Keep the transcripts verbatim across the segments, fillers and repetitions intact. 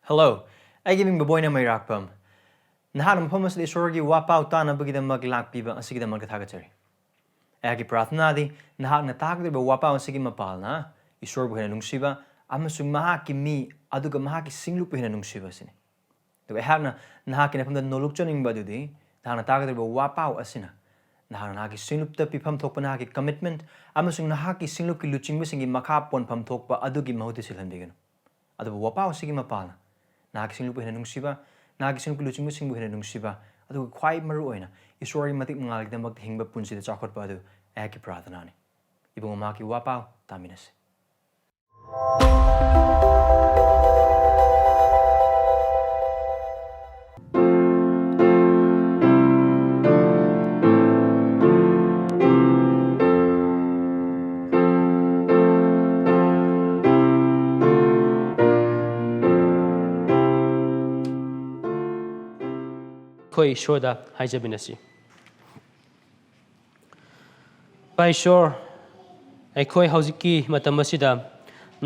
Hello, ꯑꯩꯒꯤ ꯃꯤꯡ ꯕꯣꯕꯣꯏꯅ ꯃꯩꯔꯥꯛꯄꯝ꯫ ꯅꯍꯥꯛꯅ ꯃꯐꯝ ꯑꯁꯤꯗ ꯏꯁꯣꯔꯒꯤ ꯋꯥꯄꯥꯎ ꯇꯥꯅꯕꯒꯤꯗꯃꯛ ꯂꯥꯛꯄꯤꯕ ꯑꯁꯤꯒꯤꯗꯃꯛꯇ ꯊꯥꯒꯠꯆꯔꯤ꯫ ꯑꯩꯍꯥꯛꯀꯤ ꯄ꯭ꯔꯥꯔꯊꯅꯥꯗꯤ ꯅꯍꯥꯛꯅ ꯇꯥꯒꯗꯧꯔꯤꯕ ꯋꯥꯄꯥꯎ ꯑꯁꯤꯒꯤ ꯃꯄꯥꯜꯅ ꯏꯁꯣꯔꯕꯨ ꯍꯦꯟꯅ ꯅꯨꯡꯁꯤꯕ ꯑꯃꯁꯨꯡ ꯃꯍꯥꯛꯀꯤ ꯃꯤ ꯑꯗꯨꯒ ꯃꯍꯥꯛꯀꯤ ꯁꯤꯡꯂꯨꯞꯄꯨ ꯍꯦꯟꯅ ꯅꯨꯡꯁꯤꯕ ꯑꯁꯤꯅꯤ꯫ ꯑꯗꯨꯒ ꯑꯩꯍꯥꯛꯅ ꯅꯍꯥꯛꯀꯤ ꯅꯐꯝꯗ ꯅꯣꯂꯨꯛꯆꯅꯤꯡꯕ ꯑꯗꯨꯗꯤ ꯅꯍꯥꯛꯅ ꯇꯥꯒꯗꯧꯔꯤꯕ ꯋꯥꯄꯥꯎ ꯑꯁꯤꯅ ꯅꯍꯥꯛꯅ ꯅꯍꯥꯛꯀꯤ ꯁꯤꯡꯂꯨꯞꯇ ꯄꯤꯐꯝ ꯊꯣꯛꯄ ꯅꯍꯥꯛꯀꯤ commitment ꯑꯃꯁꯨꯡ ꯅꯍꯥꯛꯀꯤ ꯁꯤꯡꯂꯨꯞꯀꯤ ꯂꯨꯆꯤꯡꯕꯁꯤꯡꯒꯤ ꯃꯈꯥ ꯄꯣꯟꯐꯝ ꯊꯣꯛꯄ ꯑꯗꯨꯒꯤ ꯃꯍꯨꯠꯇ ꯁꯤꯜꯍꯟꯕꯤꯒꯅꯨ꯫ ꯑꯗꯨꯕꯨ ꯋꯥꯄꯥꯎ ꯑꯁꯤꯒꯤ ꯃꯄꯥꯜꯅ ꯅꯍꯥꯛꯀꯤ ꯁꯤꯡꯂꯨꯞꯄꯨ ꯍꯦꯟꯅ ꯅꯨꯡꯁꯤꯕ, ꯅꯍꯥꯛꯀꯤ ꯁꯤꯡꯂꯨꯞꯀꯤ ꯂꯨꯆꯤꯡꯕꯁꯤꯡꯕꯨ ꯍꯦꯟꯅ ꯅꯨꯡꯁꯤꯕ, ꯑꯗꯨꯒ ꯈ꯭ꯋꯥꯏ ꯃꯔꯨ ꯑꯣꯏꯅ ꯏꯁꯣꯔꯒꯤ ꯃꯇꯤꯛ ꯃꯉꯥꯜꯒꯤꯗꯃꯛꯇ ꯍꯤꯡꯕ ꯄꯨꯟꯁꯤꯗ ꯆꯥꯎꯈꯠꯄ ꯑꯗꯨ ꯑꯩꯍꯥꯛꯀꯤ ꯄ꯭ꯔꯥꯔꯊꯅꯥꯅꯤ꯫ ꯏꯕꯨꯡꯉꯣ, ꯃꯍꯥꯛꯀꯤ ꯋꯥꯄꯥꯎ ꯇꯥꯃꯤꯟꯅꯁꯤ꯫ ꯑꯩꯈꯣꯏ ꯏꯁꯣꯔꯗ ꯍꯥꯏꯖꯃꯤꯟꯅꯁꯤ꯫ ꯏꯄꯥ ꯏꯁꯣꯔ, ꯑꯩꯈꯣꯏ ꯍꯧꯖꯤꯛꯀꯤ ꯃꯇꯝ ꯑꯁꯤꯗ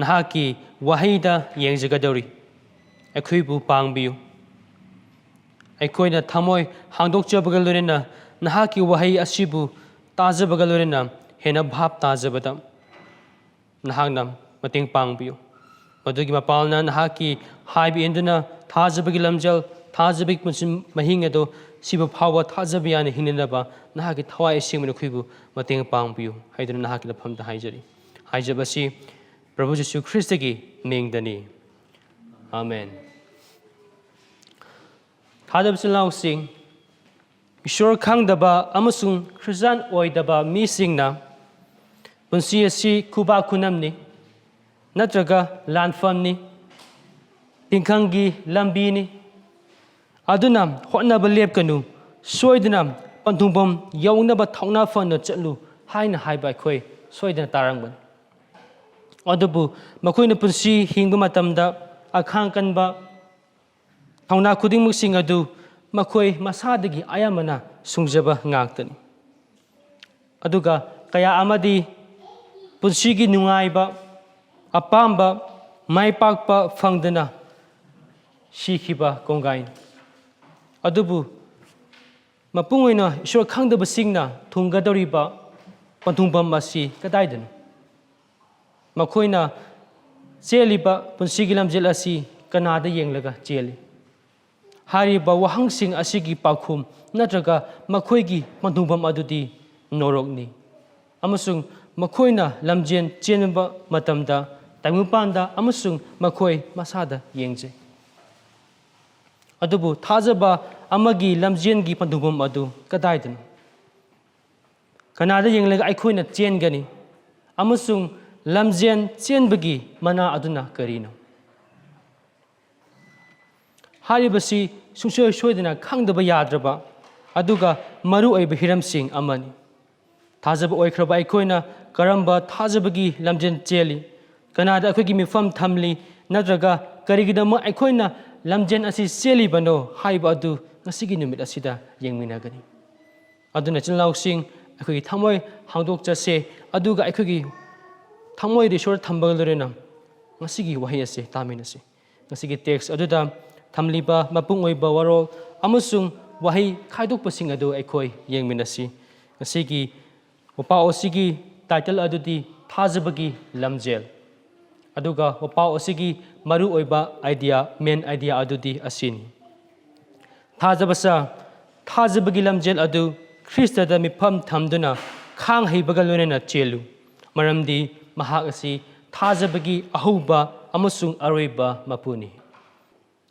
ꯅꯍꯥꯛꯀꯤ ꯋꯥꯍꯩꯗ ꯌꯦꯡꯖꯒꯗꯧꯔꯤ꯫ ꯑꯩꯈꯣꯏꯕꯨ ꯄꯥꯡꯕꯤꯌꯨ꯫ ꯑꯩꯈꯣꯏꯅ ꯊꯃꯣꯏ ꯍꯥꯡꯗꯣꯛꯆꯕꯒ ꯂꯣꯏꯅꯅ ꯅꯍꯥꯛꯀꯤ ꯋꯥꯍꯩ ꯑꯁꯤꯕꯨ ꯇꯥꯖꯕꯒ ꯂꯣꯏꯅꯅ ꯍꯦꯟꯅ ꯚꯥꯞ ꯇꯥꯖꯕꯗ ꯅꯍꯥꯛꯅ ꯃꯇꯦꯡ ꯄꯥꯡꯕꯤꯌꯨ꯫ ꯃꯗꯨꯒꯤ ꯃꯄꯥꯜꯅ ꯅꯍꯥꯛꯀꯤ ꯍꯥꯏꯕ ꯏꯟꯗꯨꯅ ꯊꯥꯖꯕꯒꯤ ꯂꯝꯖꯦꯜ, ꯊꯥꯖꯕꯒꯤ ꯄꯨꯟꯁꯤ ꯃꯍꯤꯡ ꯑꯗꯨ ꯁꯤꯕ ꯐꯥꯎꯕ ꯊꯥꯖꯕ ꯌꯥꯅ ꯍꯤꯡꯅꯅꯕ ꯅꯍꯥꯛꯀꯤ ꯊꯋꯥꯏ ꯑꯁꯦꯡꯕꯅ ꯑꯩꯈꯣꯏꯕꯨ ꯃꯇꯦꯡ ꯄꯥꯡꯕꯤꯌꯨ ꯍꯥꯏꯗꯨꯅ ꯅꯍꯥꯛꯀꯤ ꯂꯐꯝꯗ ꯍꯥꯏꯖꯔꯤ꯫ ꯍꯥꯏꯖꯕꯁꯤ ꯄ꯭ꯔꯚꯨ ꯖꯤꯁꯨ ꯈ꯭ꯔꯤꯁꯇꯒꯤ ꯃꯤꯡꯗꯅꯤ꯫ ꯑꯥꯃꯦꯟ꯫ ꯊꯥꯖꯕ ꯏꯆꯤꯜ ꯏꯅꯥꯎꯁꯤꯡ, ꯏꯁꯣꯔ ꯈꯪꯗꯕ ꯑꯃꯁꯨꯡ ꯈ꯭ꯔꯤꯁꯇꯥꯟ ꯑꯣꯏꯗꯕ ꯃꯤꯁꯤꯡꯅ ꯄꯨꯟꯁꯤ ꯑꯁꯤ ꯈꯨꯕꯥꯛ ꯈꯨꯅꯝꯅꯤ, ꯅꯠꯇ꯭ꯔꯒ ꯂꯥꯟꯐꯝꯅꯤ, ꯇꯤꯡꯈꯪꯒꯤ ꯂꯝꯕꯤꯅꯤ꯫ ꯑꯗꯨꯅ ꯍꯣꯠꯅꯕ ꯂꯦꯞꯀꯅꯨ, ꯁꯣꯏꯗꯅ ꯄꯟꯊꯨꯡꯐꯝ ꯌꯧꯅꯕ ꯊꯧꯅꯥ ꯐꯅ ꯆꯠꯂꯨ ꯍꯥꯏꯅ ꯍꯥꯏꯕ ꯑꯩꯈꯣꯏ ꯁꯣꯏꯗꯅ ꯇꯥꯔꯝꯒꯅꯤ꯫ ꯑꯗꯨꯕꯨ ꯃꯈꯣꯏꯅ ꯄꯨꯟꯁꯤ ꯍꯤꯡꯕ ꯃꯇꯝꯗ ꯑꯈꯥꯡ ꯀꯟꯕ, ꯊꯧꯅꯥ ꯈꯨꯗꯤꯡꯃꯛꯁꯤꯡ ꯑꯗꯨ ꯃꯈꯣꯏ ꯃꯁꯥꯗꯒꯤ ꯑꯌꯥꯝꯕꯅ ꯁꯨꯡꯖꯕ ꯉꯥꯛꯇꯅꯤ꯫ ꯑꯗꯨꯒ ꯀꯌꯥ ꯑꯃꯗꯤ ꯄꯨꯟꯁꯤꯒꯤ ꯅꯨꯡꯉꯥꯏꯕ, ꯑꯄꯥꯝꯕ, ꯃꯥꯏ ꯄꯥꯛꯄ ꯐꯪꯗꯅ ꯁꯤꯈꯤꯕ ꯀꯣꯡꯒꯥꯏꯅꯤ꯫ ꯑꯗꯨꯕꯨ ꯃꯄꯨꯡ ꯑꯣꯏꯅ ꯏꯁꯣꯔ ꯈꯪꯗꯕꯁꯤꯡꯅ ꯊꯨꯡꯒꯗꯧꯔꯤꯕ ꯄꯟꯊꯨꯡꯐꯝ ꯑꯁꯤ ꯀꯗꯥꯏꯗꯅꯣ? ꯃꯈꯣꯏꯅ ꯆꯦꯜꯂꯤꯕ ꯄꯨꯟꯁꯤꯒꯤ ꯂꯝꯖꯦꯜ ꯑꯁꯤ ꯀꯅꯥꯗ ꯌꯦꯡꯂꯒ ꯆꯦꯜꯂꯤ? ꯍꯥꯏꯔꯤꯕ ꯋꯥꯍꯪꯁꯤꯡ ꯑꯁꯤꯒꯤ ꯄꯥꯎꯈꯨꯝ ꯅꯠꯇ꯭ꯔꯒ ꯃꯈꯣꯏꯒꯤ ꯄꯟꯊꯨꯡꯐꯝ ꯑꯗꯨꯗꯤ ꯅꯣꯔꯣꯛꯅꯤ꯫ ꯑꯃꯁꯨꯡ ꯃꯈꯣꯏꯅ ꯂꯝꯖꯦꯜ ꯆꯦꯟꯕ ꯃꯇꯝꯗ ꯇꯥꯏꯕꯪꯄꯥꯟꯗ ꯑꯃꯁꯨꯡ ꯃꯈꯣꯏ ꯃꯁꯥꯗ ꯌꯦꯡꯖꯩ꯫ ꯑꯗꯨꯕꯨ ꯊꯥꯖꯕ ꯑꯃꯒꯤ ꯂꯝꯖꯦꯜꯒꯤ ꯄꯟꯊꯨꯡꯐꯝ ꯑꯗꯨ ꯀꯗꯥꯏꯗꯅꯣ? ꯀꯅꯥꯗ ꯌꯦꯡꯂꯒ ꯑꯩꯈꯣꯏꯅ ꯆꯦꯟꯒꯅꯤ? ꯑꯃꯁꯨꯡ ꯂꯝꯖꯦꯜ ꯆꯦꯟꯕꯒꯤ ꯃꯅꯥ ꯑꯗꯨꯅ ꯀꯔꯤꯅꯣ? ꯍꯥꯏꯔꯤꯕꯁꯤ ꯁꯨꯡꯁꯣꯏ ꯁꯣꯏꯗꯅ ꯈꯪꯗꯕ ꯌꯥꯗ꯭ꯔꯕ ꯑꯗꯨꯒ ꯃꯔꯨ ꯑꯣꯏꯕ ꯍꯤꯔꯝꯁꯤꯡ ꯑꯃꯅꯤ꯫ ꯊꯥꯖꯕ ꯑꯣꯏꯈ꯭ꯔꯕ ꯑꯩꯈꯣꯏꯅ ꯀꯔꯝꯕ ꯊꯥꯖꯕꯒꯤ ꯂꯝꯖꯦꯜ ꯆꯦꯜꯂꯤ? ꯀꯅꯥꯗ ꯑꯩꯈꯣꯏꯒꯤ ꯃꯤꯐꯝ ꯊꯝꯂꯤ? ꯅꯠꯇ꯭ꯔꯒ ꯀꯔꯤꯒꯤꯗꯃꯛ ꯑꯩꯈꯣꯏꯅ ꯂꯝꯖꯦꯜ ꯑꯁꯤ ꯆꯦꯜꯂꯤꯕꯅꯣ ꯍꯥꯏꯕ ꯑꯗꯨ ꯉꯁꯤꯒꯤ ꯅꯨꯃꯤꯠ ꯑꯁꯤꯗ ꯌꯦꯡꯃꯤꯟꯅꯒꯅꯤ꯫ ꯑꯗꯨꯅ ꯏꯆꯤꯜ ꯏꯅꯥꯎꯁꯤꯡ, ꯑꯩꯈꯣꯏꯒꯤ ꯊꯃꯣꯏ ꯍꯥꯡꯗꯣꯛꯆꯁꯦ, ꯑꯗꯨꯒ ꯑꯩꯈꯣꯏꯒꯤ ꯊꯃꯣꯏꯗ ꯏꯁꯣꯔ ꯊꯝꯕꯒ ꯂꯣꯏꯅꯅ ꯉꯁꯤꯒꯤ ꯋꯥꯍꯩ ꯑꯁꯤ ꯇꯥꯃꯤꯟꯅꯁꯤ꯫ ꯉꯁꯤꯒꯤ ꯇꯦꯛꯁ ꯑꯗꯨꯗ ꯊꯝꯂꯤꯕ ꯃꯄꯨꯡ ꯑꯣꯏꯕ ꯋꯥꯔꯣꯜ ꯑꯃꯁꯨꯡ ꯋꯥꯍꯩ ꯈꯥꯏꯗꯣꯛꯄꯁꯤꯡ ꯑꯗꯨ ꯑꯩꯈꯣꯏ ꯌꯦꯡꯃꯤꯟꯅꯁꯤ꯫ ꯉꯁꯤꯒꯤ ꯋꯥꯄꯥꯎ ꯑꯁꯤꯒꯤ ꯇꯥꯏꯇꯜ ꯑꯗꯨꯗꯤ ꯊꯥꯖꯕꯒꯤ ꯂꯝꯖꯦꯜ꯫ ꯑꯗꯨꯒ ꯋꯥꯄꯥꯎ ꯑꯁꯤꯒꯤ ꯃꯔꯨ ꯑꯣꯏꯕ ꯑꯥꯏꯗꯤꯌꯥ, ꯃꯦꯟ ꯑꯥꯏꯗꯤꯌꯥ ꯑꯗꯨꯗꯤ ꯑꯁꯤꯅꯤ: ꯊꯥꯖꯕꯁ, ꯊꯥꯖꯕꯒꯤ ꯂꯝꯖꯦꯜ ꯑꯗꯨ ꯈ꯭ꯔꯤꯁꯇꯗ ꯃꯤꯠꯐꯝ ꯊꯝꯗꯨꯅ ꯈꯥꯡ ꯍꯩꯕꯒ ꯂꯣꯏꯅꯅ ꯆꯦꯜꯂꯨ, ꯃꯔꯝꯗꯤ ꯃꯍꯥꯛ ꯑꯁꯤ ꯊꯥꯖꯕꯒꯤ ꯑꯍꯧꯕ ꯑꯃꯁꯨꯡ ꯑꯔꯣꯏꯕ ꯃꯄꯨꯅꯤ꯫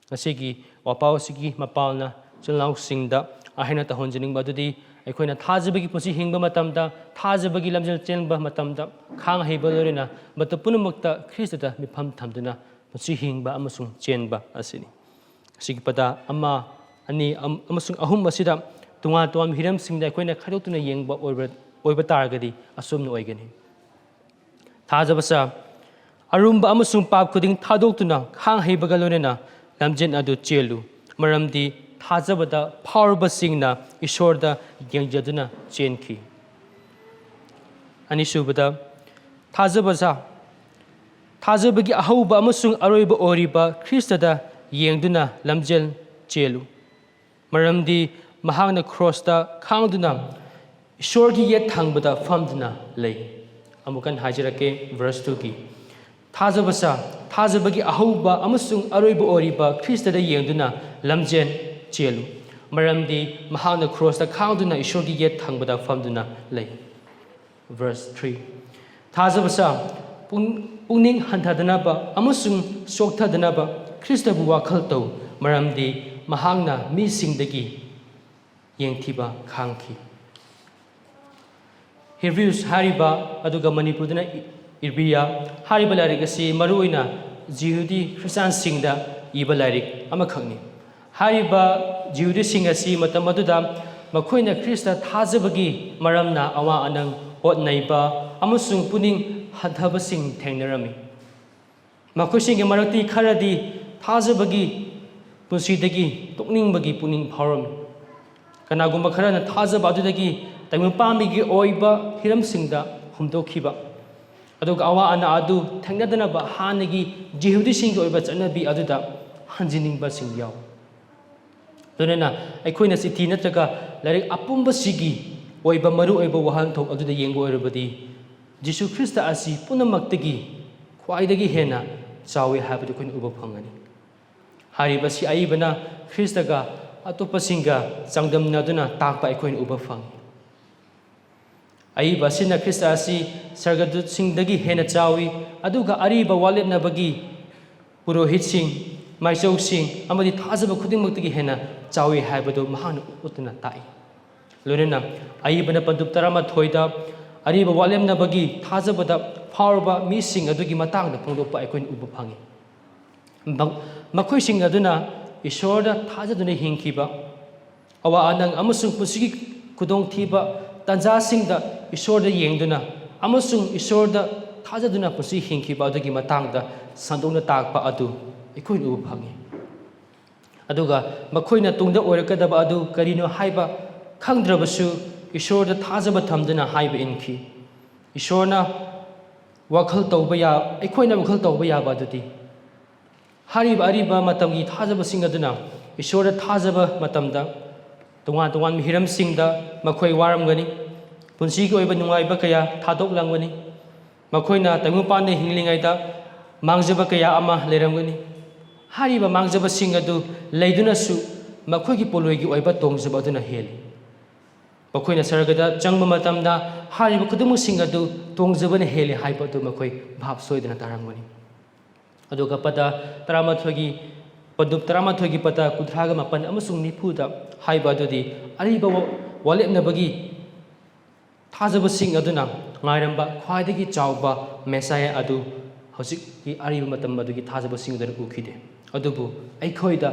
ꯉꯁꯤꯒꯤ ꯋꯥꯄꯥꯎ ꯑꯁꯤꯒꯤ ꯃꯄꯥꯜꯅ ꯏꯆꯤꯜ ꯏꯅꯥꯎꯁꯤꯡꯗ ꯑꯩꯅ ꯇꯧꯍꯟꯖꯅꯤꯡꯕ ꯑꯗꯨꯗꯤ, ꯑꯩꯈꯣꯏꯅ ꯊꯥꯖꯕꯒꯤ ꯄꯨꯟꯁꯤ ꯍꯤꯡꯕ ꯃꯇꯝꯗ, ꯊꯥꯖꯕꯒꯤ ꯂꯝꯖꯦꯜ ꯆꯦꯟꯕ ꯃꯇꯝꯗ, ꯈꯥꯡ ꯍꯩꯕ ꯂꯣꯏꯅꯅ ꯃꯇꯝ ꯄꯨꯝꯅꯃꯛꯇ ꯈ꯭ꯔꯤꯁꯇꯗ ꯃꯤꯠꯐꯝ ꯊꯝꯗꯨꯅ ꯄꯨꯟꯁꯤ ꯍꯤꯡꯕ ꯑꯃꯁꯨꯡ ꯆꯦꯟꯕ ꯑꯁꯤꯅꯤ꯫ ꯑꯁꯤꯒꯤ ꯄꯗ ꯑꯃ, ꯑꯅꯤ, ꯑꯝ-, ꯑꯃꯁꯨꯡ ꯑꯍꯨꯝ ꯑꯁꯤꯗ ꯇꯣꯉꯥꯟ ꯇꯣꯉꯥꯟꯕ ꯍꯤꯔꯝꯁꯤꯡꯗ ꯑꯩꯈꯣꯏꯅ ꯈꯥꯏꯗꯣꯛꯇꯨꯅ ꯌꯦꯡꯕ ꯑꯣꯏꯕ, ꯑꯣꯏꯕ ꯇꯥꯔꯒꯗꯤ ꯑꯁꯨꯝꯅ ꯑꯣꯏꯒꯅꯤ: ꯊꯥꯖꯕꯁ, ꯑꯔꯨꯝꯕ ꯑꯃꯁꯨꯡ ꯄꯥꯞ ꯈꯨꯗꯤꯡ ꯊꯥꯗꯣꯛꯇꯨꯅ ꯈꯥꯡ ꯍꯩꯕꯒ ꯂꯣꯏꯅꯅ ꯂꯝꯖꯦꯜ ꯑꯗꯨ ꯆꯦꯜꯂꯨ, ꯃꯔꯝꯗꯤ ꯊꯥꯖꯕꯗ ꯐꯥꯎꯔꯕꯁꯤꯡꯅ ꯏꯁꯣꯔꯗ ꯌꯦꯡꯖꯗꯨꯅ ꯆꯦꯟꯈꯤ꯫ ꯑꯅꯤꯁꯨꯕꯗ, ꯊꯥꯖꯕꯁ, ꯊꯥꯖꯕꯒꯤ ꯑꯍꯧꯕ ꯑꯃꯁꯨꯡ ꯑꯔꯣꯏꯕ ꯑꯣꯏꯔꯤꯕ ꯈ꯭ꯔꯤꯁꯇꯗ ꯌꯦꯡꯗꯨꯅ ꯂꯝꯖꯦꯜ ꯆꯦꯜꯂꯨ, ꯃꯔꯝꯗꯤ ꯃꯍꯥꯛꯅ ꯀ꯭ꯔꯣꯁꯇ ꯈꯥꯡꯗꯨꯅ ꯏꯁꯣꯔꯒꯤ ꯌꯦꯠ ꯊꯪꯕꯗ ꯐꯝꯗꯨꯅ ꯂꯩ꯫ ꯑꯃꯨꯛ ꯍꯟꯅ ꯍꯥꯏꯖꯔꯛꯀꯦ, ꯚꯔꯁ ꯇꯨꯒꯤ, "ꯊꯥꯖꯕ ꯁꯥ, ꯊꯥꯖꯕꯒꯤ ꯑꯍꯧꯕ ꯑꯃꯁꯨꯡ ꯑꯔꯣꯏꯕ ꯑꯣꯏꯔꯤꯕ ꯈ꯭ꯔꯤꯁꯇꯗ ꯌꯦꯡꯗꯨꯅ ꯂꯝꯖꯦꯜ ꯆꯦꯜꯂꯨ, ꯃꯔꯝꯗꯤ ꯃꯍꯥꯛꯅ ꯀ꯭ꯔꯣꯁꯇ ꯈꯥꯡꯗꯨꯅ ꯏꯁꯣꯔꯒꯤ ꯌꯦꯠ ꯊꯪꯕꯗ ꯐꯝꯗꯨꯅ ꯂꯩ"꯫ ꯚꯔꯁ ꯊ꯭ꯔꯤ, "ꯊꯥꯖꯕ ꯁꯥ, ꯄꯨꯛ-, ꯄꯨꯛꯅꯤꯡ ꯍꯟꯊꯗꯅꯕ ꯑꯃꯁꯨꯡ ꯆꯣꯛꯊꯗꯅꯕ ꯈ꯭ꯔꯤꯁꯇꯕꯨ ꯋꯥꯈꯜ ꯇꯧ, ꯃꯔꯝꯗꯤ ꯃꯍꯥꯛꯅ ꯃꯤꯁꯤꯡꯗꯒꯤ ꯌꯦꯡꯊꯤꯕ ꯈꯥꯡꯈꯤ"꯫ ꯍꯤꯕ꯭ꯔꯨꯁ ꯍꯥꯏꯔꯤꯕ, ꯑꯗꯨꯒ ꯃꯅꯤꯄꯨꯔꯗꯅ ꯏ-, ꯏꯕ꯭ꯔꯤꯌꯥ ꯍꯥꯏꯔꯤꯕ ꯂꯥꯏꯔꯤꯛ ꯑꯁꯤ ꯃꯔꯨꯑꯣꯏꯅ ꯖꯤꯍꯨꯗꯤ ꯈ꯭ꯔꯤꯁꯇꯥꯟꯁꯤꯡꯗ ꯏꯕ ꯂꯥꯏꯔꯤꯛ ꯑꯃꯈꯛꯅꯤ꯫ ꯍꯥꯏꯔꯤꯕ ꯖꯤꯍꯨꯗꯤꯁꯤꯡ ꯑꯁꯤ ꯃꯇꯝ ꯑꯗꯨꯗ ꯃꯈꯣꯏꯅ ꯈ꯭ꯔꯤꯁꯇ ꯊꯥꯖꯕꯒꯤ ꯃꯔꯝꯅ ꯑꯋꯥ ꯑꯅꯪ, ꯑꯣꯠ ꯅꯩꯕ ꯑꯃꯁꯨꯡ ꯄꯨꯛꯅꯤꯡ ꯍꯟꯊꯕꯁꯤꯡ ꯊꯦꯡꯅꯔꯝꯃꯤ꯫ ꯃꯈꯣꯏꯁꯤꯡꯒꯤ ꯃꯔꯛꯇꯤ ꯈꯔꯗꯤ ꯊꯥꯖꯕꯒꯤ ꯄꯨꯟꯁꯤꯗꯒꯤ ꯇꯣꯛꯅꯤꯡꯕꯒꯤ ꯄꯨꯛꯅꯤꯡ ꯐꯥꯎꯔꯝꯃꯤ꯫ ꯀꯅꯥꯒꯨꯝꯕ ꯈꯔꯅ ꯊꯥꯖꯕ ꯑꯗꯨꯗꯒꯤ ꯇꯥꯏꯕꯪ ꯄꯥꯝꯕꯤꯒꯤ ꯑꯣꯏꯕ ꯍꯤꯔꯝꯁꯤꯡꯗ ꯍꯨꯝꯗꯣꯛꯈꯤꯕ, ꯑꯗꯨꯒ ꯑꯋꯥ ꯑꯅꯥ ꯑꯗꯨ ꯊꯦꯡꯅꯗꯅꯕ ꯍꯥꯟꯅꯒꯤ ꯖꯤꯍꯨꯗꯤꯁꯤꯡꯒꯤ ꯑꯣꯏꯕ ꯆꯠꯅꯕꯤ ꯑꯗꯨꯗ ꯍꯟꯖꯤꯟꯅꯤꯡꯕꯁꯤꯡ ꯌꯥꯎꯏ꯫ ꯂꯣꯏꯅꯅ ꯑꯩꯈꯣꯏꯅ ꯆꯤꯊꯤ ꯅꯠꯇ꯭ꯔꯒ ꯂꯥꯏꯔꯤꯛ ꯑꯄꯨꯝꯕꯁꯤꯒꯤ ꯑꯣꯏꯕ ꯃꯔꯨꯑꯣꯏꯕ ꯋꯥꯍꯟꯊꯣꯛ ꯑꯗꯨꯗ ꯌꯦꯡꯕ ꯑꯣꯏꯔꯕꯗꯤ, ꯖꯤꯁꯨ ꯈ꯭ꯔꯤꯁꯇ ꯑꯁꯤ ꯄꯨꯝꯅꯃꯛꯇꯒꯤ ꯈ꯭ꯋꯥꯏꯗꯒꯤ ꯍꯦꯟꯅ ꯆꯥꯎꯏ ꯍꯥꯏꯕꯗꯨ ꯑꯩꯈꯣꯏꯅ ꯎꯕ ꯐꯪꯒꯅꯤ꯫ ꯍꯥꯏꯔꯤꯕꯁꯤ ꯑꯏꯕꯅ ꯈ꯭ꯔꯤꯁꯇꯒ ꯑꯇꯣꯞꯄꯁꯤꯡꯒ ꯆꯥꯡꯗꯝꯅꯗꯨꯅ ꯇꯥꯛꯄ ꯑꯩꯈꯣꯏꯅ ꯎꯕ ꯐꯪꯏ꯫ ꯑꯏꯕ ꯑꯁꯤꯅ ꯈ꯭ꯔꯤꯁꯇ ꯑꯁꯤ ꯁꯔꯒꯗꯨꯠꯁꯤꯡꯗꯒꯤ ꯍꯦꯟꯅ ꯆꯥꯎꯏ, ꯑꯗꯨꯒ ꯑꯔꯤꯕ ꯋꯥꯂꯦꯞꯅꯕꯒꯤ ꯄꯨꯔꯣꯍꯤꯠꯁꯤꯡ, ꯃꯥꯏꯆꯧꯁꯤꯡ ꯑꯃꯗꯤ ꯊꯥꯖꯕ ꯈꯨꯗꯤꯡꯃꯛꯇꯒꯤ ꯍꯦꯟꯅ ꯆꯥꯎꯏ ꯍꯥꯏꯕꯗꯨ ꯃꯍꯥꯛꯅ ꯎꯠꯇꯨꯅ ꯇꯥꯛꯏ꯫ ꯂꯣꯏꯅꯅ ꯑꯏꯕꯅ ꯄꯟꯗꯨꯞ ꯇꯔꯥꯃꯥꯊꯣꯏꯗ ꯑꯔꯤꯕ ꯋꯥꯂꯦꯝꯅꯕꯒꯤ ꯊꯥꯖꯕꯗ ꯐꯥꯎꯔꯕ ꯃꯤꯁꯤꯡ ꯑꯗꯨꯒꯤ ꯃꯇꯥꯡꯗ ꯐꯣꯡꯗꯣꯛꯄ ꯑꯩꯈꯣꯏꯅ ꯎꯕ ꯐꯪꯏ꯫ ꯃ-, ꯃꯈꯣꯏꯁꯤꯡ ꯑꯗꯨꯅ ꯏꯁꯣꯔꯗ ꯊꯥꯖꯗꯨꯅ ꯍꯤꯡꯈꯤꯕ, ꯑꯋꯥ ꯑꯅꯪ ꯑꯃꯁꯨꯡ ꯄꯨꯟꯁꯤꯒꯤ ꯈꯨꯗꯣꯡꯊꯤꯕ ꯇꯥꯟꯖꯥꯁꯤꯡꯗ ꯏꯁꯣꯔꯗ ꯌꯦꯡꯗꯨꯅ ꯑꯃꯁꯨꯡ ꯏꯁꯣꯔꯗ ꯊꯥꯖꯗꯨꯅ ꯄꯨꯟꯁꯤ ꯍꯤꯡꯈꯤꯕ ꯑꯗꯨꯒꯤ ꯃꯇꯥꯡꯗ ꯁꯟꯗꯣꯛꯅ ꯇꯥꯛꯄ ꯑꯗꯨ ꯑꯩꯈꯣꯏꯅ ꯎꯕ ꯐꯪꯏ꯫ ꯑꯗꯨꯒ ꯃꯈꯣꯏꯅ ꯇꯨꯡꯗ ꯑꯣꯏꯔꯛꯀꯗꯕ ꯑꯗꯨ ꯀꯔꯤꯅꯣ ꯍꯥꯏꯕ ꯈꯪꯗ꯭ꯔꯕꯁꯨ, ꯏꯁꯣꯔꯗ ꯊꯥꯖꯕ ꯊꯝꯗꯨꯅ ꯍꯥꯏꯕ ꯏꯟꯈꯤ꯫ ꯏꯁꯣꯔꯅ ꯋꯥꯈꯜ ꯇꯧꯕ ꯌꯥ-, ꯑꯩꯈꯣꯏꯅ ꯋꯥꯈꯜ ꯇꯧꯕ ꯌꯥꯕ ꯑꯗꯨꯗꯤ, ꯍꯥꯏꯔꯤꯕ ꯑꯔꯤꯕ ꯃꯇꯝꯒꯤ ꯊꯥꯖꯕꯁꯤꯡ ꯑꯗꯨꯅ ꯏꯁꯣꯔꯗ ꯊꯥꯖꯕ ꯃꯇꯝꯗ ꯇꯣꯉꯥꯟ ꯇꯣꯉꯥꯟꯕ ꯍꯤꯔꯝꯁꯤꯡꯗ ꯃꯈꯣꯏ ꯋꯥꯔꯝꯒꯅꯤ, ꯄꯨꯟꯁꯤꯒꯤ ꯑꯣꯏꯕ ꯅꯨꯡꯉꯥꯏꯕ ꯀꯌꯥ ꯊꯥꯗꯣꯛꯂꯝꯒꯅꯤ꯫ ꯃꯈꯣꯏꯅ ꯇꯥꯏꯕꯪꯄꯥꯟꯗ ꯍꯤꯡꯂꯤꯉꯩꯗ ꯃꯥꯡꯖꯕ ꯀꯌꯥ ꯑꯃ ꯂꯩꯔꯝꯒꯅꯤ꯫ ꯍꯥꯏꯔꯤꯕ ꯃꯥꯡꯖꯕꯁꯤꯡ ꯑꯗꯨ ꯂꯩꯗꯨꯅꯁꯨ ꯃꯈꯣꯏꯒꯤ ꯄꯣꯠꯂꯣꯏꯒꯤ ꯑꯣꯏꯕ ꯇꯣꯡꯖꯕ ꯑꯗꯨꯅ ꯍꯦꯜꯂꯤ꯫ ꯃꯈꯣꯏꯅ ꯁꯔꯒꯗ ꯆꯪꯕ ꯃꯇꯝꯗ ꯍꯥꯏꯔꯤꯕ ꯈꯨꯗꯤꯡꯃꯛꯁꯤꯡ ꯑꯗꯨ ꯇꯣꯡꯖꯕꯅ ꯍꯦꯜꯂꯤ ꯍꯥꯏꯕ ꯑꯗꯨ ꯃꯈꯣꯏ ꯚꯥꯞ ꯁꯣꯏꯗꯅ ꯇꯥꯔꯝꯒꯅꯤ꯫ ꯑꯗꯨꯒ ꯄꯗ ꯇꯔꯥꯃꯥꯊꯣꯏꯒꯤ, ꯄꯗꯨꯞ ꯇꯔꯥꯃꯥꯊꯣꯏꯒꯤ ꯄꯗ ꯀꯨꯟꯊ꯭ꯔꯥꯒ ꯃꯥꯄꯟ ꯑꯃꯁꯨꯡ ꯅꯤꯐꯨꯗ ꯍꯥꯏꯕ ꯑꯗꯨꯗꯤ ꯑꯔꯤꯕ ꯋꯥ-, ꯋꯥꯂꯦꯞꯅꯕꯒꯤ ꯊꯥꯖꯕꯁꯤꯡ ꯑꯗꯨꯅ ꯉꯥꯏꯔꯝꯕ ꯈ꯭ꯋꯥꯏꯗꯒꯤ ꯆꯥꯎꯕ ꯃꯦꯁꯥꯌꯥ ꯑꯗꯨ ꯍꯧꯖꯤꯛꯀꯤ ꯑꯔꯤꯕ ꯃꯇꯝ ꯑꯗꯨꯒꯤ ꯊꯥꯖꯕꯁꯤꯡ ꯑꯗꯨꯅ ꯎꯈꯤꯗꯦ꯫ ꯑꯗꯨꯕꯨ ꯑꯩꯈꯣꯏꯗ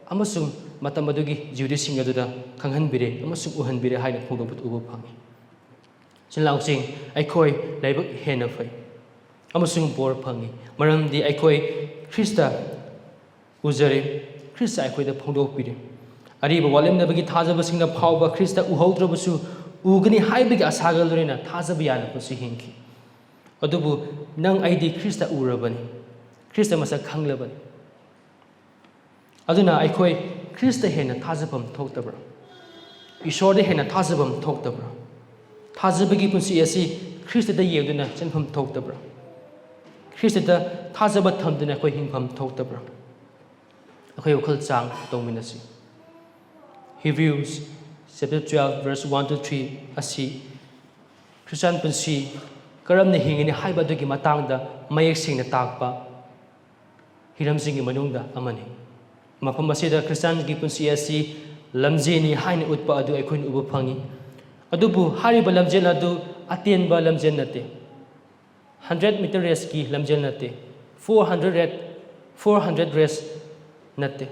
ꯑꯃꯁꯨꯡ ꯃꯇꯝ ꯑꯗꯨꯒꯤ ꯖꯤꯍꯨꯗꯤꯁꯤꯡ ꯑꯗꯨꯗ ꯈꯪꯍꯟꯕꯤꯔꯦ ꯑꯃꯁꯨꯡ ꯎꯍꯟꯕꯤꯔꯦ ꯍꯥꯏꯅ ꯐꯣꯡꯗꯣꯛꯄꯗꯨ ꯎꯕ ꯐꯪꯏ꯫ ꯏꯆꯤꯟ ꯏꯅꯥꯎꯁꯤꯡ, ꯑꯩꯈꯣꯏ ꯂꯥꯏꯕꯛ ꯍꯦꯟꯅ ꯐꯩ ꯑꯃꯁꯨꯡ ꯕꯣꯔ ꯐꯪꯏ, ꯃꯔꯝꯗꯤ ꯑꯩꯈꯣꯏ ꯈ꯭ꯔꯤꯁꯇ ꯎꯖꯔꯦ, ꯈ꯭ꯔꯤꯁꯇ ꯑꯩꯈꯣꯏꯗ ꯐꯣꯡꯗꯣꯛꯄꯤꯔꯦ꯫ ꯑꯔꯤꯕ ꯋꯥꯂꯦꯞꯅꯕꯒꯤ ꯊꯥꯖꯕꯁꯤꯡꯅ ꯐꯥꯎꯕ ꯈ꯭ꯔꯤꯁꯇ ꯎꯍꯧꯗ꯭ꯔꯕꯁꯨ ꯎꯒꯅꯤ ꯍꯥꯏꯕꯒꯤ ꯑꯁꯥꯒ ꯂꯣꯏꯅꯅ ꯊꯥꯖꯕ ꯌꯥꯅ ꯄꯨꯟꯁꯤ ꯍꯤꯡꯈꯤ꯫ ꯑꯗꯨꯕꯨ ꯅꯪ ꯑꯩꯗꯤ ꯈ꯭ꯔꯤꯁꯇ ꯎꯔꯕꯅꯤ, ꯈ꯭ꯔꯤꯁꯇ ꯃꯁꯛ ꯈꯪꯂꯕꯅꯤ꯫ ꯑꯗꯨꯅ ꯑꯩꯈꯣꯏ ꯈ꯭ꯔꯤꯁꯇ ꯍꯦꯟꯅ ꯊꯥꯖꯐꯝ ꯊꯣꯛꯇꯕ꯭ꯔꯥ? ꯏꯁꯣꯔꯗ ꯍꯦꯟꯅ ꯊꯥꯖꯐꯝ ꯊꯣꯛꯇꯕ꯭ꯔꯥ? ꯊꯥꯖꯕꯒꯤ ꯄꯨꯟꯁꯤ ꯑꯁꯤ ꯈ꯭ꯔꯤꯁꯇꯗ ꯌꯦꯡꯗꯨꯅ ꯆꯦꯟꯐꯝ ꯊꯣꯛꯇꯕ꯭ꯔꯥ? ꯈ꯭ꯔꯤꯁꯇꯗ ꯊꯥꯖꯕ ꯊꯝꯗꯨꯅ ꯑꯩꯈꯣꯏ ꯍꯤꯡꯐꯝ ꯊꯣꯛꯇꯕ꯭ꯔꯥ? ꯑꯩꯈꯣꯏ ꯋꯥꯈꯜ ꯆꯥꯡ ꯇꯧꯃꯤꯟꯅꯁꯤ꯫ Hebrews chapter twelve verse one to three ꯑꯁꯤ ꯈ꯭ꯔꯤꯁꯇꯥꯟ ꯄꯨꯟꯁꯤ ꯀꯔꯝꯅ ꯍꯤꯡꯒꯅꯤ ꯍꯥꯏꯕ ꯑꯗꯨꯒꯤ ꯃꯇꯥꯡꯗ ꯃꯌꯦꯛ ꯁꯦꯡꯅ ꯇꯥꯛꯄ ꯍꯤꯔꯝꯁꯤꯡꯒꯤ ꯃꯅꯨꯡꯗ ꯑꯃꯅꯤ꯫ ꯃꯐꯝ ꯑꯁꯤꯗ ꯈ꯭ꯔꯤꯁꯇꯥꯟꯒꯤ ꯄꯨꯟꯁꯤ ꯑꯁꯤ ꯂꯝꯖꯦꯜꯅꯤ ꯍꯥꯏꯅ ꯎꯠꯄ ꯑꯗꯨ ꯑꯩꯈꯣꯏꯅ ꯎꯕ ꯐꯪꯏ꯫ ꯑꯗꯨꯕꯨ ꯍꯥꯏꯔꯤꯕ ꯂꯝꯖꯦꯜ ꯑꯗꯨ ꯑꯇꯦꯟꯕ ꯂꯝꯖꯦꯜ ꯅꯠꯇꯦ꯫ Hundred meter raceꯀꯤ ꯂꯝꯖꯦꯜ ꯅꯠꯇꯦ꯫ Four hundred red, four hundred race ꯅꯠꯇꯦ꯫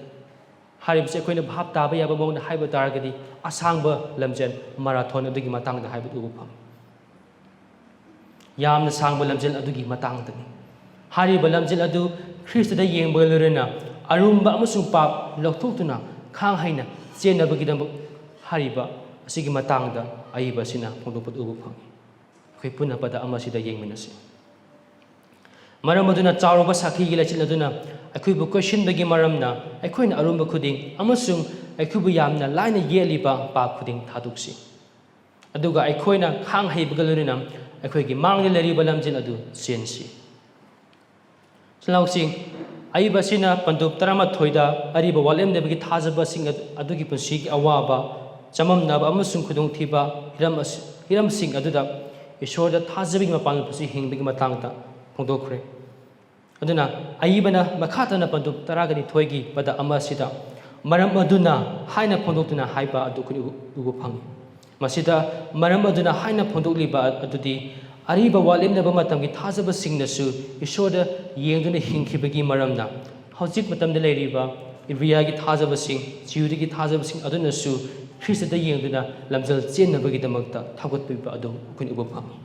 ꯍꯥꯏꯔꯤꯕꯁꯤ ꯑꯩꯈꯣꯏꯅ ꯚꯥꯞ ꯇꯥꯕ ꯌꯥꯕ ꯃꯑꯣꯡꯗ ꯍꯥꯏꯕ ꯇꯥꯔꯒꯗꯤ, ꯑꯁꯥꯡꯕ ꯂꯝꯖꯦꯜ, ꯃꯔꯥꯊꯣꯟ ꯑꯗꯨꯒꯤ ꯃꯇꯥꯡꯗ ꯍꯥꯏꯕꯗꯨ ꯎꯕ ꯐꯪꯏ꯫ ꯌꯥꯝꯅ ꯁꯥꯡꯕ ꯂꯝꯖꯦꯜ ꯑꯗꯨꯒꯤ ꯃꯇꯥꯡꯗꯅꯤ꯫ ꯍꯥꯏꯔꯤꯕ ꯂꯝꯖꯦꯜ ꯑꯗꯨ ꯈ꯭ꯔꯤꯁꯇꯗ ꯌꯦꯡꯕꯒ ꯂꯣꯏꯅꯅ ꯑꯔꯨꯝꯕ ꯑꯃꯁꯨꯡ ꯄꯥꯞ ꯂꯧꯊꯣꯛꯇꯨꯅ ꯈꯥꯡ ꯍꯩꯅ ꯆꯦꯟꯅꯕꯒꯤꯗꯃꯛ ꯍꯥꯏꯔꯤꯕ ꯑꯁꯤꯒꯤ ꯃꯇꯥꯡꯗ ꯑꯏꯕ ꯑꯁꯤꯅ ꯐꯣꯡꯗꯣꯛꯄꯗꯨ ꯎꯕ ꯐꯪꯏ꯫ ꯑꯩꯈꯣꯏ ꯄꯨꯟꯅ ꯄꯗ ꯑꯃꯁꯤꯗ ꯌꯦꯡꯃꯤꯟꯅꯁꯤ꯫ ꯃꯔꯝ ꯑꯗꯨꯅ ꯆꯥꯎꯔꯕ ꯁꯥꯈꯤꯒꯤ ꯂꯩꯆꯤꯜ ꯑꯗꯨꯅ ꯑꯩꯈꯣꯏꯕꯨ ꯀꯣꯏꯁꯤꯟꯕꯒꯤ ꯃꯔꯝꯅ ꯑꯩꯈꯣꯏꯅ ꯑꯔꯨꯝꯕ ꯈꯨꯗꯤꯡ ꯑꯃꯁꯨꯡ ꯑꯩꯈꯣꯏꯕꯨ ꯌꯥꯝꯅ ꯂꯥꯏꯅ ꯌꯦꯠꯂꯤꯕ ꯄꯥꯞ ꯈꯨꯗꯤꯡ ꯊꯥꯗꯣꯛꯁꯤ꯫ ꯑꯗꯨꯒ ꯑꯩꯈꯣꯏꯅ ꯈꯥꯡ ꯍꯩꯕꯒ ꯂꯣꯏꯅꯅ ꯑꯩꯈꯣꯏꯒꯤ ꯃꯥꯡꯗ ꯂꯩꯔꯤꯕ ꯂꯝꯖꯦꯜ ꯑꯗꯨ ꯆꯦꯟꯁꯤ꯫ ꯁꯤꯜꯍꯧꯁꯤꯡ, ꯑꯏꯕ ꯑꯁꯤꯅ ꯄꯟꯗꯨꯞ ꯇꯔꯥꯃꯥꯊꯣꯏꯗ ꯑꯔꯤꯕ ꯋꯥꯠꯂꯦꯝꯗꯕꯒꯤ ꯊꯥꯖꯕꯁꯤꯡ ꯑꯗꯨ-, ꯑꯗꯨꯒꯤ ꯄꯨꯟꯁꯤꯒꯤ ꯑꯋꯥꯕ, ꯆꯃꯝꯅꯕ ꯑꯃꯁꯨꯡ ꯈꯨꯗꯣꯡꯊꯤꯕ ꯍꯤꯔꯝ ꯑꯁꯤ-, ꯍꯤꯔꯝꯁꯤꯡ ꯑꯗꯨꯗ ꯏꯁꯣꯔꯗ ꯊꯥꯖꯕꯒꯤ ꯃꯄꯥꯡꯒꯜ ꯄꯨꯟꯁꯤ ꯍꯤꯡꯕꯒꯤ ꯃꯇꯥꯡꯗ ꯐꯣꯡꯗꯣꯛꯈ꯭ꯔꯦ꯫ ꯑꯗꯨꯅ ꯑꯏꯕꯅ ꯃꯈꯥ ꯇꯥꯅ ꯄꯟꯗꯨꯞ ꯇꯔꯥꯒ ꯅꯤꯊꯣꯏꯒꯤ ꯄꯗ ꯑꯃ ꯑꯁꯤꯗ "ꯃꯔꯝ ꯑꯗꯨꯅ" ꯍꯥꯏꯅ ꯐꯣꯡꯗꯣꯛꯇꯨꯅ ꯍꯥꯏꯕ ꯑꯗꯨ ꯑꯩꯈꯣꯏꯅ ꯎ-, ꯎꯕ ꯐꯪꯏ꯫ ꯃꯁꯤꯗ "ꯃꯔꯝ ꯑꯗꯨꯅ" ꯍꯥꯏꯅ ꯐꯣꯡꯗꯣꯛꯂꯤꯕ ꯑꯗꯨꯗꯤ ꯑꯔꯤꯕ ꯋꯥꯠꯂꯦꯝꯅꯕ ꯃꯇꯝꯒꯤ ꯊꯥꯖꯕꯁꯤꯡꯅꯁꯨ ꯏꯁꯣꯔꯗ ꯌꯦꯡꯗꯨꯅ ꯍꯤꯡꯈꯤꯕꯒꯤ ꯃꯔꯝꯅ, ꯍꯧꯖꯤꯛ ꯃꯇꯝꯗ ꯂꯩꯔꯤꯕ ꯏꯕ꯭ꯔꯤꯌꯥꯒꯤ ꯊꯥꯖꯕꯁꯤꯡ, ꯖꯤꯍꯨꯗꯤꯒꯤ ꯊꯥꯖꯕꯁꯤꯡ ꯑꯗꯨꯅꯁꯨ ꯈ꯭ꯔꯤꯁꯇꯗ ꯌꯦꯡꯗꯨꯅ ꯂꯝꯖꯦꯜ ꯆꯦꯟꯅꯕꯒꯤꯗꯃꯛꯇ ꯊꯧꯒꯠꯄꯤꯕ ꯑꯗꯨ ꯑꯩꯈꯣꯏꯅ ꯎꯕ ꯐꯪꯏ꯫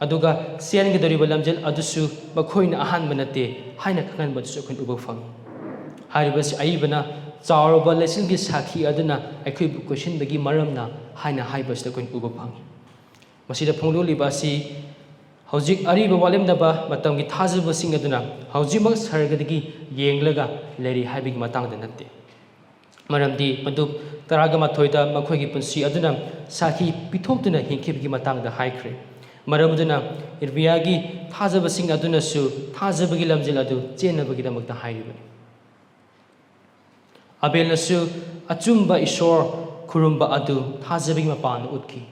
ꯑꯗꯨꯒ ꯆꯦꯟꯒꯗꯧꯔꯤꯕ ꯂꯝꯖꯦꯜ ꯑꯗꯨꯁꯨ ꯃꯈꯣꯏꯅ ꯑꯍꯥꯟꯕ ꯅꯠꯇꯦ ꯍꯥꯏꯅ ꯈꯪꯍꯟꯕ ꯑꯗꯨꯁꯨ ꯑꯩꯈꯣꯏꯅ ꯎꯕ ꯐꯪꯏ꯫ ꯍꯥꯏꯔꯤꯕꯁꯤ ꯑꯏꯕꯅ "ꯆꯥꯎꯔꯕ ꯂꯩꯆꯤꯜꯒꯤ ꯁꯥꯈꯤ ꯑꯗꯨꯅ ꯑꯩꯈꯣꯏꯕꯨ ꯀꯣꯏꯁꯤꯟꯕꯒꯤ ꯃꯔꯝꯅ" ꯍꯥꯏꯅ ꯍꯥꯏꯕꯁꯤꯗ ꯑꯩꯈꯣꯏꯅ ꯎꯕ ꯐꯪꯏ꯫ ꯃꯁꯤꯗ ꯐꯣꯡꯗꯣꯛꯂꯤꯕ ꯑꯁꯤ ꯍꯧꯖꯤꯛ ꯑꯔꯤꯕ ꯋꯥꯠꯂꯦꯝꯅꯕ ꯃꯇꯝꯒꯤ ꯊꯥꯖꯕꯁꯤꯡ ꯑꯗꯨꯅ ꯍꯧꯖꯤꯛꯃꯛ ꯁꯔꯒꯗꯒꯤ ꯌꯦꯡꯂꯒ ꯂꯩꯔꯤ ꯍꯥꯏꯕꯒꯤ ꯃꯇꯥꯡꯗ ꯅꯠꯇꯦ꯫ ꯃꯔꯝꯗꯤ ꯄꯟꯗꯨꯞ ꯇꯔꯥꯒ ꯃꯥꯊꯣꯏꯗ ꯃꯈꯣꯏꯒꯤ ꯄꯨꯟꯁꯤ ꯑꯗꯨꯅ ꯁꯥꯈꯤ ꯄꯤꯊꯣꯛꯇꯨꯅ ꯍꯤꯡꯈꯤꯕꯒꯤ ꯃꯇꯥꯡꯗ ꯍꯥꯏꯈ꯭ꯔꯦ꯫ ꯃꯔꯝ ꯑꯗꯨꯅ ꯏꯔꯃꯤꯌꯥꯒꯤ ꯊꯥꯖꯕꯁꯤꯡ ꯑꯗꯨꯅꯁꯨ ꯊꯥꯖꯕꯒꯤ ꯂꯝꯖꯦꯜ ꯑꯗꯨ ꯆꯦꯟꯅꯕꯒꯤꯗꯃꯛꯇ ꯍꯥꯏꯔꯤꯕꯅꯤ꯫ ꯑꯕꯦꯜꯅꯁꯨ ꯑꯆꯨꯝꯕ ꯏꯁꯣꯔ ꯈꯨꯔꯨꯝꯕ ꯑꯗꯨ ꯊꯥꯖꯕꯒꯤ ꯃꯄꯥꯟꯗ ꯎꯠꯈꯤ꯫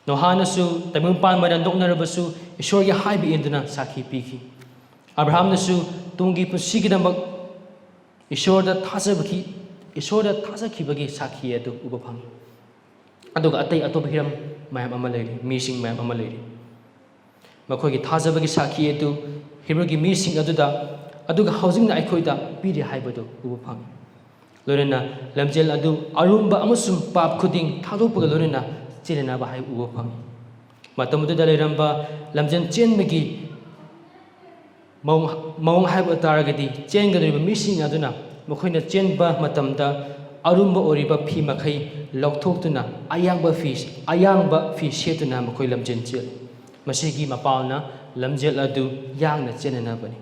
ꯅꯣꯍꯥꯅꯁꯨ ꯇꯥꯏꯕꯪꯄꯥꯟ ꯃꯔꯟ ꯅꯣꯛꯅꯔꯕꯁꯨ ꯏꯁꯣꯔꯒꯤ ꯍꯥꯏꯕ ꯏꯟꯗꯨꯅ ꯁꯥꯈꯤ ꯄꯤꯈꯤ꯫ ꯑꯕ꯭ꯔꯥꯍꯥꯝꯅꯁꯨ ꯇꯨꯡꯒꯤ ꯄꯨꯟꯁꯤꯒꯤꯗꯃꯛ ꯏꯁꯣꯔꯗ ꯊꯥꯖꯕꯒꯤ, ꯏꯁꯣꯔꯗ ꯊꯥꯖꯈꯤꯕꯒꯤ ꯁꯥꯈꯤ ꯑꯗꯨ ꯎꯕ ꯐꯪꯏ꯫ ꯑꯗꯨꯒ ꯑꯇꯩ ꯑꯇꯣꯞꯄ ꯍꯤꯔꯝ ꯃꯌꯥꯝ ꯑꯃ ꯂꯩꯔꯤ, ꯃꯤꯁꯤꯡ ꯃꯌꯥꯝ ꯑꯃ ꯂꯩꯔꯤ꯫ ꯃꯈꯣꯏꯒꯤ ꯊꯥꯖꯕꯒꯤ ꯁꯥꯈꯤ ꯑꯗꯨ ꯍꯤꯕ꯭ꯔꯨꯒꯤ ꯃꯤꯁꯤꯡ ꯑꯗꯨꯗ, ꯑꯗꯨꯒ ꯍꯧꯖꯤꯛꯅ ꯑꯩꯈꯣꯏꯗ ꯄꯤꯔꯤ ꯍꯥꯏꯕꯗꯨ ꯎꯕ ꯐꯪꯏ꯫ ꯂꯣꯏꯅꯅ ꯂꯝꯖꯦꯜ ꯑꯗꯨ ꯑꯔꯨꯝꯕ ꯑꯃꯁꯨꯡ ꯄꯥꯞ ꯈꯨꯗꯤꯡ ꯊꯥꯗꯣꯛꯄꯒ ꯂꯣꯏꯅꯅ ꯆꯦꯟꯅꯅꯕ ꯍꯥꯏꯕ ꯎꯕ ꯐꯪꯏ꯫ ꯃꯇꯝ ꯑꯗꯨꯗ ꯂꯩꯔꯝꯕ ꯂꯝꯖꯦꯜ ꯆꯦꯟꯕꯒꯤ ꯃꯑꯣꯡ, ꯃꯑꯣꯡ ꯍꯥꯏꯕ ꯇꯥꯔꯒꯗꯤ, ꯆꯦꯟꯒꯗꯧꯔꯤꯕ ꯃꯤꯁꯤꯡ ꯑꯗꯨꯅ ꯃꯈꯣꯏꯅ ꯆꯦꯟꯕ ꯃꯇꯝꯗ ꯑꯔꯨꯝꯕ ꯑꯣꯏꯔꯤꯕ ꯐꯤ ꯃꯈꯩ ꯂꯧꯊꯣꯛꯇꯨꯅ ꯑꯌꯥꯡꯕ ꯐꯤ, ꯑꯌꯥꯡꯕ ꯐꯤ ꯁꯦꯠꯇꯨꯅ ꯃꯈꯣꯏ ꯂꯝꯖꯦꯜ ꯆꯦꯜꯂꯤ꯫ ꯃꯁꯤꯒꯤ ꯃꯄꯥꯜꯅ ꯂꯝꯖꯦꯜ ꯑꯗꯨ ꯌꯥꯡꯅ ꯆꯦꯟꯅꯅꯕꯅꯤ꯫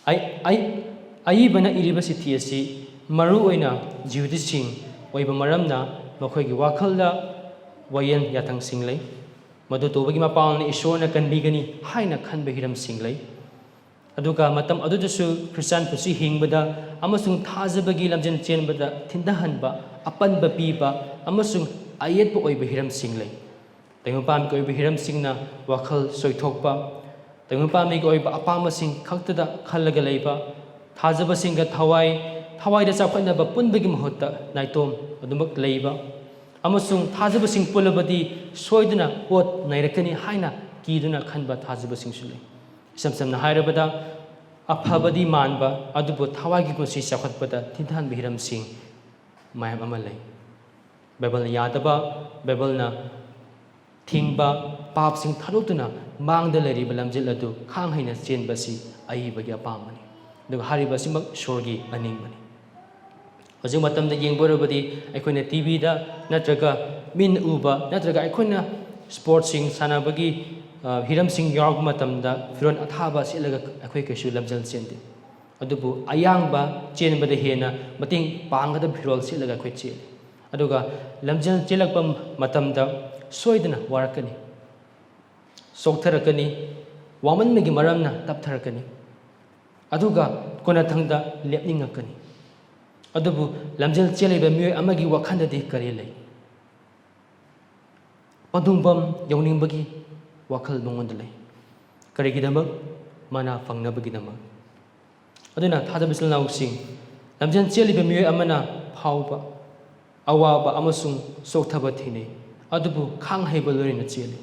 ꯑꯏ-, ꯑꯏ-, ꯑꯏꯕꯅ ꯏꯔꯤꯕ ꯆꯤꯊꯤ ꯑꯁꯤ ꯃꯔꯨ ꯑꯣꯏꯅ ꯖꯤꯍꯨꯗꯤꯁꯤꯡ ꯑꯣꯏꯕ ꯃꯔꯝꯅ ꯃꯈꯣꯏꯒꯤ ꯋꯥꯈꯜꯗ ꯋꯥꯌꯦꯜ ꯌꯥꯊꯪꯁꯤꯡ ꯂꯩ꯫ ꯃꯗꯨ ꯇꯧꯕꯒꯤ ꯃꯄꯥꯡꯅ ꯏꯁꯣꯔꯅ ꯀꯟꯕꯤꯒꯅꯤ ꯍꯥꯏꯅ ꯈꯟꯕ ꯍꯤꯔꯝꯁꯤꯡ ꯂꯩ꯫ ꯑꯗꯨꯒ ꯃꯇꯝ ꯑꯗꯨꯗꯁꯨ ꯈ꯭ꯔꯤꯁꯇꯥꯟ ꯄꯨꯟꯁꯤ ꯍꯤꯡꯕꯗ ꯑꯃꯁꯨꯡ ꯊꯥꯖꯕꯒꯤ ꯂꯝꯖꯦꯜ ꯆꯦꯟꯕꯗ ꯊꯤꯟꯊꯍꯟꯕ, ꯑꯄꯟꯕ ꯄꯤꯕ ꯑꯃꯁꯨꯡ ꯑꯌꯦꯠꯄ ꯑꯣꯏꯕ ꯍꯤꯔꯝꯁꯤꯡ ꯂꯩ꯫ ꯇꯥꯏꯕꯪꯄꯥꯟꯒꯤ ꯑꯣꯏꯕ ꯍꯤꯔꯝꯁꯤꯡꯅ ꯋꯥꯈꯜ ꯁꯣꯏꯊꯣꯛꯄ, ꯇꯥꯏꯕꯪꯄꯥꯟꯒꯤ ꯑꯣꯏꯕ ꯑꯄꯥꯝꯕꯁꯤꯡ ꯈꯛꯇꯗ ꯈꯜꯂꯒ ꯂꯩꯕ, ꯊꯥꯖꯕꯁꯤꯡꯒ ꯊꯋꯥꯏ, ꯊꯋꯥꯏꯗ ꯆꯥꯎꯈꯠꯅꯕ ꯄꯨꯟꯕꯒꯤ ꯃꯍꯨꯠꯇ ꯅꯥꯏꯇꯣꯝ ꯑꯗꯨꯃꯛ ꯂꯩꯕ, ꯑꯃꯁꯨꯡ ꯊꯥꯖꯕꯁꯤꯡ ꯄꯨꯜꯂꯕꯗꯤ ꯁꯣꯏꯗꯅ ꯑꯣꯠ ꯅꯩꯔꯛꯀꯅꯤ ꯍꯥꯏꯅ ꯀꯤꯗꯨꯅ ꯈꯟꯕ ꯊꯥꯖꯕꯁꯤꯡꯁꯨ ꯂꯩ꯫ ꯏꯁꯝ ꯁꯝꯅ ꯍꯥꯏꯔꯕꯗ, ꯑꯐꯕꯗꯤ ꯃꯥꯟꯕ ꯑꯗꯨꯕꯨ ꯊꯋꯥꯏꯒꯤ ꯄꯨꯟꯁꯤ ꯆꯥꯎꯈꯠꯄꯗ ꯊꯤꯟꯊꯍꯟꯕ ꯍꯤꯔꯝꯁꯤꯡ ꯃꯌꯥꯝ ꯑꯃ ꯂꯩ꯫ ꯕꯥꯏꯕꯜꯅ ꯌꯥꯗꯕ, ꯕꯥꯏꯕꯜꯅ ꯊꯤꯡꯕ ꯄꯥꯞꯁꯤꯡ ꯊꯥꯗꯣꯛꯇꯨꯅ ꯃꯥꯡꯗ ꯂꯩꯔꯤꯕ ꯂꯝꯖꯦꯜ ꯑꯗꯨ ꯈꯥꯡ ꯍꯩꯅ ꯆꯦꯟꯕꯁꯤ ꯑꯏꯕꯒꯤ ꯑꯄꯥꯝꯕꯅꯤ꯫ ꯑꯗꯨꯒ ꯍꯥꯏꯔꯤꯕ ꯑꯁꯤꯃꯛ ꯏꯁꯣꯔꯒꯤ ꯑꯅꯤꯡꯕꯅꯤ꯫ ꯍꯧꯖꯤꯛ ꯃꯇꯝꯗ ꯌꯦꯡꯕ ꯑꯣꯏꯔꯕꯗꯤ ꯑꯩꯈꯣꯏꯅ ꯇꯤ ꯚꯤꯗ ꯅꯠꯇ꯭ꯔꯒ ꯃꯤꯠꯅ ꯎꯕ ꯅꯠꯇ꯭ꯔꯒ ꯑꯩꯈꯣꯏꯅ ꯁ꯭ꯄꯣꯔꯠꯁꯤꯡ ꯁꯥꯟꯅꯕꯒꯤ, ꯑ, ꯍꯤꯔꯝꯁꯤꯡ ꯌꯥꯎꯔꯛꯄ ꯃꯇꯝꯗ ꯐꯤꯔꯣꯜ ꯑꯊꯥꯕ ꯁꯦꯠꯂꯒ ꯑꯩꯈꯣꯏ ꯀꯩꯁꯨ ꯂꯝꯖꯦꯜ ꯆꯦꯟꯗꯦ꯫ ꯑꯗꯨꯕꯨ ꯑꯌꯥꯡꯕ ꯆꯦꯟꯕꯗ ꯍꯦꯟꯅ ꯃꯇꯦꯡ ꯄꯥꯡꯒꯗꯕ ꯐꯤꯔꯣꯜ ꯁꯦꯠꯂꯒ ꯑꯩꯈꯣꯏ ꯆꯦꯜꯂꯤ꯫ ꯑꯗꯨꯒ ꯂꯝꯖꯦꯜ ꯆꯦꯜꯂꯛꯄ ꯃꯇꯝꯗ ꯁꯣꯏꯗꯅ ꯋꯥꯔꯛꯀꯅꯤ, ꯆꯣꯛꯊꯔꯛꯀꯅꯤ, ꯋꯥꯃꯟꯕꯒꯤ ꯃꯔꯝꯅ ꯇꯞꯊꯔꯛꯀꯅꯤ꯫ ꯑꯗꯨꯒ ꯀꯣꯟꯅꯊꯪꯗ ꯂꯦꯞꯅꯤꯡꯉꯛꯀꯅꯤ꯫ ꯑꯗꯨꯕꯨ ꯂꯝꯖꯦꯜ ꯆꯦꯜꯂꯤꯕ ꯃꯤꯑꯣꯏ ꯑꯃꯒꯤ ꯋꯥꯈꯜꯗꯗꯤ ꯀꯔꯤ ꯂꯩ? ꯄꯟꯊꯨꯡꯐꯝ ꯌꯧꯅꯤꯡꯕꯒꯤ ꯋꯥꯈꯜ ꯃꯉꯣꯟꯗ ꯂꯩ꯫ ꯀꯔꯤꯒꯤꯗꯃꯛ? ꯃꯅꯥ ꯐꯪꯅꯕꯒꯤꯗꯃꯛ꯫ ꯑꯗꯨꯅ ꯊꯥꯖꯕ ꯏꯆꯤꯜ ꯏꯅꯥꯎꯁꯤꯡ, ꯂꯝꯖꯦꯜ ꯆꯦꯜꯂꯤꯕ ꯃꯤꯑꯣꯏ ꯑꯃꯅ ꯐꯥꯎꯕ ꯑꯋꯥꯕ ꯑꯃꯁꯨꯡ ꯆꯣꯛꯊꯕ ꯊꯦꯡꯅꯩ, ꯑꯗꯨꯕꯨ ꯈꯥꯡ ꯍꯩꯕ ꯂꯣꯏꯅꯅ ꯆꯦꯜꯂꯤ꯫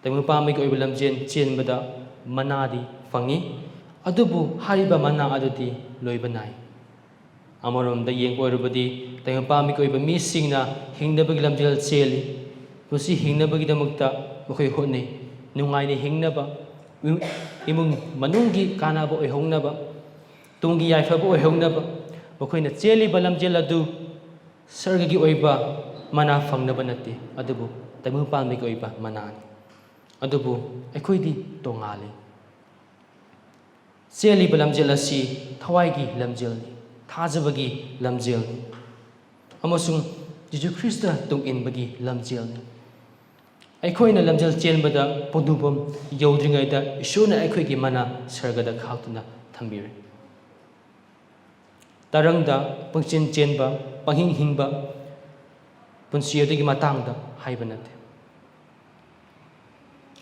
ꯇꯥꯏꯕꯪꯄꯥꯟꯒꯤ ꯑꯣꯏꯕ ꯂꯝꯖꯦꯜ ꯆꯦꯟꯕꯗ ꯃꯅꯥꯗꯤ ꯐꯪꯏ, ꯑꯗꯨꯕꯨ ꯍꯥꯏꯔꯤꯕ ꯃꯅꯥ ꯑꯗꯨꯗꯤ ꯂꯣꯏꯕ ꯅꯥꯏ꯫ ꯑꯃꯔꯣꯝꯗ ꯌꯦꯡꯕ ꯑꯣꯏꯔꯕꯗꯤ, ꯇꯥꯏꯕꯪꯄꯥꯟꯒꯤ ꯑꯣꯏꯕ ꯃꯤꯁꯤꯡꯅ ꯍꯤꯡꯅꯕꯒꯤ ꯂꯝꯖꯦꯜ ꯆꯦꯜꯂꯤ꯫ ꯄꯨꯟꯁꯤ ꯍꯤꯡꯅꯕꯒꯤꯗꯃꯛꯇ ꯃꯈꯣꯏ ꯍꯣꯠꯅꯩ꯫ ꯅꯨꯡꯉꯥꯏꯅ ꯍꯤꯡꯅꯕ, ꯏꯃꯨꯡ ꯃꯅꯨꯡꯒꯤ ꯀꯥꯟꯅꯕ ꯑꯣꯏꯍꯧꯅꯕ, ꯇꯨꯡꯒꯤ ꯌꯥꯏꯐꯕ ꯑꯣꯏꯍꯧꯅꯕ ꯃꯈꯣꯏꯅ ꯆꯦꯜꯂꯤꯕ ꯂꯝꯖꯦꯜ ꯑꯗꯨ ꯁꯔꯒꯒꯤ ꯑꯣꯏꯕ ꯃꯅꯥ ꯐꯪꯅꯕ ꯅꯠꯇꯦ, ꯑꯗꯨꯕꯨ ꯇꯥꯏꯕꯪꯄꯥꯟꯒꯤ ꯑꯣꯏꯕ ꯃꯅꯥꯅꯤ꯫ ꯑꯗꯨꯕꯨ ꯑꯩꯈꯣꯏꯗꯤ ꯇꯣꯉꯥꯜꯂꯤ꯫ ꯆꯦꯜꯂꯤꯕ ꯂꯝꯖꯦꯜ ꯑꯁꯤ ꯊꯋꯥꯏꯒꯤ ꯂꯝꯖꯦꯜꯅꯤ, ꯊꯥꯖꯕꯒꯤ ꯂꯝꯖꯦꯜꯅꯤ, ꯑꯃꯁꯨꯡ ꯖꯤꯁꯨ ꯈ꯭ꯔꯤꯁꯇ ꯇꯨꯡ ꯏꯟꯕꯒꯤ ꯂꯝꯖꯦꯜꯅꯤ꯫ ꯑꯩꯈꯣꯏꯅ ꯂꯝꯖꯦꯜ ꯆꯦꯟꯕꯗ ꯄꯣꯟꯊꯨꯐꯝ ꯌꯧꯗ꯭ꯔꯤꯉꯩꯗ ꯏꯁꯣꯔꯅ ꯑꯩꯈꯣꯏꯒꯤ ꯃꯅꯥ ꯁꯔꯒꯗ ꯈꯥꯛꯇꯨꯅ ꯊꯝꯕꯤꯔꯦ꯫ ꯇꯔꯪꯗ ꯄꯪꯆꯦꯟ ꯆꯦꯟꯕ, ꯄꯪꯍꯤꯡ ꯍꯤꯡꯕ ꯄꯨꯟꯁꯤ ꯑꯗꯨꯒꯤ ꯃꯇꯥꯡꯗ ꯍꯥꯏꯕ ꯅꯠꯇꯦ꯫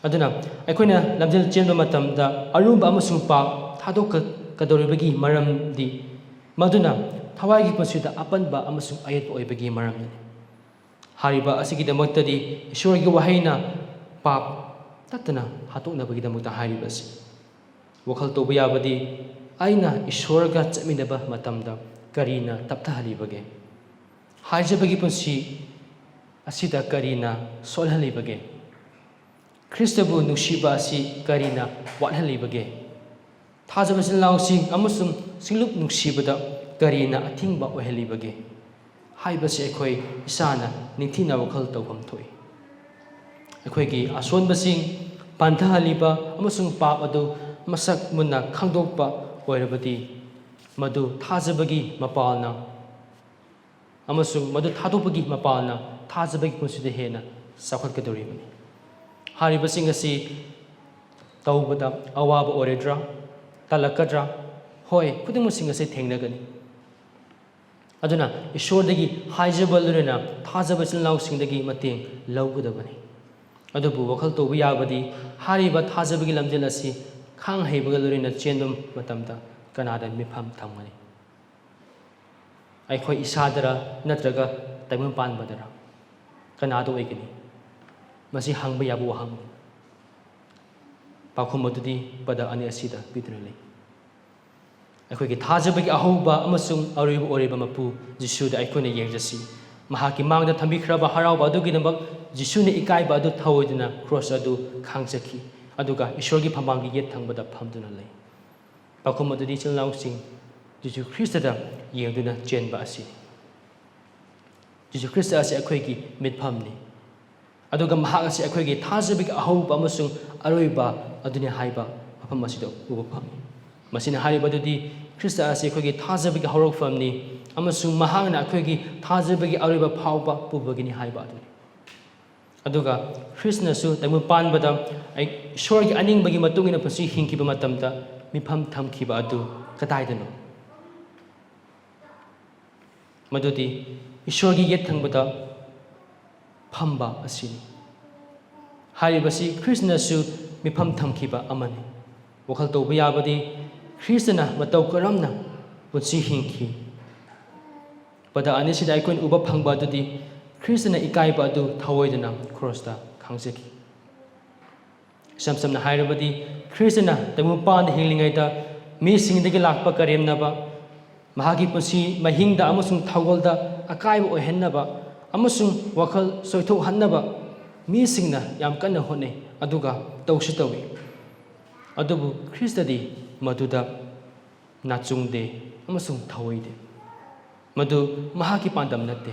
ꯑꯗꯨꯅ ꯑꯩꯈꯣꯏꯅ ꯂꯝꯖꯦꯜ ꯆꯦꯟꯕ ꯃꯇꯝꯗ ꯑꯔꯨꯝꯕ ꯑꯃꯁꯨꯡ ꯄꯥꯞ ꯊꯥꯗꯣꯛꯀꯗꯧꯔꯤꯕꯒꯤ ꯃꯔꯝꯗꯤ ꯃꯗꯨꯅ ꯊꯋꯥꯏꯒꯤ ꯄꯨꯟꯁꯤꯗ ꯑꯄꯟꯕ ꯑꯃꯁꯨꯡ ꯑꯌꯦꯠꯄ ꯑꯣꯏꯕꯒꯤ ꯃꯔꯝꯅꯤ꯫ ꯍꯥꯏꯔꯤꯕ ꯑꯁꯤꯒꯤꯗꯃꯛꯇꯗꯤ ꯏꯁꯣꯔꯒꯤ ꯋꯥꯍꯩꯅ ꯄꯥꯞ ꯇꯠꯇꯅ ꯍꯥꯠꯇꯣꯛꯅꯕꯒꯤꯗꯃꯛꯇ ꯍꯥꯏꯔꯤꯕ ꯑꯁꯤ꯫ ꯋꯥꯈꯜ ꯇꯧꯕ ꯌꯥꯕꯗꯤ, ꯑꯩꯅ ꯏꯁꯣꯔꯒ ꯆꯠꯃꯤꯟꯅꯕ ꯃꯇꯝꯗ ꯀꯔꯤꯅ ꯇꯞꯊꯍꯜꯂꯤꯕꯒꯦ? ꯍꯥꯏꯖꯕꯒꯤ ꯄꯨꯟꯁꯤ ꯑꯁꯤꯗ ꯀꯔꯤꯅ ꯁꯣꯜꯍꯜꯂꯤꯕꯒꯦ? ꯈ꯭ꯔꯤꯁꯇꯕꯨ ꯅꯨꯡꯁꯤꯕ ꯑꯁꯤ ꯀꯔꯤꯅ ꯋꯥꯠꯍꯜꯂꯤꯕꯒꯦ? ꯊꯥꯖꯕ ꯏꯆꯤꯜ ꯏꯅꯥꯎꯁꯤꯡ ꯑꯃꯁꯨꯡ ꯁꯤꯡꯂꯨꯞ ꯅꯨꯡꯁꯤꯕꯗ ꯀꯔꯤꯅ ꯑꯊꯤꯡꯕ ꯑꯣꯏꯍꯜꯂꯤꯕꯒꯦ ꯍꯥꯏꯕꯁꯤ ꯑꯩꯈꯣꯏ ꯏꯁꯥꯅ ꯅꯤꯡꯊꯤꯅ ꯋꯥꯈꯜ ꯇꯧꯐꯝ ꯊꯣꯛꯏ꯫ ꯑꯩꯈꯣꯏꯒꯤ ꯑꯁꯣꯟꯕꯁꯤꯡ ꯄꯟꯊꯍꯜꯂꯤꯕ ꯑꯃꯁꯨꯡ ꯄꯥꯞ ꯑꯗꯨ ꯃꯁꯛ ꯃꯨꯟꯅ ꯈꯪꯗꯣꯛꯄ ꯑꯣꯏꯔꯕꯗꯤ, ꯃꯗꯨ ꯊꯥꯖꯕꯒꯤ ꯃꯄꯥꯜꯅ ꯑꯃꯁꯨꯡ ꯃꯗꯨ ꯊꯥꯗꯣꯛꯄꯒꯤ ꯃꯄꯥꯜꯅ ꯊꯥꯖꯕꯒꯤ ꯄꯨꯟꯁꯤꯗ ꯍꯦꯟꯅ ꯆꯥꯎꯈꯠꯀꯗꯧꯔꯤꯕꯅꯤ꯫ ꯍꯥꯏꯔꯤꯕꯁꯤꯡ ꯑꯁꯤ ꯇꯧꯕꯗ ꯑꯋꯥꯕ ꯑꯣꯏꯔꯣꯏꯗ꯭ꯔꯥ? ꯇꯜꯂꯛꯀꯗ꯭ꯔꯥ? ꯍꯣꯏ, ꯈꯨꯗꯤꯡꯃꯛꯁꯤꯡ ꯑꯁꯤ ꯊꯦꯡꯅꯒꯅꯤ꯫ ꯑꯗꯨꯅ ꯏꯁꯣꯔꯗꯒꯤ ꯍꯥꯏꯖꯕ ꯂꯣꯏꯅꯅ ꯊꯥꯖꯕ ꯏꯆꯤꯜ ꯏꯅꯥꯎꯁꯤꯡꯗꯒꯤ ꯃꯇꯦꯡ ꯂꯧꯒꯗꯕꯅꯤ꯫ ꯑꯗꯨꯕꯨ ꯋꯥꯈꯜ ꯇꯧꯕ ꯌꯥꯕꯗꯤ, ꯍꯥꯏꯔꯤꯕ ꯊꯥꯖꯕꯒꯤ ꯂꯝꯖꯦꯜ ꯑꯁꯤ ꯈꯥꯡ ꯍꯩꯕꯒ ꯂꯣꯏꯅꯅ ꯆꯦꯟꯕ ꯃꯇꯝꯗ ꯀꯅꯥꯗ ꯃꯤꯠꯐꯝ ꯊꯝꯒꯅꯤ? ꯑꯩꯈꯣꯏ ꯏꯁꯥꯗꯔ ꯅꯠꯇ꯭ꯔꯒ ꯇꯥꯏꯕꯪ ꯄꯥꯟꯕꯗꯔ? ꯀꯅꯥꯗ ꯑꯣꯏꯒꯅꯤ? ꯃꯁꯤ ꯍꯪꯕ ꯌꯥꯕ ꯋꯥꯍꯪꯅꯤ꯫ ꯄꯥꯎꯈꯨꯝ ꯑꯗꯨꯗꯤ ꯄꯗ ꯑꯅꯤ ꯑꯁꯤꯗ ꯄꯤꯗꯨꯅ ꯂꯩ꯫ ꯑꯩꯈꯣꯏꯒꯤ ꯊꯥꯖꯕꯒꯤ ꯑꯍꯧꯕ ꯑꯃꯁꯨꯡ ꯑꯔꯣꯏꯕ ꯑꯣꯏꯔꯤꯕ ꯃꯄꯨ ꯖꯤꯁꯨꯗ ꯑꯩꯈꯣꯏꯅ ꯌꯦꯡꯖꯁꯤ꯫ ꯃꯍꯥꯛꯀꯤ ꯃꯥꯡꯗ ꯊꯝꯕꯤꯈ꯭ꯔꯕ ꯍꯔꯥꯎꯕ ꯑꯗꯨꯒꯤꯗꯃꯛ ꯖꯤꯁꯨꯅ ꯏꯀꯥꯏꯕ ꯑꯗꯨ ꯊꯧꯑꯣꯏꯗꯨꯅ ꯀ꯭ꯔꯣꯁ ꯑꯗꯨ ꯈꯥꯡꯖꯈꯤ, ꯑꯗꯨꯒ ꯏꯁꯣꯔꯒꯤ ꯐꯝꯕꯥꯜꯒꯤ ꯌꯦꯠ ꯊꯪꯕꯗ ꯐꯝꯗꯨꯅ ꯂꯩ꯫ ꯄꯥꯎꯈꯨꯝ ꯑꯗꯨꯗꯤ ꯏꯆꯤꯜ ꯏꯅꯥꯎꯁꯤꯡ, ꯖꯤꯁꯨ ꯈ꯭ꯔꯤꯁꯇꯗ ꯌꯦꯡꯗꯨꯅ ꯆꯦꯟꯕ ꯑꯁꯤꯅꯤ꯫ ꯖꯤꯁꯨ ꯈ꯭ꯔꯤꯁꯇ ꯑꯁꯤ ꯑꯩꯈꯣꯏꯒꯤ ꯃꯤꯠꯐꯝꯅꯤ, ꯑꯗꯨꯒ ꯃꯍꯥꯛ ꯑꯁꯤ ꯑꯩꯈꯣꯏꯒꯤ ꯊꯥꯖꯕꯒꯤ ꯑꯍꯧꯕ ꯑꯃꯁꯨꯡ ꯑꯔꯣꯏꯕ ꯑꯗꯨꯅꯤ ꯍꯥꯏꯕ ꯃꯐꯝ ꯑꯁꯤꯗ ꯎꯕ ꯐꯪꯏ꯫ ꯃꯁꯤꯅ ꯍꯥꯏꯔꯤꯕꯗꯨꯗꯤ ꯈ꯭ꯔꯤꯁꯇ ꯑꯁꯤ ꯑꯩꯈꯣꯏꯒꯤ ꯊꯥꯖꯕꯒꯤ ꯍꯧꯔꯛꯐꯝꯅꯤ ꯑꯃꯁꯨꯡ ꯃꯍꯥꯛꯅ ꯑꯩꯈꯣꯏꯒꯤ ꯊꯥꯖꯕꯒꯤ ꯑꯔꯣꯏꯕ ꯐꯥꯎꯕ ꯄꯨꯕꯒꯤꯅꯤ ꯍꯥꯏꯕ ꯑꯗꯨꯅꯤ꯫ ꯑꯗꯨꯒ ꯈ꯭ꯔꯤꯁꯅꯁꯨ ꯇꯥꯏꯕꯪ ꯄꯥꯟꯕꯗ ꯑꯩ ꯏꯁꯣꯔꯒꯤ ꯑꯅꯤꯡꯕꯒꯤ ꯃꯇꯨꯡ ꯏꯟꯅ ꯄꯨꯟꯁꯤ ꯍꯤꯡꯈꯤꯕ ꯃꯇꯝꯗ ꯃꯤꯐꯝ ꯊꯝꯈꯤꯕ ꯑꯗꯨ ꯀꯗꯥꯏꯗꯅꯣ? ꯃꯗꯨꯗꯤ ꯏꯁꯣꯔꯒꯤ ꯌꯦꯠ ꯊꯪꯕꯗ ꯐꯝꯕ ꯑꯁꯤꯅꯤ꯫ ꯍꯥꯏꯔꯤꯕꯁꯤ ꯈ꯭ꯔꯤꯁꯅꯁꯨ ꯃꯤꯐꯝ ꯊꯝꯈꯤꯕ ꯑꯃꯅꯤ꯫ ꯋꯥꯈꯜ ꯇꯧꯕ ꯌꯥꯕꯗꯤ ꯈ꯭ꯔꯤꯁꯇꯅ ꯃꯇꯧ ꯀꯔꯝꯅ ꯄꯨꯟꯁꯤ ꯍꯤꯡꯈꯤ? ꯄꯗ ꯑꯅꯤꯁꯤꯗ ꯑꯩꯈꯣꯏꯅ ꯎꯕ ꯐꯪꯕ ꯑꯗꯨꯗꯤ ꯈ꯭ꯔꯤꯁꯇꯅ ꯏꯀꯥꯏꯕ ꯑꯗꯨ ꯊꯧꯑꯣꯏꯗꯅ ꯀ꯭ꯔꯣꯁꯇ ꯈꯥꯡꯖꯈꯤ꯫ ꯏꯁꯝ ꯁꯝꯅ ꯍꯥꯏꯔꯕꯗꯤ, ꯈ꯭ꯔꯤꯁꯇꯅ ꯇꯥꯏꯕꯪꯄꯥꯟꯗ ꯍꯤꯡꯂꯤꯉꯩꯗ ꯃꯤꯁꯤꯡꯗꯒꯤ ꯂꯥꯛꯄ ꯀꯔꯦꯝꯅꯕ, ꯃꯍꯥꯛꯀꯤ ꯄꯨꯟꯁꯤ ꯃꯍꯤꯡꯗ ꯑꯃꯁꯨꯡ ꯊꯧꯒꯜꯗ ꯑꯀꯥꯏꯕ ꯑꯣꯏꯍꯟꯅꯕ ꯑꯃꯁꯨꯡ ꯋꯥꯈꯜ ꯆꯣꯏꯊꯣꯛꯍꯟꯅꯕ ꯃꯤꯁꯤꯡꯅ ꯌꯥꯝ ꯀꯟꯅ ꯍꯣꯠꯅꯩ, ꯑꯗꯨꯒ ꯇꯧꯁꯨ ꯇꯧꯏ꯫ ꯑꯗꯨꯕꯨ ꯈ꯭ꯔꯤꯁꯇꯗꯤ ꯃꯗꯨꯗ ꯅꯥꯆꯨꯡꯗꯦ ꯑꯃꯁꯨꯡ ꯊꯧꯑꯣꯏꯗꯦ꯫ ꯃꯗꯨ ꯃꯍꯥꯛꯀꯤ ꯄꯥꯟꯗꯝ ꯅꯠꯇꯦ꯫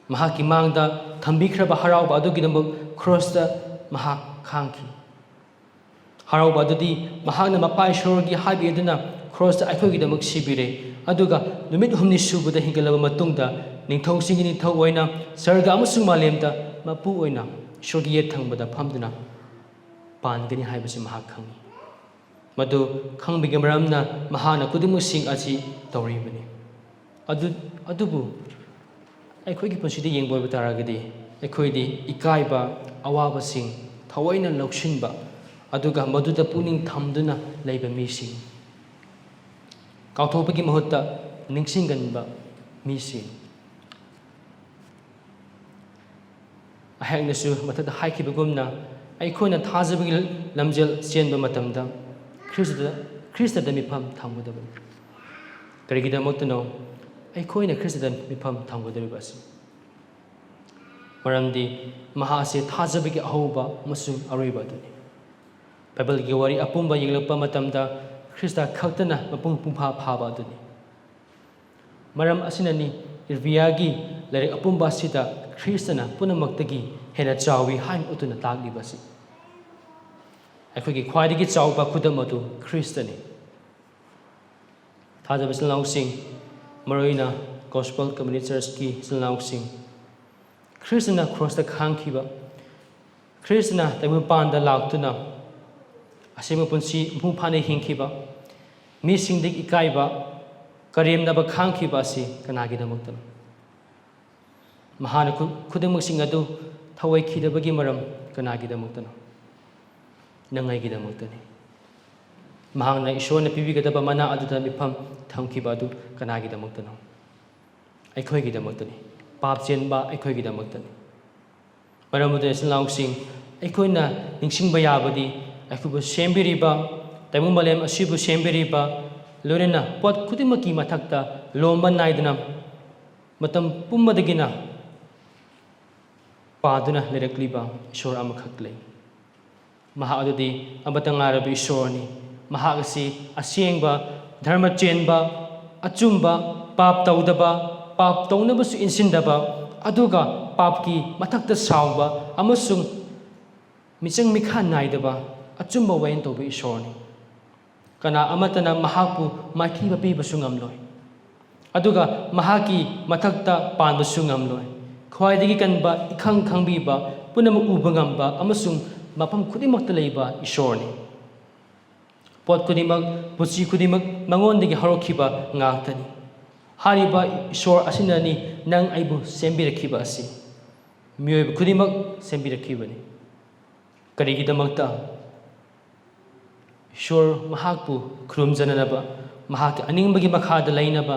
ꯃꯍꯥꯛꯀꯤ ꯃꯥꯡꯗ ꯊꯝꯕꯤꯈ꯭ꯔꯕ ꯍꯔꯥꯎꯕ ꯑꯗꯨꯒꯤꯗꯃꯛ ꯀ꯭ꯔꯣꯁꯇ ꯃꯍꯥꯛ ꯈꯥꯡꯈꯤ꯫ ꯍꯔꯥꯎꯕ ꯑꯗꯨꯗꯤ ꯃꯍꯥꯛꯅ ꯃꯄꯥ ꯏꯁꯣꯔꯒꯤ ꯍꯥꯏꯕ ꯏꯟꯗꯨꯅ ꯀ꯭ꯔꯣꯁꯇ ꯑꯩꯈꯣꯏꯒꯤꯗꯃꯛ ꯁꯤꯕꯤꯔꯦ, ꯑꯗꯨꯒ ꯅꯨꯃꯤꯠ ꯍꯨꯝꯅꯤ ꯁꯨꯕꯗ ꯍꯤꯡꯒꯠꯂꯕ ꯃꯇꯨꯡꯗ ꯅꯤꯡꯊꯧꯁꯤꯡꯒꯤ ꯅꯤꯡꯊꯧ ꯑꯣꯏꯅ ꯁꯔꯒ ꯑꯃꯁꯨꯡ ꯃꯥꯂꯦꯝꯗ ꯃꯄꯨ ꯑꯣꯏꯅ ꯏꯁꯣꯔꯒꯤ ꯌꯦꯠ ꯊꯪꯕꯗ ꯐꯝꯗꯨꯅ ꯄꯥꯟꯒꯅꯤ ꯍꯥꯏꯕꯁꯤ ꯃꯍꯥꯛ ꯈꯪꯏ꯫ ꯃꯗꯨ ꯈꯪꯕꯒꯤ ꯃꯔꯝꯅ ꯃꯍꯥꯛꯅ ꯈꯨꯗꯤꯡꯃꯛꯁꯤꯡ ꯑꯁꯤ ꯇꯧꯔꯤꯕꯅꯤ꯫ ꯑꯗꯨ-, ꯑꯗꯨꯕꯨ ꯑꯩꯈꯣꯏꯒꯤ ꯄꯨꯟꯁꯤꯗ ꯌꯦꯡꯕ ꯑꯣꯏꯕ ꯇꯥꯔꯒꯗꯤ, ꯑꯩꯈꯣꯏꯗꯤ ꯏꯀꯥꯏꯕ, ꯑꯋꯥꯕꯁꯤꯡ ꯊꯑꯣꯏꯅ ꯂꯧꯁꯤꯟꯕ, ꯑꯗꯨꯒ ꯃꯗꯨꯗ ꯄꯨꯛꯅꯤꯡ ꯊꯝꯗꯨꯅ ꯂꯩꯕ ꯃꯤꯁꯤꯡ, ꯀꯥꯎꯊꯣꯛꯄꯒꯤ ꯃꯍꯨꯠꯇ ꯅꯤꯡꯁꯤꯡꯒꯟꯕ ꯃꯤꯁꯤꯡ꯫ ꯑꯩꯍꯥꯛꯅꯁꯨ ꯃꯊꯛꯇ ꯍꯥꯏꯈꯤꯕꯒꯨꯝꯅ, ꯑꯩꯈꯣꯏꯅ ꯊꯥꯖꯕꯒꯤ ꯂꯝꯖꯦꯜ ꯆꯦꯟꯕ ꯃꯇꯝꯗ ꯈ꯭ꯔꯤꯁꯇꯗ, ꯈ꯭ꯔꯤꯁꯇꯗ ꯃꯤꯐꯝ ꯊꯝꯒꯗꯕꯅꯤ꯫ ꯀꯔꯤꯒꯤꯗꯃꯛꯇꯅꯣ ꯑꯩꯈꯣꯏꯅ ꯈ꯭ꯔꯤꯁꯇꯗ ꯃꯤꯐꯝ ꯊꯝꯒꯗꯧꯔꯤꯕ ꯑꯁꯤ? ꯃꯔꯝꯗꯤ ꯃꯍꯥꯛ ꯑꯁꯤ ꯊꯥꯖꯕꯒꯤ ꯑꯍꯧꯕ ꯑꯃꯁꯨꯡ ꯑꯔꯣꯏꯕ ꯑꯗꯨꯅꯤ꯫ ꯕꯥꯏꯕꯜꯒꯤ ꯋꯥꯔꯤ ꯑꯄꯨꯝꯕ ꯌꯦꯡꯂꯛꯄ ꯃꯇꯝꯗ ꯈ꯭ꯔꯤꯁꯇ ꯈꯛꯇꯅ ꯃꯄꯨꯡ ꯄꯨꯡꯐꯥ ꯐꯥꯕ ꯑꯗꯨꯅꯤ꯫ ꯃꯔꯝ ꯑꯁꯤꯅꯅꯤ ꯏꯕ꯭ꯔꯤꯌꯥꯒꯤ ꯂꯥꯏꯔꯤꯛ ꯑꯄꯨꯝꯕ ꯑꯁꯤꯗ ꯈ꯭ꯔꯤꯁꯇꯅ ꯄꯨꯝꯅꯃꯛꯇꯒꯤ ꯍꯦꯟꯅ ꯆꯥꯎꯏ ꯍꯥꯏꯅ ꯎꯠꯇꯨꯅ ꯇꯥꯛꯂꯤꯕ ꯑꯁꯤ꯫ ꯑꯩꯈꯣꯏꯒꯤ ꯈ꯭ꯋꯥꯏꯗꯒꯤ ꯆꯥꯎꯕ ꯈꯨꯗꯝ ꯑꯗꯨ ꯈ꯭ꯔꯤꯁꯇꯅꯤ꯫ ꯊꯥꯖꯕ ꯏꯆꯤꯜ ꯏꯅꯥꯎꯁꯤꯡ, ꯃꯔꯨꯑꯣꯏꯅ Gospel Community Churchꯀꯤ ꯏꯆꯤꯜ ꯏꯅꯥꯎꯁꯤꯡ, ꯈ꯭ꯔꯤꯁꯇꯅ ꯀ꯭ꯔꯣꯁꯇ ꯈꯥꯡꯈꯤꯕ, ꯈ꯭ꯔꯤꯁꯇꯅ ꯇꯥꯏꯕꯪꯄꯥꯟꯗ ꯂꯥꯛꯇꯨꯅ ꯑꯁꯦꯡꯕ ꯄꯨꯟꯁꯤ ꯃꯄꯨꯡ ꯐꯥꯅ ꯍꯤꯡꯈꯤꯕ, ꯃꯤꯁꯤꯡꯗꯒꯤ ꯏꯀꯥꯏꯕ, ꯀꯔꯦꯝꯅꯕ ꯈꯥꯡꯈꯤꯕ ꯑꯁꯤ ꯀꯅꯥꯒꯤꯗꯃꯛꯇꯅꯣ? ꯃꯍꯥꯛꯅ ꯈꯨ-, ꯈꯨꯗꯤꯡꯃꯛꯁꯤꯡ ꯑꯗꯨ ꯊꯧꯑꯣꯏꯈꯤꯗꯕꯒꯤ ꯃꯔꯝ ꯀꯅꯥꯒꯤꯗꯃꯛꯇꯅꯣ? ꯅꯪ ꯑꯩꯒꯤꯗꯃꯛꯇꯅꯤ꯫ ꯃꯍꯥꯛꯅ ꯏꯁꯣꯔꯅ ꯄꯤꯕꯤꯒꯗꯕ ꯃꯅꯥ ꯑꯗꯨꯗ ꯃꯤꯠꯐꯝ ꯊꯝꯈꯤꯕ ꯑꯗꯨ ꯀꯅꯥꯒꯤꯗꯃꯛꯇꯅꯣ? ꯑꯩꯈꯣꯏꯒꯤꯗꯃꯛꯇꯅꯤ꯫ ꯄꯥꯞ ꯆꯦꯟꯕ ꯑꯩꯈꯣꯏꯒꯤꯗꯃꯛꯇꯅꯤ꯫ ꯃꯔꯝ ꯑꯗꯨꯅ ꯏꯆꯤꯜ ꯏꯅꯥꯎꯁꯤꯡ, ꯑꯩꯈꯣꯏꯅ ꯅꯤꯡꯁꯤꯡꯕ ꯌꯥꯕꯗꯤ ꯑꯩꯈꯣꯏꯕꯨ ꯁꯦꯝꯕꯤꯔꯤꯕ, ꯇꯥꯏꯕꯪ ꯃꯥꯂꯦꯝ ꯑꯁꯤꯕꯨ ꯁꯦꯝꯕꯤꯔꯤꯕ, ꯂꯣꯏꯅꯅ ꯄꯣꯠ ꯈꯨꯗꯤꯡꯃꯛꯀꯤ ꯃꯊꯛꯇ ꯂꯣꯝꯕ ꯅꯥꯏꯗꯅ ꯃꯇꯝ ꯄꯨꯝꯕꯗꯒꯤꯅ ꯄꯥꯗꯨꯅ ꯂꯩꯔꯛꯂꯤꯕ ꯏꯁꯣꯔ ꯑꯃꯈꯛ ꯂꯩ꯫ ꯃꯍꯥꯛ ꯑꯗꯨꯗꯤ ꯑꯃꯠꯇ ꯉꯥꯏꯔꯕ ꯏꯁꯣꯔꯅꯤ꯫ ꯃꯍꯥꯛ ꯑꯁꯤ ꯑꯁꯦꯡꯕ, ꯙꯔꯃ ꯆꯦꯟꯕ, ꯑꯆꯨꯝꯕ, ꯄꯥꯞ ꯇꯧꯗꯕ, ꯄꯥꯞ ꯇꯧꯅꯕꯁꯨ ꯏꯟꯁꯤꯟꯗꯕ, ꯑꯗꯨꯒ ꯄꯥꯞꯀꯤ ꯃꯊꯛꯇ ꯁꯥꯎꯕ ꯑꯃꯁꯨꯡ ꯃꯤꯆꯪ ꯃꯤꯈꯥ ꯅꯥꯏꯗꯕ ꯑꯆꯨꯝꯕ ꯋꯥꯌꯦꯜ ꯇꯧꯕ ꯏꯁꯣꯔꯅꯤ꯫ ꯀꯅꯥ ꯑꯃꯠꯇꯅ ꯃꯍꯥꯛꯄꯨ ꯃꯥꯏꯊꯤꯕ ꯄꯤꯕꯁꯨ ꯉꯝꯂꯣꯏ, ꯑꯗꯨꯒ ꯃꯍꯥꯛꯀꯤ ꯃꯊꯛꯇ ꯄꯥꯟꯕꯁꯨ ꯉꯝꯂꯣꯏ꯫ ꯈ꯭ꯋꯥꯏꯗꯒꯤ ꯀꯟꯕ, ꯏꯈꯪ ꯈꯪꯕꯤꯕ, ꯄꯨꯝꯅꯃꯛ ꯎꯕ ꯉꯝꯕ ꯑꯃꯁꯨꯡ ꯃꯐꯝ ꯈꯨꯗꯤꯡꯃꯛꯇ ꯂꯩꯕ ꯏꯁꯣꯔꯅꯤ꯫ ꯄꯣꯠ ꯈꯨꯗꯤꯡꯃꯛ, ꯄꯨꯟꯁꯤ ꯈꯨꯗꯤꯡꯃꯛ ꯃꯉꯣꯟꯗꯒꯤ ꯍꯧꯔꯛꯈꯤꯕ ꯉꯥꯛꯇꯅꯤ꯫ ꯍꯥꯏꯔꯤꯕ ꯏꯁꯣꯔ ꯑꯁꯤꯅꯅꯤ ꯅꯪ ꯑꯩꯕꯨ ꯁꯦꯝꯕꯤꯔꯛꯈꯤꯕ ꯑꯁꯤ꯫ ꯃꯤꯑꯣꯏꯕ ꯈꯨꯗꯤꯡꯃꯛ ꯁꯦꯝꯕꯤꯔꯛꯈꯤꯕꯅꯤ꯫ ꯀꯔꯤꯒꯤꯗꯃꯛꯇ? ꯏꯁꯣꯔ ꯃꯍꯥꯛꯄꯨ ꯈꯨꯔꯨꯝꯖꯅꯅꯕ, ꯃꯍꯥꯛꯀꯤ ꯑꯅꯤꯡꯕꯒꯤ ꯃꯈꯥꯗ ꯂꯩꯅꯕ,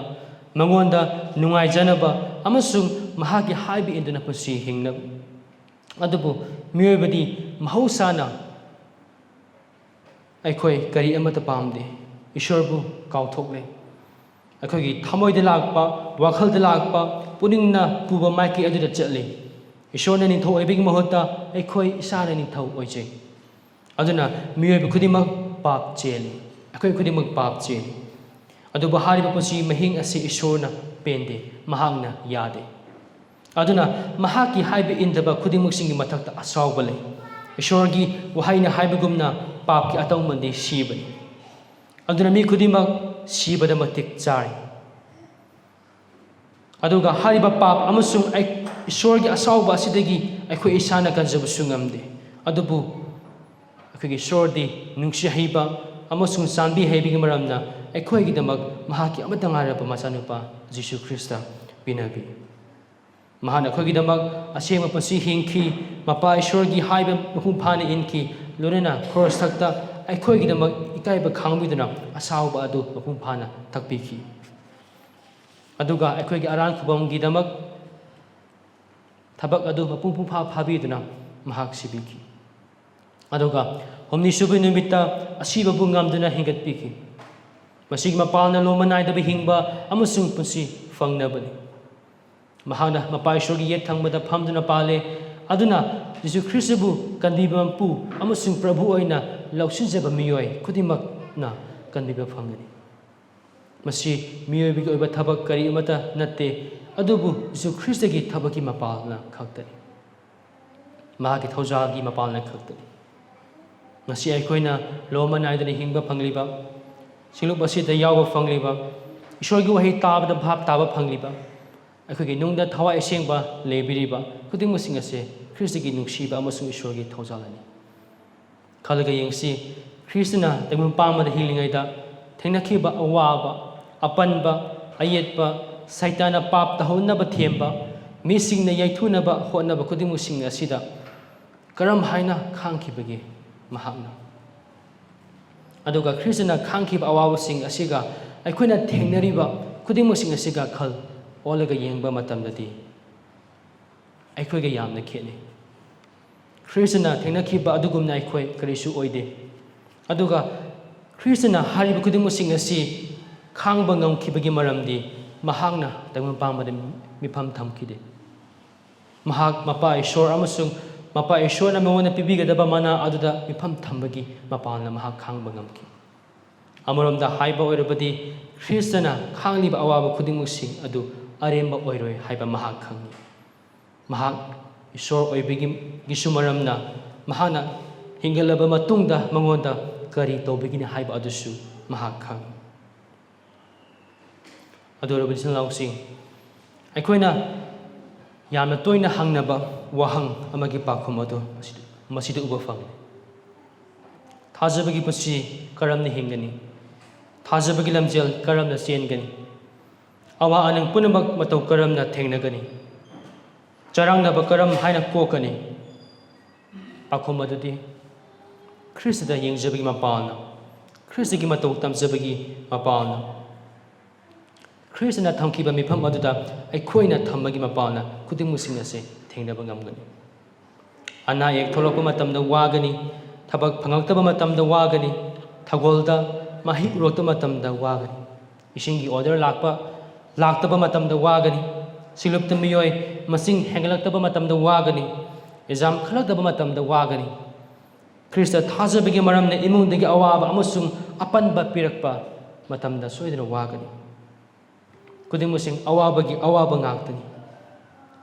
ꯃꯉꯣꯟꯗ ꯅꯨꯡꯉꯥꯏꯖꯅꯕ ꯑꯃꯁꯨꯡ ꯃꯍꯥꯛꯀꯤ ꯍꯥꯏꯕ ꯏꯟꯗꯨꯅ ꯄꯨꯟꯁꯤ ꯍꯤꯡꯅꯕ꯫ ꯑꯗꯨꯕꯨ ꯃꯤꯑꯣꯏꯕꯗꯤ ꯃꯍꯧꯁꯥꯅ ꯑꯩꯈꯣꯏ ꯀꯔꯤ ꯑꯃꯠꯇ ꯄꯥꯝꯗꯦ, ꯏꯁꯣꯔꯕꯨ ꯀꯥꯎꯊꯣꯛꯂꯦ꯫ ꯑꯩꯈꯣꯏꯒꯤ ꯊꯃꯣꯏꯗ ꯂꯥꯛꯄ, ꯋꯥꯈꯜꯗ ꯂꯥꯛꯄ, ꯄꯨꯛꯅꯤꯡꯅ ꯄꯨꯕ ꯃꯥꯏꯀꯩ ꯑꯗꯨꯗ ꯆꯠꯂꯤ꯫ ꯏꯁꯣꯔꯅ ꯅꯤꯡꯊꯧ ꯑꯣꯏꯕꯒꯤ ꯃꯍꯨꯠꯇ ꯑꯩꯈꯣꯏ ꯏꯁꯥꯅ ꯅꯤꯡꯊꯧ ꯑꯣꯏꯖꯩ꯫ ꯑꯗꯨꯅ ꯃꯤꯑꯣꯏꯕ ꯈꯨꯗꯤꯡꯃꯛ ꯄꯥꯞ ꯆꯦꯜꯂꯤ, ꯑꯩꯈꯣꯏ ꯈꯨꯗꯤꯡꯃꯛ ꯄꯥꯞ ꯆꯦꯜꯂꯤ꯫ ꯑꯗꯨꯕꯨ ꯍꯥꯏꯔꯤꯕ ꯄꯨꯟꯁꯤ ꯃꯍꯤꯡ ꯑꯁꯤ ꯏꯁꯣꯔꯅ ꯄꯦꯟꯗꯦ, ꯃꯍꯥꯛꯅ ꯌꯥꯗꯦ꯫ ꯑꯗꯨꯅ ꯃꯍꯥꯛꯀꯤ ꯍꯥꯏꯕ ꯏꯟꯗꯕ ꯈꯨꯗꯤꯡꯃꯛꯁꯤꯡꯒꯤ ꯃꯊꯛꯇ ꯑꯁꯥꯎꯕ ꯂꯩ꯫ ꯏꯁꯣꯔꯒꯤ ꯋꯥꯍꯩꯅ ꯍꯥꯏꯕꯒꯨꯝꯅ, ꯄꯥꯞꯀꯤ ꯑꯇꯧꯃꯟꯗꯤ ꯁꯤꯕꯅꯤ꯫ ꯑꯗꯨꯅ ꯃꯤ ꯈꯨꯗꯤꯡꯃꯛ ꯁꯤꯕꯗ ꯃꯇꯤꯛ ꯆꯥꯔꯤ꯫ ꯑꯗꯨꯒ ꯍꯥꯏꯔꯤꯕ ꯄꯥꯞ ꯑꯃꯁꯨꯡ ꯑꯩ-, ꯏꯁꯣꯔꯒꯤ ꯑꯁꯥꯎꯕ ꯑꯁꯤꯗꯒꯤ ꯑꯩꯈꯣꯏ ꯏꯁꯥꯅ ꯀꯟꯖꯕꯁꯨ ꯉꯝꯗꯦ꯫ ꯑꯗꯨꯕꯨ ꯑꯩꯈꯣꯏꯒꯤ ꯏꯁꯣꯔꯗꯤ ꯅꯨꯡꯁꯤ ꯍꯩꯕ ꯑꯃꯁꯨꯡ ꯆꯥꯟꯕꯤ ꯍꯩꯕꯒꯤ ꯃꯔꯝꯅ ꯑꯩꯈꯣꯏꯒꯤꯗꯃꯛ ꯃꯍꯥꯛꯀꯤ ꯑꯃꯠꯇ ꯉꯥꯏꯔꯕ ꯃꯆꯥꯅꯨꯄꯥ ꯖꯤꯁꯨ ꯈ꯭ꯔꯤꯁꯇ ꯄꯤꯅꯕꯤ꯫ ꯃꯍꯥꯛꯅ ꯑꯩꯈꯣꯏꯒꯤꯗꯃꯛ ꯑꯁꯦꯡꯕ ꯄꯨꯟꯁꯤ ꯍꯤꯡꯈꯤ, ꯃꯄꯥ ꯏꯁꯣꯔꯒꯤ ꯍꯥꯏꯕ ꯃꯄꯨꯡ ꯐꯥꯅ ꯏꯟꯈꯤ, ꯂꯣꯏꯅꯅ ꯀ꯭ꯔꯣꯁ ꯊꯛꯇ ꯑꯩꯈꯣꯏꯒꯤꯗꯃꯛ ꯏꯀꯥꯏꯕ ꯈꯥꯡꯕꯤꯗꯨꯅ ꯑꯁꯥꯎꯕ ꯑꯗꯨ ꯃꯄꯨꯡ ꯐꯥꯅ ꯊꯛꯄꯤꯈꯤ꯫ ꯑꯗꯨꯒ ꯑꯩꯈꯣꯏꯒꯤ ꯑꯔꯥꯟ ꯈꯨꯕꯝꯒꯤꯗꯃꯛ ꯊꯕꯛ ꯑꯗꯨ ꯃꯄꯨꯡ ꯐꯥ ꯐꯥꯕꯤꯗꯨꯅ ꯃꯍꯥꯛ ꯁꯤꯕꯤꯈꯤ꯫ ꯑꯗꯨꯒ ꯍꯨꯝꯅꯤꯁꯨꯕ ꯅꯨꯃꯤꯠꯇ ꯑꯁꯤꯕꯕꯨ ꯉꯝꯗꯨꯅ ꯍꯤꯡꯒꯠꯄꯤꯈꯤ꯫ ꯃꯁꯤꯒꯤ ꯃꯄꯥꯜꯅ ꯂꯣꯝꯕ ꯅꯥꯏꯗꯕ ꯍꯤꯡꯕ ꯑꯃꯁꯨꯡ ꯄꯨꯟꯁꯤ ꯐꯪꯅꯕꯅꯤ꯫ ꯃꯍꯥꯛꯅ ꯃꯄꯥ ꯏꯁꯣꯔꯒꯤ ꯌꯦꯠ ꯊꯪꯕꯗ ꯐꯝꯗꯨꯅ ꯄꯥꯜꯂꯦ꯫ ꯑꯗꯨꯅ ꯖꯤꯁꯨ ꯈ꯭ꯔꯤꯁꯇꯕꯨ ꯀꯟꯕꯤꯕ ꯃꯄꯨ ꯑꯃꯁꯨꯡ ꯄ꯭ꯔꯚꯨ ꯑꯣꯏꯅ ꯂꯧꯁꯤꯟꯖꯕ ꯃꯤꯑꯣꯏ ꯈꯨꯗꯤꯡꯃꯛꯅ ꯀꯟꯕꯤꯕ ꯐꯪꯒꯅꯤ꯫ ꯃꯁꯤ ꯃꯤꯑꯣꯏꯕꯒꯤ ꯑꯣꯏꯕ ꯊꯕꯛ ꯀꯔꯤ ꯑꯃꯠꯇ ꯅꯠꯇꯦ, ꯑꯗꯨꯕꯨ ꯖꯤꯁꯨ ꯈ꯭ꯔꯤꯁꯇꯒꯤ ꯊꯕꯛꯀꯤ ꯃꯄꯥꯜꯅ ꯈꯛꯇꯅꯤ꯫ ꯃꯍꯥꯛꯀꯤ ꯊꯧꯖꯥꯜꯒꯤ ꯃꯄꯥꯜꯅ ꯈꯛꯇꯅꯤ꯫ ꯉꯁꯤ ꯑꯩꯈꯣꯏꯅ ꯂꯣꯝꯕ ꯅꯥꯏꯗꯅ ꯍꯤꯡꯕ ꯐꯪꯂꯤꯕ, ꯁꯤꯡꯂꯨꯞ ꯑꯁꯤꯗ ꯌꯥꯎꯕ ꯐꯪꯂꯤꯕ, ꯏꯁꯣꯔꯒꯤ ꯋꯥꯍꯩ ꯇꯥꯕꯗ ꯚꯥꯞ ꯇꯥꯕ ꯐꯪꯂꯤꯕ, ꯑꯩꯈꯣꯏꯒꯤ ꯅꯨꯡꯗ ꯊꯋꯥꯏ ꯑꯁꯦꯡꯕ ꯂꯩꯕꯤꯔꯤꯕ ꯈꯨꯗꯤꯡꯃꯛꯁꯤꯡ ꯑꯁꯦ ꯈ꯭ꯔꯤꯁꯇꯒꯤ ꯅꯨꯡꯁꯤꯕ ꯑꯃꯁꯨꯡ ꯏꯁꯣꯔꯒꯤ ꯊꯧꯖꯥꯜꯅꯤ꯫ ꯈꯜꯂꯒ ꯌꯦꯡꯁꯤ, ꯈ꯭ꯔꯤꯁꯇꯅ ꯇꯥꯏꯕꯪ ꯄꯥꯟꯕꯗ ꯍꯤꯡꯂꯤꯉꯩꯗ ꯊꯦꯡꯅꯈꯤꯕ ꯑꯋꯥꯕ, ꯑꯄꯟꯕ, ꯑꯌꯦꯠꯄ, ꯁꯩꯇꯥꯟꯅ ꯄꯥꯞ ꯇꯧꯍꯟꯅꯕ ꯊꯦꯝꯕ, ꯃꯤꯁꯤꯡꯅ ꯌꯩꯊꯨꯅꯕ ꯍꯣꯠꯅꯕ ꯈꯨꯗꯤꯡꯃꯛꯁꯤꯡ ꯑꯁꯤꯗ ꯀꯔꯝ ꯍꯥꯏꯅ ꯈꯥꯡꯈꯤꯕꯒꯦ ꯃꯍꯥꯛꯅ? ꯑꯗꯨꯒ ꯈ꯭ꯔꯤꯁꯇꯅ ꯈꯥꯡꯈꯤꯕ ꯑꯋꯥꯕꯁꯤꯡ ꯑꯁꯤꯒ ꯑꯩꯈꯣꯏꯅ ꯊꯦꯡꯅꯔꯤꯕ ꯈꯨꯗꯤꯡꯃꯛꯁꯤꯡ ꯑꯁꯤꯒ ꯈꯜ ꯑꯣꯜꯂꯒ ꯌꯦꯡꯕ ꯃꯇꯝꯗꯗꯤ ꯑꯩꯈꯣꯏꯒ ꯌꯥꯝꯅ ꯈꯦꯠꯅꯩ꯫ ꯈ꯭ꯔꯤꯁꯇꯅ ꯊꯦꯡꯅꯈꯤꯕ ꯑꯗꯨꯒꯨꯝꯅ ꯑꯩꯈꯣꯏ ꯀꯔꯤꯁꯨ ꯑꯣꯏꯗꯦ꯫ ꯑꯗꯨꯒ ꯈ꯭ꯔꯤꯁꯇꯅ ꯍꯥꯏꯔꯤꯕ ꯈꯨꯗꯤꯡꯃꯛꯁꯤꯡ ꯑꯁꯤ ꯈꯥꯡꯕ ꯉꯝꯈꯤꯕꯒꯤ ꯃꯔꯝꯗꯤ ꯃꯍꯥꯛꯅ ꯇꯥꯏꯕꯪ ꯄꯥꯟꯕꯗ ꯃꯤꯐꯝ ꯊꯝꯈꯤꯗꯦ꯫ ꯃꯍꯥꯛ ꯃꯄꯥ ꯏꯁꯣꯔ ꯑꯃꯁꯨꯡ ꯃꯄꯥ ꯏꯁꯣꯔꯅ ꯃꯉꯣꯟꯗ ꯄꯤꯕꯤꯒꯗꯕ ꯃꯅꯥ ꯑꯗꯨꯗ ꯃꯤꯐꯝ ꯊꯝꯕꯒꯤ ꯃꯄꯥꯟꯅ ꯃꯍꯥꯛ ꯈꯥꯡꯕ ꯉꯝꯈꯤ꯫ ꯑꯃꯔꯣꯝꯗ ꯍꯥꯏꯕ ꯑꯣꯏꯔꯕꯗꯤ, ꯈ꯭ꯔꯤꯁꯇꯅ ꯈꯥꯡꯂꯤꯕ ꯑꯋꯥꯕ ꯈꯨꯗꯤꯡꯃꯛꯁꯤꯡ ꯑꯗꯨ ꯑꯔꯦꯝꯕ ꯑꯣꯏꯔꯣꯏ ꯍꯥꯏꯕ ꯃꯍꯥꯛ ꯈꯪꯏ꯫ ꯃꯍꯥꯛ ꯏꯁꯣꯔ ꯑꯣꯏꯕꯒꯤꯁꯨ ꯃꯔꯝꯅ ꯃꯍꯥꯛꯅ ꯍꯤꯡꯒꯠꯂꯕ ꯃꯇꯨꯡꯗ ꯃꯉꯣꯟꯗ ꯀꯔꯤ ꯇꯧꯕꯤꯒꯅꯤ ꯍꯥꯏꯕ ꯑꯗꯨꯁꯨ ꯃꯍꯥꯛ ꯈꯪꯏ꯫ ꯑꯗꯨ ꯑꯣꯏꯔꯕ ꯏꯆꯤꯜ ꯏꯅꯥꯎꯁꯤꯡ, ꯑꯩꯈꯣꯏꯅ ꯌꯥꯝꯅ ꯇꯣꯏꯅ ꯍꯪꯅꯕ ꯋꯥꯍꯪ ꯑꯃꯒꯤ ꯄꯥꯎꯈꯨꯝ ꯑꯗꯨ ꯃꯁꯤꯗ, ꯃꯁꯤꯗ ꯎꯕ ꯐꯪꯏ꯫ ꯊꯥꯖꯕꯒꯤ ꯄꯨꯟꯁꯤ ꯀꯔꯝꯅ ꯍꯤꯡꯒꯅꯤ? ꯊꯥꯖꯕꯒꯤ ꯂꯝꯖꯦꯜ ꯀꯔꯝꯅ ꯆꯦꯟꯒꯅꯤ? ꯑꯋꯥ ꯑꯅꯪ ꯄꯨꯝꯅꯃꯛ ꯃꯇꯧ ꯀꯔꯝꯅ ꯊꯦꯡꯅꯒꯅꯤ? ꯆꯔꯥꯡꯅꯕ ꯀꯔꯝ ꯍꯥꯏꯅ ꯀꯣꯛꯀꯅꯤ? ꯄꯥꯎꯈꯨꯝ ꯑꯗꯨꯗꯤ ꯈ꯭ꯔꯤꯁꯇꯗ ꯌꯦꯡꯖꯕꯒꯤ ꯃꯄꯥꯜꯅ, ꯈ꯭ꯔꯤꯁꯇꯒꯤ ꯃꯇꯧ ꯇꯝꯖꯕꯒꯤ ꯃꯄꯥꯜꯅ, ꯈ꯭ꯔꯤꯁꯇꯅ ꯊꯝꯈꯤꯕ ꯃꯤꯐꯝ ꯑꯗꯨꯗ ꯑꯩꯈꯣꯏꯅ ꯊꯝꯕꯒꯤ ꯃꯄꯥꯜꯅ ꯈꯨꯗꯤꯡꯃꯛꯁꯤꯡ ꯑꯁꯦ ꯊꯦꯡꯅꯕ ꯉꯝꯒꯅꯤ꯫ ꯑꯅꯥ ꯑꯌꯦꯛ ꯊꯣꯛꯂꯛꯄ ꯃꯇꯝꯗ ꯋꯥꯒꯅꯤ, ꯊꯕꯛ ꯐꯪꯂꯛꯇꯕ ꯃꯇꯝꯗ ꯋꯥꯒꯅꯤ, ꯊꯧꯒꯜꯗ ꯃꯍꯩ ꯎꯔꯛꯇꯕ ꯃꯇꯝꯗ ꯋꯥꯒꯅꯤ, ꯏꯁꯤꯡꯒꯤ order ꯂꯥꯛꯄ, ꯂꯥꯛꯇꯕ ꯃꯇꯝꯗ ꯋꯥꯒꯅꯤ, ꯁꯤꯂꯨꯞꯇ ꯃꯤꯑꯣꯏ ꯃꯁꯤꯡ ꯍꯦꯟꯒꯠꯂꯛꯇꯕ ꯃꯇꯝꯗ ꯋꯥꯒꯅꯤ, exam ꯈꯜꯂꯛꯇꯕ ꯃꯇꯝꯗ ꯋꯥꯒꯅꯤ꯫ ꯈ꯭ꯔꯤꯁꯇ ꯊꯥꯖꯕꯒꯤ ꯃꯔꯝꯅ ꯏꯃꯨꯡꯗꯒꯤ ꯑꯋꯥꯕ ꯑꯃꯁꯨꯡ ꯑꯄꯟꯕ ꯄꯤꯔꯛꯄ ꯃꯇꯝꯗ ꯁꯣꯏꯗꯅ ꯋꯥꯒꯅꯤ꯫ ꯈꯨꯗꯤꯡꯃꯛꯁꯤꯡ ꯑꯋꯥꯕꯒꯤ ꯑꯋꯥꯕ ꯉꯥꯛꯇꯅꯤ꯫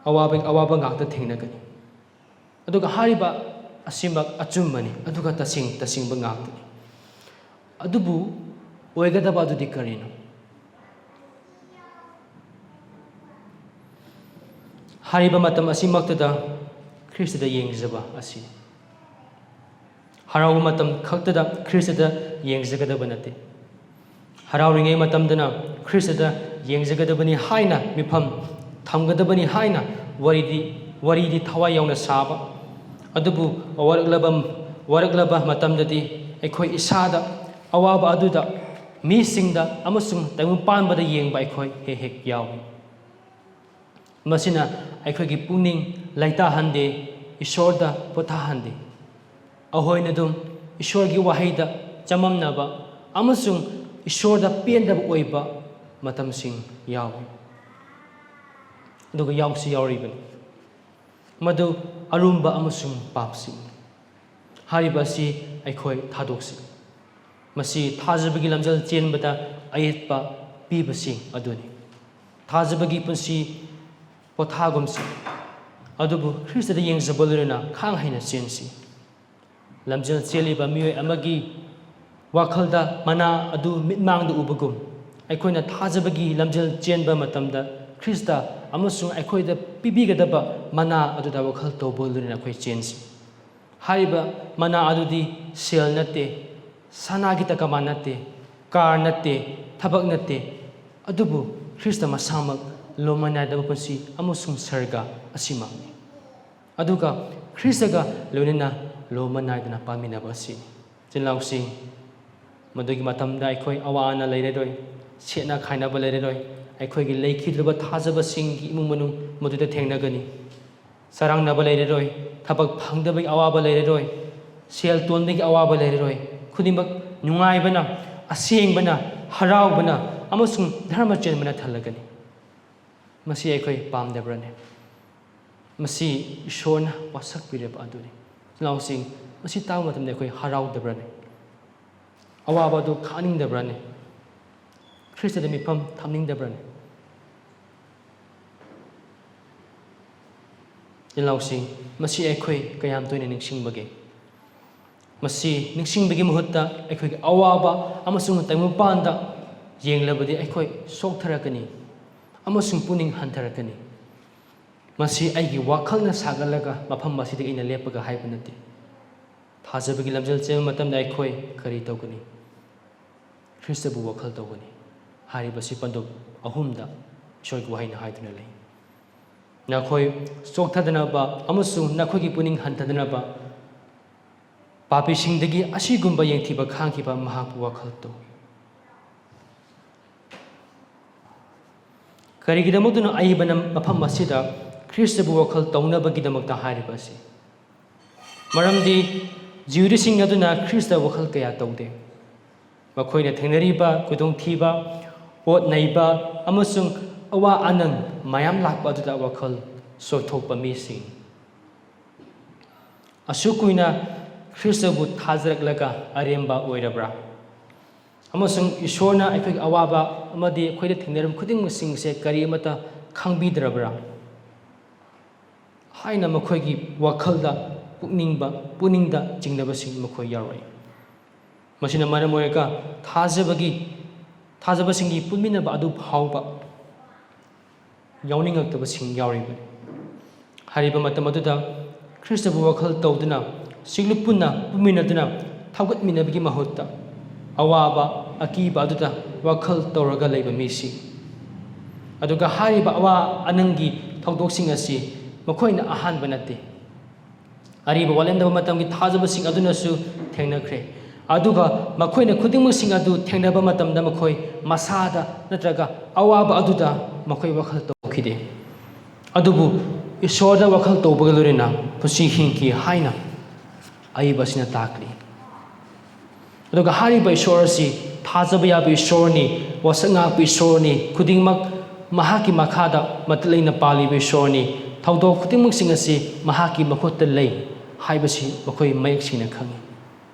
ꯑꯋꯥꯕꯒꯤ ꯑꯋꯥꯕ ꯉꯥꯛꯇ ꯊꯦꯡꯅꯒꯅꯤ꯫ ꯑꯗꯨꯒ ꯍꯥꯏꯔꯤꯕ ꯑꯁꯤꯃꯛ ꯑꯆꯨꯝꯕꯅꯤ, ꯑꯗꯨꯒ ꯇꯁꯦꯡ ꯇꯁꯦꯡꯕ ꯉꯥꯛꯇꯅꯤ꯫ ꯑꯗꯨꯕꯨ ꯑꯣꯏꯒꯗꯕ ꯑꯗꯨꯗꯤ ꯀꯔꯤꯅꯣ? ꯍꯥꯏꯔꯤꯕ ꯃꯇꯝ ꯑꯁꯤꯃꯛꯇꯗ ꯈ꯭ꯔꯤꯁꯇꯗ ꯌꯦꯡꯖꯕ ꯑꯁꯤ, ꯍꯔꯥꯎꯕ ꯃꯇꯝ ꯈꯛꯇꯗ ꯈ꯭ꯔꯤꯁꯇꯗ ꯌꯦꯡꯖꯒꯗꯕ ꯅꯠꯇꯦ꯫ ꯍꯔꯥꯎꯔꯤꯉꯩ ꯃꯇꯝꯗꯅ ꯈ꯭ꯔꯤꯁꯇꯗ ꯌꯦꯡꯖꯒꯗꯕꯅꯤ ꯍꯥꯏꯅ ꯃꯤꯐꯝ ꯊꯝꯒꯗꯕꯅꯤ ꯍꯥꯏꯅ ꯋꯥꯔꯤꯗꯤ, ꯋꯥꯔꯤꯗꯤ ꯊꯋꯥꯏ ꯌꯥꯎꯅ ꯁꯥꯕ, ꯑꯗꯨꯕꯨ ꯋꯥꯔꯛꯂꯕ, ꯋꯥꯔꯛꯂꯕ ꯃꯇꯝꯗꯗꯤ ꯑꯩꯈꯣꯏ ꯏꯁꯥꯗ ꯑꯋꯥꯕ ꯑꯗꯨꯗ ꯃꯤꯁꯤꯡꯗ ꯑꯃꯁꯨꯡ ꯇꯥꯏꯕꯪ ꯄꯥꯟꯕꯗ ꯌꯦꯡꯕ ꯑꯩꯈꯣꯏ ꯍꯦꯛ ꯍꯦꯛ ꯌꯥꯎꯏ꯫ ꯃꯁꯤꯅ ꯑꯩꯈꯣꯏꯒꯤ ꯄꯨꯛꯅꯤꯡ ꯂꯩꯇꯥꯍꯟꯗꯦ, ꯏꯁꯣꯔꯗ ꯄꯣꯊꯥꯍꯟꯗꯦ꯫ ꯑꯩꯈꯣꯏꯅ ꯑꯗꯨꯝ ꯏꯁꯣꯔꯒꯤ ꯋꯥꯍꯩꯗ ꯆꯃꯝꯅꯕ ꯑꯃꯁꯨꯡ ꯏꯁꯣꯔꯗ ꯄꯦꯟꯗꯕ ꯑꯣꯏꯕ ꯃꯇꯝꯁꯤꯡ ꯌꯥꯎꯏ꯫ ꯑꯗꯨꯒ ꯌꯥꯎꯁꯨ ꯌꯥꯎꯔꯤꯕꯅꯤ꯫ ꯃꯗꯨ ꯑꯔꯨꯝꯕ ꯑꯃꯁꯨꯡ ꯄꯥꯞꯁꯤꯡꯅꯤ꯫ ꯍꯥꯏꯔꯤꯕ ꯑꯁꯤ ꯑꯩꯈꯣꯏ ꯊꯥꯗꯣꯛꯁꯤ꯫ ꯃꯁꯤ ꯊꯥꯖꯕꯒꯤ ꯂꯝꯖꯦꯜ ꯆꯦꯟꯕꯗ ꯑꯌꯦꯠꯄ ꯄꯤꯕꯁꯤꯡ ꯑꯗꯨꯅꯤ꯫ ꯊꯥꯖꯕꯒꯤ ꯄꯨꯟꯁꯤ ꯄꯣꯊꯥꯒꯨꯝꯁꯤ, ꯑꯗꯨꯕꯨ ꯈ꯭ꯔꯤꯁꯇꯗ ꯌꯦꯡꯖꯕ ꯂꯣꯏꯅꯅ ꯈꯥꯡ ꯍꯩꯅ ꯆꯦꯟꯁꯤ꯫ ꯂꯝꯖꯦꯜ ꯆꯦꯜꯂꯤꯕ ꯃꯤꯑꯣꯏ ꯑꯃꯒꯤ ꯋꯥꯈꯜꯗ ꯃꯅꯥ ꯑꯗꯨ ꯃꯤꯠꯃꯥꯡꯗ ꯎꯕꯒꯨꯝ, ꯑꯩꯈꯣꯏꯅ ꯊꯥꯖꯕꯒꯤ ꯂꯝꯖꯦꯜ ꯆꯦꯟꯕ ꯃꯇꯝꯗ ꯈ꯭ꯔꯤꯁꯇ ꯑꯃꯁꯨꯡ ꯑꯩꯈꯣꯏꯗ ꯄꯤꯕꯤꯒꯗꯕ ꯃꯅꯥ ꯑꯗꯨꯗ ꯋꯥꯈꯜ ꯇꯧꯕ ꯂꯣꯏꯅꯅ ꯑꯩꯈꯣꯏ ꯆꯦꯟꯁꯤ꯫ ꯍꯥꯏꯔꯤꯕ ꯃꯅꯥ ꯑꯗꯨꯗꯤ ꯁꯦꯜ ꯅꯠꯇꯦ, ꯁꯅꯥꯒꯤ ꯇꯀꯃꯥꯟ ꯅꯠꯇꯦ, ꯀꯥꯔ ꯅꯠꯇꯦ, ꯊꯕꯛ ꯅꯠꯇꯦ, ꯑꯗꯨꯕꯨ ꯈ꯭ꯔꯤꯁꯇ ꯃꯁꯥꯃꯛ, ꯂꯣꯃ ꯅꯥꯏꯗꯕ ꯄꯨꯟꯁꯤ ꯑꯃꯁꯨꯡ ꯁꯔꯒ ꯑꯁꯤꯃꯛꯅꯤ꯫ ꯑꯗꯨꯒ ꯈ꯭ꯔꯤꯁꯇꯒ ꯂꯣꯏꯅꯅ ꯂꯣꯃ ꯅꯥꯏꯗꯅ ꯄꯥꯟꯃꯤꯟꯅꯕ ꯑꯁꯤꯅꯤ꯫ ꯏꯆꯤꯜ ꯏꯅꯥꯎꯁꯤꯡ, ꯃꯗꯨꯒꯤ ꯃꯇꯝꯗ ꯑꯩꯈꯣꯏ ꯑꯋꯥ ꯑꯅꯥ ꯂꯩꯔꯔꯣꯏ, ꯁꯦꯠꯅ ꯈꯥꯏꯅꯕ ꯂꯩꯔꯔꯣꯏ, ꯑꯩꯈꯣꯏꯒꯤ ꯂꯩꯈꯤꯗ꯭ꯔꯕ ꯊꯥꯖꯕꯁꯤꯡꯒꯤ ꯏꯃꯨꯡ ꯃꯅꯨꯡ ꯃꯗꯨꯗ ꯊꯦꯡꯅꯒꯅꯤ꯫ ꯆꯔꯥꯡꯅꯕ ꯂꯩꯔꯔꯣꯏ, ꯊꯕꯛ ꯐꯪꯗꯕꯒꯤ ꯑꯋꯥꯕ ꯂꯩꯔꯔꯣꯏ, ꯁꯦꯜ ꯇꯣꯟꯕꯒꯤ ꯑꯋꯥꯕ ꯂꯩꯔꯔꯣꯏ꯫ ꯈꯨꯗꯤꯡꯃꯛ ꯅꯨꯡꯉꯥꯏꯕꯅ, ꯑꯁꯦꯡꯕꯅ, ꯍꯔꯥꯎꯕꯅ ꯑꯃꯁꯨꯡ ꯙꯔꯃ ꯆꯦꯟꯕꯅ ꯊꯜꯂꯒꯅꯤ꯫ ꯃꯁꯤ ꯑꯩꯈꯣꯏ ꯄꯥꯝꯗꯕ꯭ꯔꯅꯦ? ꯃꯁꯤ ꯏꯁꯣꯔꯅ ꯋꯥꯁꯛꯄꯤꯔꯕ ꯑꯗꯨꯅꯤ꯫ ꯏꯆꯤꯜ ꯏꯅꯥꯎꯁꯤꯡ, ꯃꯁꯤ ꯇꯥꯕ ꯃꯇꯝꯗ ꯑꯩꯈꯣꯏ ꯍꯔꯥꯎꯗꯕ꯭ꯔꯅꯦ? ꯑꯋꯥꯕ ꯑꯗꯨ ꯈꯥꯡꯅꯤꯡꯗꯕ꯭ꯔꯅꯦ? ꯈ꯭ꯔꯤꯁꯇꯗ ꯃꯤꯐꯝ ꯊꯝꯅꯤꯡꯗꯕ꯭ꯔꯅꯦ? ꯏꯆꯤꯜ ꯏꯅꯥꯎꯁꯤꯡ, ꯃꯁꯤ ꯑꯩꯈꯣꯏ ꯀꯌꯥꯝ ꯇꯣꯏꯅ ꯅꯤꯡꯁꯤꯡꯕꯒꯦ? ꯃꯁꯤ ꯅꯤꯡꯁꯤꯡꯕꯒꯤ ꯃꯍꯨꯠꯇ ꯑꯩꯈꯣꯏꯒꯤ ꯑꯋꯥꯕ ꯑꯃꯁꯨꯡ ꯇꯥꯏꯕꯪꯄꯥꯟꯗ ꯌꯦꯡꯂꯕꯗꯤ ꯑꯩꯈꯣꯏ ꯁꯣꯛꯊꯔꯛꯀꯅꯤ ꯑꯃꯁꯨꯡ ꯄꯨꯛꯅꯤꯡ ꯍꯟꯊꯔꯛꯀꯅꯤ꯫ ꯃꯁꯤ ꯑꯩꯒꯤ ꯋꯥꯈꯜꯅ ꯁꯥꯒꯠꯂꯒ ꯃꯐꯝ ꯑꯁꯤꯗ ꯑꯩꯅ ꯂꯦꯞꯄꯒ ꯍꯥꯏꯕ ꯅꯠꯇꯦ꯫ ꯊꯥꯖꯕꯒꯤ ꯂꯝꯖꯦꯜ ꯆꯦꯟꯕ ꯃꯇꯝꯗ ꯑꯩꯈꯣꯏ ꯀꯔꯤ ꯇꯧꯒꯅꯤ? ꯈ꯭ꯔꯤꯁꯇꯕꯨ ꯋꯥꯈꯜ ꯇꯧꯒꯅꯤ꯫ ꯍꯥꯏꯔꯤꯕꯁꯤ ꯄꯟꯗꯨꯞ ꯑꯍꯨꯝꯗ ꯏꯁꯣꯔꯒꯤ ꯋꯥꯍꯩꯅ ꯍꯥꯏꯗꯨꯅ ꯂꯩ꯫ ꯅꯈꯣꯏ ꯆꯣꯛꯊꯗꯅꯕ ꯑꯃꯁꯨꯡ ꯅꯈꯣꯏꯒꯤ ꯄꯨꯛꯅꯤꯡ ꯍꯟꯊꯗꯅꯕ ꯄꯥꯄꯤꯁꯤꯡꯗꯒꯤ ꯑꯁꯤꯒꯨꯝꯕ ꯌꯦꯡꯊꯤꯕ ꯈꯥꯡꯈꯤꯕ ꯃꯍꯥꯛꯄꯨ ꯋꯥꯈꯜ ꯇꯧ꯫ ꯀꯔꯤꯒꯤꯗꯃꯛꯇꯅꯣ ꯑꯏꯕꯅ ꯃꯐꯝ ꯑꯁꯤꯗ ꯈ꯭ꯔꯤꯁꯇꯕꯨ ꯋꯥꯈꯜ ꯇꯧꯅꯕꯒꯤꯗꯃꯛꯇ ꯍꯥꯏꯔꯤꯕ ꯑꯁꯤ? ꯃꯔꯝꯗꯤ ꯖꯤꯍꯨꯗꯤꯁꯤꯡ ꯑꯗꯨꯅ ꯈ꯭ꯔꯤꯁꯇ ꯋꯥꯈꯜ ꯀꯌꯥ ꯇꯧꯗꯦ꯫ ꯃꯈꯣꯏꯅ ꯊꯦꯡꯅꯔꯤꯕ ꯈꯨꯗꯣꯡꯊꯤꯕ, ꯑꯣꯠ ꯅꯩꯕ ꯑꯃꯁꯨꯡ ꯑꯋꯥ ꯑꯅꯪ ꯃꯌꯥꯝ ꯂꯥꯛꯄ ꯑꯗꯨꯗ ꯋꯥꯈꯜ ꯆꯣꯏꯊꯣꯛꯄ ꯃꯤꯁꯤꯡ꯫ ꯑꯁꯨꯛ ꯀꯨꯏꯅ ꯈ꯭ꯔꯤꯁꯇꯕꯨ ꯊꯥꯖꯔꯛꯂꯒ ꯑꯔꯦꯝꯕ ꯑꯣꯏꯔꯕ꯭ꯔꯥ? ꯑꯃꯁꯨꯡ ꯏꯁꯣꯔꯅ ꯑꯩꯈꯣꯏꯒꯤ ꯑꯋꯥꯕ ꯑꯃꯗꯤ ꯑꯩꯈꯣꯏꯗ ꯊꯦꯡꯅꯔꯤꯕ ꯈꯨꯗꯤꯡꯃꯛꯁꯤꯡꯁꯦ ꯀꯔꯤ ꯑꯃꯠꯇ ꯈꯪꯕꯤꯗ꯭ꯔꯕ꯭ꯔꯥ ꯍꯥꯏꯅ ꯃꯈꯣꯏꯒꯤ ꯋꯥꯈꯜꯗ ꯄꯨꯛꯅꯤꯡꯕ ꯄꯨꯛꯅꯤꯡꯗ ꯆꯤꯡꯅꯕꯁꯤꯡ ꯃꯈꯣꯏ ꯌꯥꯎꯔꯛꯏ꯫ ꯃꯁꯤꯅ ꯃꯔꯝ ꯑꯣꯏꯔꯒ ꯊꯥꯖꯕꯒꯤ ꯊꯥꯖꯕꯁꯤꯡꯒꯤ ꯄꯨꯟꯃꯤꯟꯅꯕ ꯑꯗꯨ ꯐꯥꯎꯕ ꯌꯥꯎꯅꯤꯡꯉꯛꯇꯕꯁꯤꯡ ꯌꯥꯎꯔꯤꯕꯅꯤ꯫ ꯍꯥꯏꯔꯤꯕ ꯃꯇꯝ ꯑꯗꯨꯗ ꯈ꯭ꯔꯤꯁꯇꯕꯨ ꯋꯥꯈꯜ ꯇꯧꯗꯨꯅ, ꯁꯤꯡꯂꯨꯞ ꯄꯨꯟꯅ ꯄꯨꯟꯃꯤꯟꯅꯗꯨꯅ ꯊꯧꯒꯠꯃꯤꯟꯅꯕꯒꯤ ꯃꯍꯨꯠꯇ, ꯑꯋꯥꯕ ꯑꯀꯤꯕ ꯑꯗꯨꯗ ꯋꯥꯈꯜ ꯇꯧꯔꯒ ꯂꯩꯕ ꯃꯤꯁꯤꯡ, ꯑꯗꯨꯒ ꯍꯥꯏꯔꯤꯕ ꯑꯋꯥ ꯑꯅꯪꯒꯤ ꯊꯧꯗꯣꯛꯁꯤꯡ ꯑꯁꯤ ꯃꯈꯣꯏꯅ ꯑꯍꯥꯟꯕ ꯅꯠꯇꯦ꯫ ꯑꯔꯤꯕ ꯋꯥꯠꯂꯦꯟꯗꯕ ꯃꯇꯝꯒꯤ ꯊꯥꯖꯕꯁꯤꯡ ꯑꯗꯨꯅꯁꯨ ꯊꯦꯡꯅꯈ꯭ꯔꯦ꯫ ꯑꯗꯨꯒ ꯃꯈꯣꯏꯅ ꯈꯨꯗꯤꯡꯃꯛꯁꯤꯡ ꯑꯗꯨ ꯊꯦꯡꯅꯕ ꯃꯇꯝꯗ ꯃꯈꯣꯏ ꯃꯁꯥꯗ ꯅꯠꯇ꯭ꯔꯒ ꯑꯋꯥꯕ ꯑꯗꯨꯗ ꯃꯈꯣꯏ ꯋꯥꯈꯜ ꯇꯧꯈꯤꯗꯦ꯫ ꯑꯗꯨꯕꯨ ꯏꯁꯣꯔꯗ ꯋꯥꯈꯜ ꯇꯧꯕꯒ ꯂꯣꯏꯅꯅ ꯄꯨꯟꯁꯤ ꯍꯤꯡꯈꯤ ꯍꯥꯏꯅ ꯑꯏꯕ ꯑꯁꯤꯅ ꯇꯥꯛꯂꯤ꯫ ꯑꯗꯨꯒ ꯍꯥꯏꯔꯤꯕ ꯏꯁꯣꯔ ꯑꯁꯤ ꯊꯥꯖꯕ ꯌꯥꯕ ꯏꯁꯣꯔꯅꯤ, ꯋꯥꯁꯛ ꯉꯥꯛꯄ ꯏꯁꯣꯔꯅꯤ, ꯈꯨꯗꯤꯡꯃꯛ ꯃꯍꯥꯛꯀꯤ ꯃꯈꯥꯗ ꯃꯇꯤꯛ ꯂꯩꯅ ꯄꯥꯜꯂꯤꯕ ꯏꯁꯣꯔꯅꯤ, ꯊꯧꯗꯣꯛ ꯈꯨꯗꯤꯡꯃꯛꯁꯤꯡ ꯑꯁꯤ ꯃꯍꯥꯛꯀꯤ ꯃꯈꯨꯠꯇ ꯂꯩ ꯍꯥꯏꯕꯁꯤ ꯃꯈꯣꯏ ꯃꯌꯦꯛ ꯁꯦꯡꯅ ꯈꯪꯏ꯫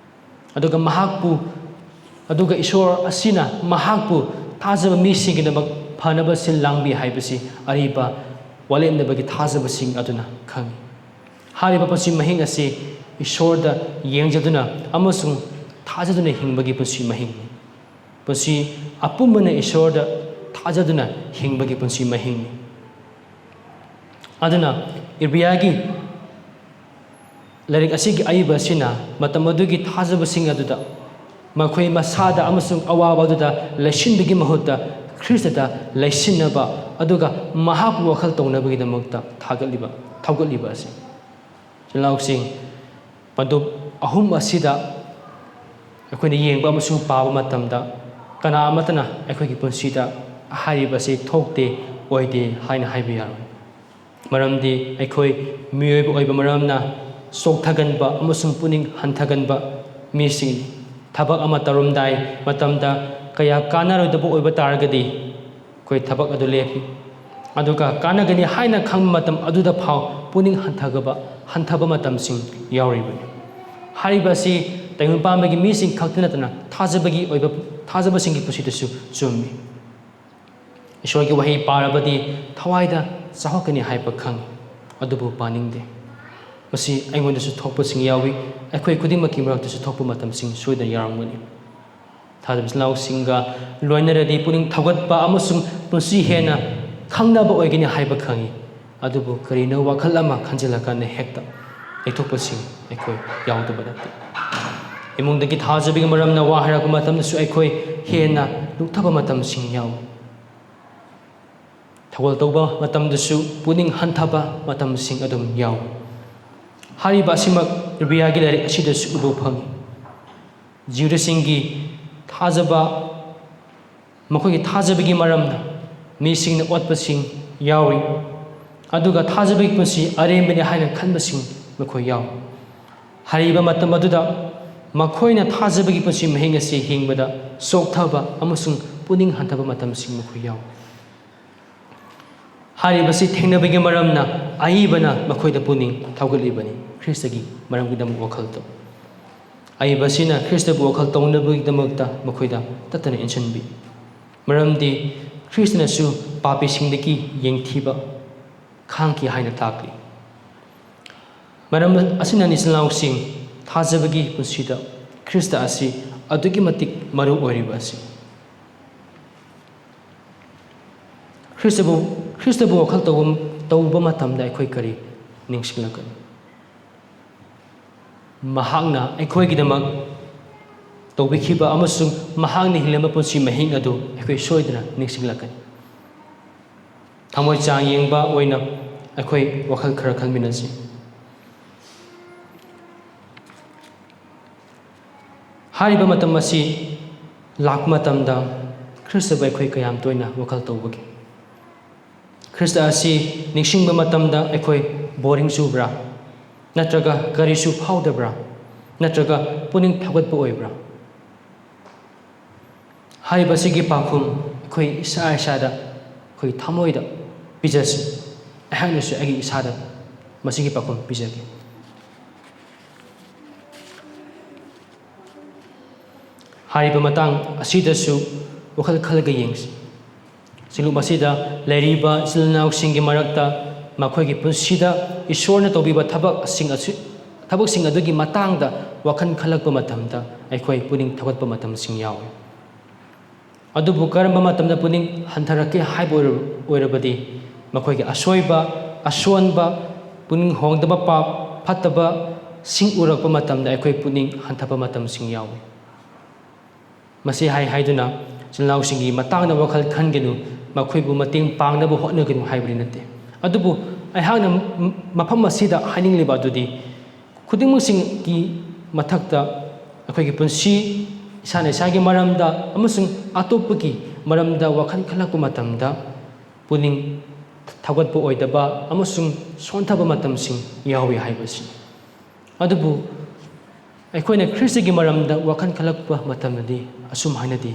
ꯑꯗꯨꯒ ꯃꯍꯥꯛꯄꯨ, ꯑꯗꯨꯒ ꯏꯁꯣꯔ ꯑꯁꯤꯅ ꯃꯍꯥꯛꯄꯨ ꯊꯥꯖꯕ ꯃꯤꯁꯤꯡꯒꯤꯗꯃꯛ ꯐꯅꯕ ꯁꯤꯜ ꯂꯥꯡꯕꯤ ꯍꯥꯏꯕꯁꯤ ꯑꯔꯤꯕ ꯋꯥꯠꯂꯦꯟꯗꯕꯒꯤ ꯊꯥꯖꯕꯁꯤꯡ ꯑꯗꯨꯅ ꯈꯪꯏ꯫ ꯍꯥꯏꯔꯤꯕ ꯄꯨꯟꯁꯤ ꯃꯍꯤꯡ ꯑꯁꯤ ꯏꯁꯣꯔꯗ ꯌꯦꯡꯖꯗꯨꯅ ꯑꯃꯁꯨꯡ ꯊꯥꯖꯗꯨꯅ ꯍꯤꯡꯕꯒꯤ ꯄꯨꯟꯁꯤ ꯃꯍꯤꯡꯅꯤ꯫ ꯄꯨꯟꯁꯤ ꯑꯄꯨꯝꯕꯅ ꯏꯁꯣꯔꯗ ꯊꯥꯖꯗꯨꯅ ꯍꯤꯡꯕꯒꯤ ꯄꯨꯟꯁꯤ ꯃꯍꯤꯡꯅꯤ꯫ ꯑꯗꯨꯅ ꯏꯕ꯭ꯔꯤꯌꯥꯒꯤ ꯂꯥꯏꯔꯤꯛ ꯑꯁꯤꯒꯤ ꯑꯏꯕ ꯑꯁꯤꯅ ꯃꯇꯝ ꯑꯗꯨꯒꯤ ꯊꯥꯖꯕꯁꯤꯡ ꯑꯗꯨꯗ ꯃꯈꯣꯏ ꯃꯁꯥꯗ ꯑꯃꯁꯨꯡ ꯑꯋꯥꯕ ꯑꯗꯨꯗ ꯂꯩꯁꯤꯟꯕꯒꯤ ꯃꯍꯨꯠꯇ ꯈ꯭ꯔꯤꯁꯇꯗ ꯂꯩꯁꯤꯟꯅꯕ ꯑꯗꯨꯒ ꯃꯍꯥꯛꯄꯨ ꯋꯥꯈꯜ ꯇꯧꯅꯕꯒꯤꯗꯃꯛꯇ ꯊꯥꯒꯠꯂꯤꯕ, ꯊꯧꯒꯠꯂꯤꯕ ꯑꯁꯤ꯫ ꯏꯆꯤꯜ ꯏꯅꯥꯎꯁꯤꯡ, ꯄꯟꯗꯨꯞ ꯑꯍꯨꯝ ꯑꯁꯤꯗ ꯑꯩꯈꯣꯏꯅ ꯌꯦꯡꯕ ꯑꯃꯁꯨꯡ ꯄꯥꯕ ꯃꯇꯝꯗ ꯀꯅꯥ ꯑꯃꯠꯇꯅ ꯑꯩꯈꯣꯏꯒꯤ ꯄꯨꯟꯁꯤꯗ ꯍꯥꯏꯔꯤꯕ ꯑꯁꯤ ꯊꯣꯛꯇꯦ, ꯑꯣꯏꯗꯦ ꯍꯥꯏꯅ ꯍꯥꯏꯕ ꯌꯥꯔꯣꯏ꯫ ꯃꯔꯝꯗꯤ ꯑꯩꯈꯣꯏ ꯃꯤꯑꯣꯏꯕ ꯑꯣꯏꯕ ꯃꯔꯝꯅ ꯆꯣꯛꯊꯒꯟꯕ ꯑꯃꯁꯨꯡ ꯄꯨꯛꯅꯤꯡ ꯍꯟꯊꯒꯟꯕ ꯃꯤꯁꯤꯡꯅꯤ꯫ ꯊꯕꯛ ꯑꯃ ꯇꯧꯔꯝꯗꯥꯏ ꯃꯇꯝꯗ ꯀꯌꯥ ꯀꯥꯟꯅꯔꯣꯏꯗꯕ ꯑꯣꯏꯕ ꯇꯥꯔꯒꯗꯤ ꯑꯩꯈꯣꯏ ꯊꯕꯛ ꯑꯗꯨ ꯂꯦꯞꯄꯤ꯫ ꯑꯗꯨꯒ ꯀꯥꯟꯅꯒꯅꯤ ꯍꯥꯏꯅ ꯈꯪꯕ ꯃꯇꯝ ꯑꯗꯨꯗ ꯐꯥꯎ ꯄꯨꯛꯅꯤꯡ ꯍꯟꯊꯒꯕ, ꯍꯟꯊꯕ ꯃꯇꯝꯁꯤꯡ ꯌꯥꯎꯔꯤꯕꯅꯤ꯫ ꯍꯥꯏꯔꯤꯕ ꯑꯁꯤ ꯇꯥꯏꯕꯪ ꯄꯥꯟꯕꯒꯤ ꯃꯤꯁꯤꯡ ꯈꯛꯇ ꯅꯠꯇꯅ ꯊꯥꯖꯕꯒꯤ ꯑꯣꯏꯕ, ꯊꯥꯖꯕꯁꯤꯡꯒꯤ ꯄꯨꯟꯁꯤꯗꯁꯨ ꯆꯨꯝꯃꯤ꯫ ꯏꯁꯣꯔꯒꯤ ꯋꯥꯍꯩ ꯄꯥꯔꯕꯗꯤ ꯊꯋꯥꯏꯗ ꯆꯥꯎꯍꯛꯀꯅꯤ ꯍꯥꯏꯕ ꯈꯪꯏ, ꯑꯗꯨꯕꯨ ꯄꯥꯅꯤꯡꯗꯦ꯫ ꯃꯁꯤ ꯑꯩꯉꯣꯟꯗꯁꯨ ꯊꯣꯛꯄꯁꯤꯡ ꯌꯥꯎꯏ꯫ ꯑꯩꯈꯣꯏ ꯈꯨꯗꯤꯡꯃꯛꯀꯤ ꯃꯔꯛꯇꯁꯨ ꯊꯣꯛꯄ ꯃꯇꯝꯁꯤꯡ ꯁꯣꯏꯗꯅ ꯌꯥꯎꯔꯝꯒꯅꯤ꯫ ꯊꯥꯖꯕ ꯏꯆꯤꯜ ꯏꯅꯥꯎꯁꯤꯡꯒ ꯂꯣꯏꯅꯔꯗꯤ ꯄꯨꯛꯅꯤꯡ ꯊꯧꯒꯠꯄ ꯑꯃꯁꯨꯡ ꯄꯨꯟꯁꯤ ꯍꯦꯟꯅ ꯈꯪꯅꯕ ꯑꯣꯏꯒꯅꯤ ꯍꯥꯏꯕ ꯈꯪꯏ꯫ ꯑꯗꯨꯕꯨ ꯀꯔꯤꯅꯣ ꯋꯥꯈꯜ ꯑꯃ ꯈꯟꯖꯤꯜꯂꯀꯥꯟꯗ ꯍꯦꯛꯇ ꯂꯩꯊꯣꯛꯄꯁꯤꯡ ꯑꯩꯈꯣꯏ ꯌꯥꯎꯗꯕ ꯅꯠꯇꯦ꯫ ꯏꯃꯨꯡꯗꯒꯤ ꯊꯥꯖꯕꯒꯤ ꯃꯔꯝꯅ ꯋꯥ ꯍꯥꯏꯔꯛꯄ ꯃꯇꯝꯗꯁꯨ ꯑꯩꯈꯣꯏ ꯍꯦꯟꯅ ꯂꯨꯞꯊꯕ ꯃꯇꯝꯁꯤꯡ ꯌꯥꯎꯏ꯫ ꯊꯧꯒꯜ ꯇꯧꯕ ꯃꯇꯝꯗꯁꯨ ꯄꯨꯛꯅꯤꯡ ꯍꯟꯊꯕ ꯃꯇꯝꯁꯤꯡ ꯑꯗꯨꯝ ꯌꯥꯎꯏ꯫ ꯍꯥꯏꯔꯤꯕ ꯑꯁꯤꯃꯛ ꯔꯤꯕꯤꯌꯥꯒꯤ ꯂꯥꯏꯔꯤꯛ ꯑꯁꯤꯗꯁꯨ ꯎꯕ ꯐꯪꯏ꯫ ꯖꯤꯍꯨꯗꯤꯁꯤꯡꯒꯤ ꯊꯥꯖꯕ, ꯃꯈꯣꯏꯒꯤ ꯊꯥꯖꯕꯒꯤ ꯃꯔꯝꯅ ꯃꯤꯁꯤꯡꯅ ꯑꯣꯠꯄꯁꯤꯡ ꯌꯥꯎꯏ, ꯑꯗꯨꯒ ꯊꯥꯖꯕꯒꯤ ꯄꯨꯟꯁꯤ ꯑꯔꯦꯝꯕꯅꯤ ꯍꯥꯏꯅ ꯈꯟꯕꯁꯤꯡ ꯃꯈꯣꯏ ꯌꯥꯎꯏ꯫ ꯍꯥꯏꯔꯤꯕ ꯃꯇꯝ ꯑꯗꯨꯗ ꯃꯈꯣꯏꯅ ꯊꯥꯖꯕꯒꯤ ꯄꯨꯟꯁꯤ ꯃꯍꯤꯡ ꯑꯁꯤ ꯍꯤꯡꯕꯗ ꯆꯣꯛꯊꯕ ꯑꯃꯁꯨꯡ ꯄꯨꯛꯅꯤꯡ ꯍꯟꯊꯕ ꯃꯇꯝꯁꯤꯡ ꯃꯈꯣꯏ ꯌꯥꯎꯏ꯫ ꯍꯥꯏꯔꯤꯕꯁꯤ ꯊꯦꯡꯅꯕꯒꯤ ꯃꯔꯝꯅ ꯑꯏꯕꯅ ꯃꯈꯣꯏꯗ ꯄꯨꯛꯅꯤꯡ ꯊꯧꯒꯠꯂꯤꯕꯅꯤ, ꯈ꯭ꯔꯤꯁꯇꯒꯤ ꯃꯔꯝꯒꯤꯗꯃꯛ ꯋꯥꯈꯜ ꯇꯧ꯫ ꯑꯏꯕꯁꯤꯅ ꯈ꯭ꯔꯤꯁꯇꯕꯨ ꯋꯥꯈꯜ ꯇꯧꯅꯕꯒꯤꯗꯃꯛꯇ ꯃꯈꯣꯏꯗ ꯇꯠꯇꯅ ꯏꯟꯁꯤꯟꯕꯤ꯫ ꯃꯔꯝꯗꯤ ꯈ꯭ꯔꯤꯁꯇꯅꯁꯨ ꯄꯥꯄꯤꯁꯤꯡꯗꯒꯤ ꯌꯦꯡꯊꯤꯕ ꯈꯥꯡꯈꯤ ꯍꯥꯏꯅ ꯇꯥꯛꯂꯤ꯫ ꯃꯔꯝ ꯑꯁꯤꯅꯅꯤ, ꯏꯆꯤꯜ ꯏꯅꯥꯎꯁꯤꯡ, ꯊꯥꯖꯕꯒꯤ ꯄꯨꯟꯁꯤꯗ ꯈ꯭ꯔꯤꯁꯇ ꯑꯁꯤ ꯑꯗꯨꯛꯀꯤ ꯃꯇꯤꯛ ꯃꯔꯨ ꯑꯣꯏꯔꯤꯕ ꯑꯁꯤ꯫ ꯈ꯭ꯔꯤꯁꯇꯕꯨ, ꯈ꯭ꯔꯤꯁꯇꯕꯨ ꯋꯥꯈꯜ ꯇꯧꯕ, ꯇꯧꯕ ꯃꯇꯝꯗ ꯑꯩꯈꯣꯏ ꯀꯔꯤ ꯅꯤꯡꯁꯤꯡꯂꯛꯀꯅꯤ? ꯃꯍꯥꯛꯅ ꯑꯩꯈꯣꯏꯒꯤꯗꯃꯛ ꯇꯧꯕꯤꯈꯤꯕ ꯑꯃꯁꯨꯡ ꯃꯍꯥꯛꯅ ꯍꯤꯡꯂꯝꯕ ꯄꯨꯟꯁꯤ ꯃꯍꯤꯡ ꯑꯗꯨ ꯑꯩꯈꯣꯏ ꯁꯣꯏꯗꯅ ꯅꯤꯡꯁꯤꯡꯂꯛꯀꯅꯤ꯫ ꯊꯃꯣꯏ ꯆꯥꯡ ꯌꯦꯡꯕ ꯑꯣꯏꯅ ꯑꯩꯈꯣꯏ ꯋꯥꯈꯜ ꯈꯔ ꯈꯟꯃꯤꯟꯅꯁꯤ꯫ ꯍꯥꯏꯔꯤꯕ ꯃꯇꯝ ꯑꯁꯤ ꯂꯥꯛꯄ ꯃꯇꯝꯗ ꯈ꯭ꯔꯤꯁꯇꯕꯨ ꯑꯩꯈꯣꯏ ꯀꯌꯥꯝ ꯇꯣꯏꯅ ꯋꯥꯈꯜ ꯇꯧꯕꯒꯦ? ꯈ꯭ꯔꯤꯁꯇ ꯑꯁꯤ ꯅꯤꯡꯁꯤꯡꯕ ꯃꯇꯝꯗ ꯑꯩꯈꯣꯏ ꯕꯣꯔꯤꯡ ꯆꯨꯕ꯭ꯔꯥ? ꯅꯠꯇ꯭ꯔꯒ ꯀꯔꯤꯁꯨ ꯐꯥꯎꯗꯕ꯭ꯔꯥ? ꯅꯠꯇ꯭ꯔꯒ ꯄꯨꯛꯅꯤꯡ ꯊꯧꯒꯠꯄ ꯑꯣꯏꯕ꯭ꯔꯥ? ꯍꯥꯏꯔꯤꯕꯁꯤꯒꯤ ꯄꯥꯎꯈꯨꯝ ꯑꯩꯈꯣꯏ ꯏꯁꯥ ꯏꯁꯥꯗ, ꯑꯩꯈꯣꯏ ꯊꯃꯣꯏꯗ ꯄꯤꯖꯁꯤ꯫ ꯑꯩꯍꯥꯛꯅꯁꯨ ꯑꯩꯒꯤ ꯏꯁꯥꯗ ꯃꯁꯤꯒꯤ ꯄꯥꯎꯈꯨꯝ ꯄꯤꯖꯒꯦ꯫ ꯍꯥꯏꯔꯤꯕ ꯃꯇꯥꯡ ꯑꯁꯤꯗꯁꯨ ꯋꯥꯈꯜ ꯈꯜꯂꯒ ꯌꯦꯡꯁꯤ꯫ ꯁꯤꯡꯂꯨꯞ ꯑꯁꯤꯗ ꯂꯩꯔꯤꯕ ꯏꯆꯤꯜ ꯏꯅꯥꯎꯁꯤꯡꯒꯤ ꯃꯔꯛꯇ ꯃꯈꯣꯏꯒꯤ ꯄꯨꯟꯁꯤꯗ ꯏꯁꯣꯔꯅ ꯇꯧꯕꯤꯕ ꯊꯕꯛꯁꯤꯡ ꯑꯁꯤ, ꯊꯕꯛꯁꯤꯡ ꯑꯗꯨꯒꯤ ꯃꯇꯥꯡꯗ ꯋꯥꯈꯜ ꯈꯜꯂꯛꯄ ꯃꯇꯝꯗ ꯑꯩꯈꯣꯏ ꯄꯨꯛꯅꯤꯡ ꯊꯧꯒꯠꯄ ꯃꯇꯝꯁꯤꯡ ꯌꯥꯎꯏ꯫ ꯑꯗꯨꯕꯨ ꯀꯔꯝꯕ ꯃꯇꯝꯗ ꯄꯨꯛꯅꯤꯡ ꯍꯟꯊꯔꯛꯀꯦ ꯍꯥꯏꯕ ꯑꯣꯏꯔ-, ꯑꯣꯏꯔꯕꯗꯤ, ꯃꯈꯣꯏꯒꯤ ꯑꯁꯣꯏꯕ, ꯑꯁꯣꯟꯕ, ꯄꯨꯛꯅꯤꯡ ꯍꯣꯡꯗꯕ, ꯄꯥꯞ ꯐꯠꯇꯕꯁꯤꯡ ꯎꯔꯛꯄ ꯃꯇꯝꯗ ꯑꯩꯈꯣꯏ ꯄꯨꯛꯅꯤꯡ ꯍꯟꯊꯕ ꯃꯇꯝꯁꯤꯡ ꯌꯥꯎꯏ꯫ ꯃꯁꯤ ꯍꯥꯏ ꯍꯥꯏꯗꯨꯅ ꯏꯆꯤꯜ ꯏꯅꯥꯎꯁꯤꯡꯒꯤ ꯃꯇꯥꯡꯗ ꯋꯥꯈꯜ ꯈꯟꯒꯅꯨ, ꯃꯈꯣꯏꯕꯨ ꯃꯇꯦꯡ ꯄꯥꯡꯅꯕ ꯍꯣꯠꯅꯒꯅꯨ ꯍꯥꯏꯕꯗꯤ ꯅꯠꯇꯦ꯫ ꯑꯗꯨꯕꯨ ꯑꯩꯍꯥꯛꯅ ꯃ-, ꯃꯐꯝ ꯑꯁꯤꯗ ꯍꯥꯏꯅꯤꯡꯂꯤꯕ ꯑꯗꯨꯗꯤ, ꯈꯨꯗꯤꯡꯃꯛꯁꯤꯡꯒꯤ ꯃꯊꯛꯇ ꯑꯩꯈꯣꯏꯒꯤ ꯄꯨꯟꯁꯤ, ꯏꯁꯥꯅ ꯏꯁꯥꯒꯤ ꯃꯔꯝꯗ ꯑꯃꯁꯨꯡ ꯑꯇꯣꯞꯄꯒꯤ ꯃꯔꯝꯗ ꯋꯥꯈꯜ ꯈꯜꯂꯛꯄ ꯃꯇꯝꯗ ꯄꯨꯛꯅꯤꯡ ꯊꯧꯒꯠꯄ ꯑꯣꯏꯗꯕ ꯑꯃꯁꯨꯡ ꯁꯣꯟꯊꯕ ꯃꯇꯝꯁꯤꯡ ꯌꯥꯎꯏ ꯍꯥꯏꯕꯁꯤꯅꯤ꯫ ꯑꯗꯨꯕꯨ ꯑꯩꯈꯣꯏꯅ ꯈ꯭ꯔꯤꯁꯇꯒꯤ ꯃꯔꯝꯗ ꯋꯥꯈꯜ ꯈꯜꯂꯛꯄ ꯃꯇꯝꯗꯗꯤ ꯑꯁꯨꯝ ꯍꯥꯏꯅꯗꯤ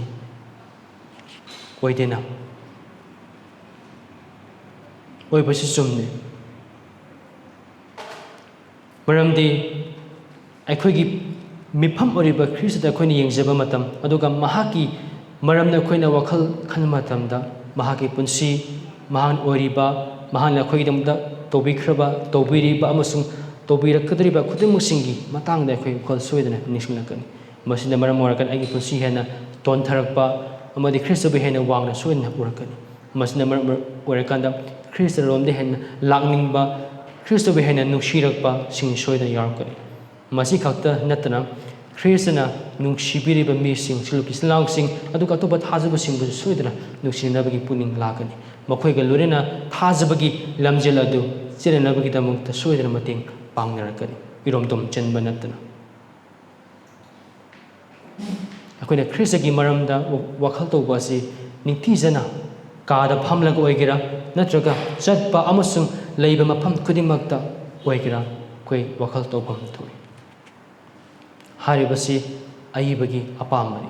ꯑꯣꯏꯗꯦꯅ? ꯑꯣꯏꯕꯁꯤ ꯆꯨꯝꯃꯤ꯫ ꯃꯔꯝꯗꯤ ꯑꯩꯈꯣꯏꯒꯤ ꯃꯤꯐꯝ ꯑꯣꯏꯔꯤꯕ ꯈ꯭ꯔꯤꯁꯇꯗ ꯑꯩꯈꯣꯏꯅ ꯌꯦꯡꯖꯕ ꯃꯇꯝ, ꯑꯗꯨꯒ ꯃꯍꯥꯛꯀꯤ ꯃꯔꯝꯗ ꯑꯩꯈꯣꯏꯅ ꯋꯥꯈꯜ ꯈꯟꯕ ꯃꯇꯝꯗ, ꯃꯍꯥꯛꯀꯤ ꯄꯨꯟꯁꯤ, ꯃꯍꯥꯛꯅ ꯑꯣꯏꯔꯤꯕ, ꯃꯍꯥꯛꯅ ꯑꯩꯈꯣꯏꯒꯤꯗꯃꯛꯇ ꯇꯧꯕꯤꯈ꯭ꯔꯕ, ꯇꯧꯕꯤꯔꯤꯕ ꯑꯃꯁꯨꯡ ꯇꯧꯕꯤꯔꯛꯀꯗꯧꯔꯤꯕ ꯈꯨꯗꯤꯡꯃꯛꯁꯤꯡꯒꯤ ꯃꯇꯥꯡꯗ ꯑꯩꯈꯣꯏ ꯋꯥꯈꯜ ꯁꯣꯏꯗꯅ ꯅꯤꯡꯁꯤꯡꯂꯛꯀꯅꯤ꯫ ꯃꯁꯤꯅ ꯃꯔꯝ ꯑꯣꯏꯔꯀꯥꯟꯗ ꯑꯩꯒꯤ ꯄꯨꯟꯁꯤ ꯍꯦꯟꯅ ꯇꯣꯟꯊꯔꯛꯄ ꯑꯃꯗꯤ ꯈ꯭ꯔꯤꯁꯇꯕꯨ ꯍꯦꯟꯅ ꯋꯥꯡꯅ ꯁꯣꯏꯗꯅ ꯎꯔꯛꯀꯅꯤ꯫ ꯃꯁꯤꯅ ꯃꯔꯝ ꯑꯣꯏꯔꯀꯥꯟꯗ ꯈ꯭ꯔꯤꯁꯇꯔꯣꯝꯗ ꯍꯦꯟꯅ ꯂꯥꯛꯅꯤꯡꯕ, ꯈ꯭ꯔꯤꯁꯇꯕꯨ ꯍꯦꯟꯅ ꯅꯨꯡꯁꯤꯔꯛꯄꯁꯤꯡ ꯁꯣꯏꯗꯅ ꯌꯥꯎꯔꯛꯀꯅꯤ꯫ ꯃꯁꯤ ꯈꯛꯇ ꯅꯠꯇꯅ, ꯈ꯭ꯔꯤꯁꯇꯅ ꯅꯨꯡꯁꯤꯕꯤꯔꯤꯕ ꯃꯤꯁꯤꯡ, ꯁꯤꯂꯨꯀꯤ ꯏꯆꯤꯜ ꯏꯅꯥꯎꯁꯤꯡ, ꯑꯗꯨꯒ ꯑꯇꯣꯞꯄ ꯊꯥꯖꯕꯁꯤꯡꯕꯨꯁꯨ ꯁꯣꯏꯗꯅ ꯅꯨꯡꯁꯤꯅꯕꯒꯤ ꯄꯨꯛꯅꯤꯡ ꯂꯥꯛꯀꯅꯤ꯫ ꯃꯈꯣꯏꯒ ꯂꯣꯏꯅꯅ ꯊꯥꯖꯕꯒꯤ ꯂꯝꯖꯦꯜ ꯑꯗꯨ ꯆꯦꯟꯅꯅꯕꯒꯤꯗꯃꯛꯇ ꯁꯣꯏꯗꯅ ꯃꯇꯦꯡ ꯄꯥꯡꯅꯔꯛꯀꯅꯤ, ꯏꯔꯣꯝꯗꯣꯝ ꯆꯦꯟꯕ ꯅꯠꯇꯅ꯫ ꯑꯩꯈꯣꯏꯅ ꯈ꯭ꯔꯤꯁꯇꯒꯤ ꯃꯔꯝꯗ ꯋꯥꯈꯜ ꯇꯧꯕ ꯑꯁꯤ ꯅꯤꯡꯊꯤꯖꯅ ꯀꯥꯗ ꯐꯝꯂꯒ ꯑꯣꯏꯒꯦꯔꯥ, ꯅꯠꯇ꯭ꯔꯒ ꯆꯠꯄ ꯑꯃꯁꯨꯡ ꯂꯩꯕ ꯃꯐꯝ ꯈꯨꯗꯤꯡꯃꯛꯇ ꯑꯣꯏꯒꯦꯔꯥ, ꯑꯩꯈꯣꯏ ꯋꯥꯈꯜ ꯇꯧꯐꯝ ꯊꯣꯛꯏ꯫ ꯍꯥꯏꯔꯤꯕꯁꯤ ꯑꯏꯕꯒꯤ ꯑꯄꯥꯝꯕꯅꯤ꯫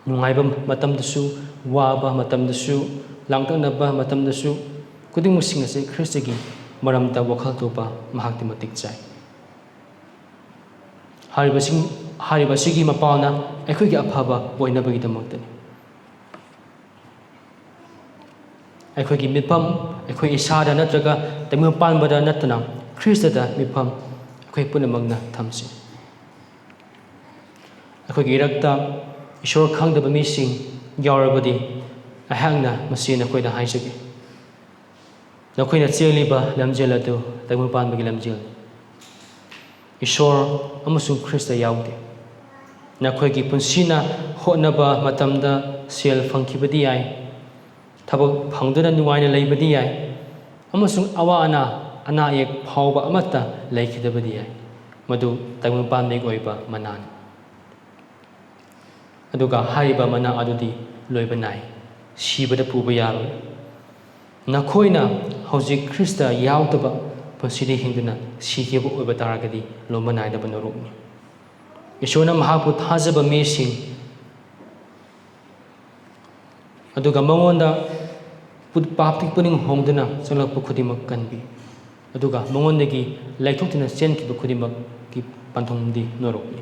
ꯅꯨꯡꯉꯥꯏꯕ ꯃꯇꯝꯗꯁꯨ, ꯋꯥꯕ ꯃꯇꯝꯗꯁꯨ, ꯂꯥꯡꯇꯛꯅꯕ ꯃꯇꯝꯗꯁꯨ, ꯈꯨꯗꯤꯡꯃꯛꯁꯤꯡ ꯑꯁꯤ ꯈ꯭ꯔꯤꯁꯇꯒꯤ ꯃꯔꯝꯗ ꯋꯥꯈꯜ ꯇꯧꯕ ꯃꯍꯥꯛꯇꯤ ꯃꯇꯤꯛ ꯆꯥꯏ꯫ ꯍꯥꯏꯔꯤꯕꯁꯤꯡ, ꯍꯥꯏꯔꯤꯕꯁꯤꯒꯤ ꯃꯄꯥꯜꯅ ꯑꯩꯈꯣꯏꯒꯤ ꯑꯐꯕ ꯑꯣꯏꯅꯕꯒꯤꯗꯃꯛꯇꯅꯤ꯫ ꯑꯩꯈꯣꯏꯒꯤ ꯃꯤꯠꯐꯝ ꯑꯩꯈꯣꯏ ꯏꯁꯥꯗ ꯅꯠꯇ꯭ꯔꯒ ꯇꯥꯏꯕꯪ ꯄꯥꯟꯕꯗ ꯅꯠꯇꯅ ꯈ꯭ꯔꯤꯁꯇꯗ ꯃꯤꯠꯐꯝ ꯑꯩꯈꯣꯏ ꯄꯨꯝꯅꯃꯛꯅ ꯊꯝꯁꯤ꯫ ꯑꯩꯈꯣꯏꯒꯤ ꯏꯔꯛꯇ ꯏꯁꯣꯔ ꯈꯪꯗꯕ ꯃꯤꯁꯤꯡ ꯌꯥꯎꯔꯕꯗꯤ ꯑꯩꯍꯥꯛꯅ ꯃꯁꯤ ꯅꯈꯣꯏꯗ ꯍꯥꯏꯖꯒꯦ꯫ ꯅꯈꯣꯏꯅ ꯆꯦꯜꯂꯤꯕ ꯂꯝꯖꯦꯜ ꯑꯗꯨ ꯇꯥꯏꯕꯪ ꯄꯥꯟꯕꯒꯤ ꯂꯝꯖꯦꯜ, ꯏꯁꯣꯔ ꯑꯃꯁꯨꯡ ꯈ꯭ꯔꯤꯁꯇ ꯌꯥꯎꯗꯦ꯫ ꯅꯈꯣꯏꯒꯤ ꯄꯨꯟꯁꯤꯅ ꯍꯣꯠꯅꯕ ꯃꯇꯝꯗ ꯁꯦꯜ ꯐꯪꯈꯤꯕꯗꯤ ꯌꯥꯏ, ꯊꯕꯛ ꯐꯪꯗꯨꯅ ꯅꯨꯡꯉꯥꯏꯅ ꯂꯩꯕꯗꯤ ꯌꯥꯏ, ꯑꯃꯁꯨꯡ ꯑꯋꯥ ꯑꯅꯥ, ꯑꯅꯥ ꯑꯌꯦꯛ ꯐꯥꯎꯕ ꯑꯃꯠꯇ ꯂꯩꯈꯤꯗꯕꯗꯤ ꯌꯥꯏ꯫ ꯃꯗꯨ ꯇꯥꯏꯕꯪ ꯄꯥꯟꯕꯒꯤ ꯑꯣꯏꯕ ꯃꯅꯥꯅꯤ꯫ ꯑꯗꯨꯒ ꯍꯥꯏꯔꯤꯕ ꯃꯅꯥ ꯑꯗꯨꯗꯤ ꯂꯣꯏꯕ ꯅꯥꯏ, ꯁꯤꯕꯗ ꯄꯨꯕ ꯌꯥꯔꯣꯏ꯫ ꯅꯈꯣꯏꯅ ꯍꯧꯖꯤꯛ ꯈ꯭ꯔꯤꯁꯇ ꯌꯥꯎꯗꯕ ꯄꯨꯟꯁꯤꯗ ꯍꯤꯡꯗꯨꯅ ꯁꯤꯈꯤꯕ ꯑꯣꯏꯕ ꯇꯥꯔꯒꯗꯤ ꯂꯣꯝꯕ ꯅꯥꯏꯗꯕ ꯅꯣꯔꯣꯛꯅꯤ꯫ ꯏꯁꯣꯔꯅ ꯃꯍꯥꯛꯄꯨ ꯊꯥꯖꯕ ꯃꯤꯁꯤꯡ ꯑꯗꯨꯒ ꯃꯉꯣꯟꯗ ꯄꯨ-, ꯄꯥꯞꯇꯒꯤ ꯄꯨꯛꯅꯤꯡ ꯍꯣꯡꯗꯨꯅ ꯆꯪꯂꯛꯄ ꯈꯨꯗꯤꯡꯃꯛ ꯀꯟꯕꯤ꯫ ꯑꯗꯨꯒ ꯃꯉꯣꯟꯗꯒꯤ ꯂꯩꯊꯣꯛꯇꯨꯅ ꯆꯦꯟꯈꯤꯕ ꯈꯨꯗꯤꯡꯃꯛꯀꯤ ꯄꯟꯊꯨꯡꯗꯤ ꯅꯣꯔꯣꯛꯅꯤ꯫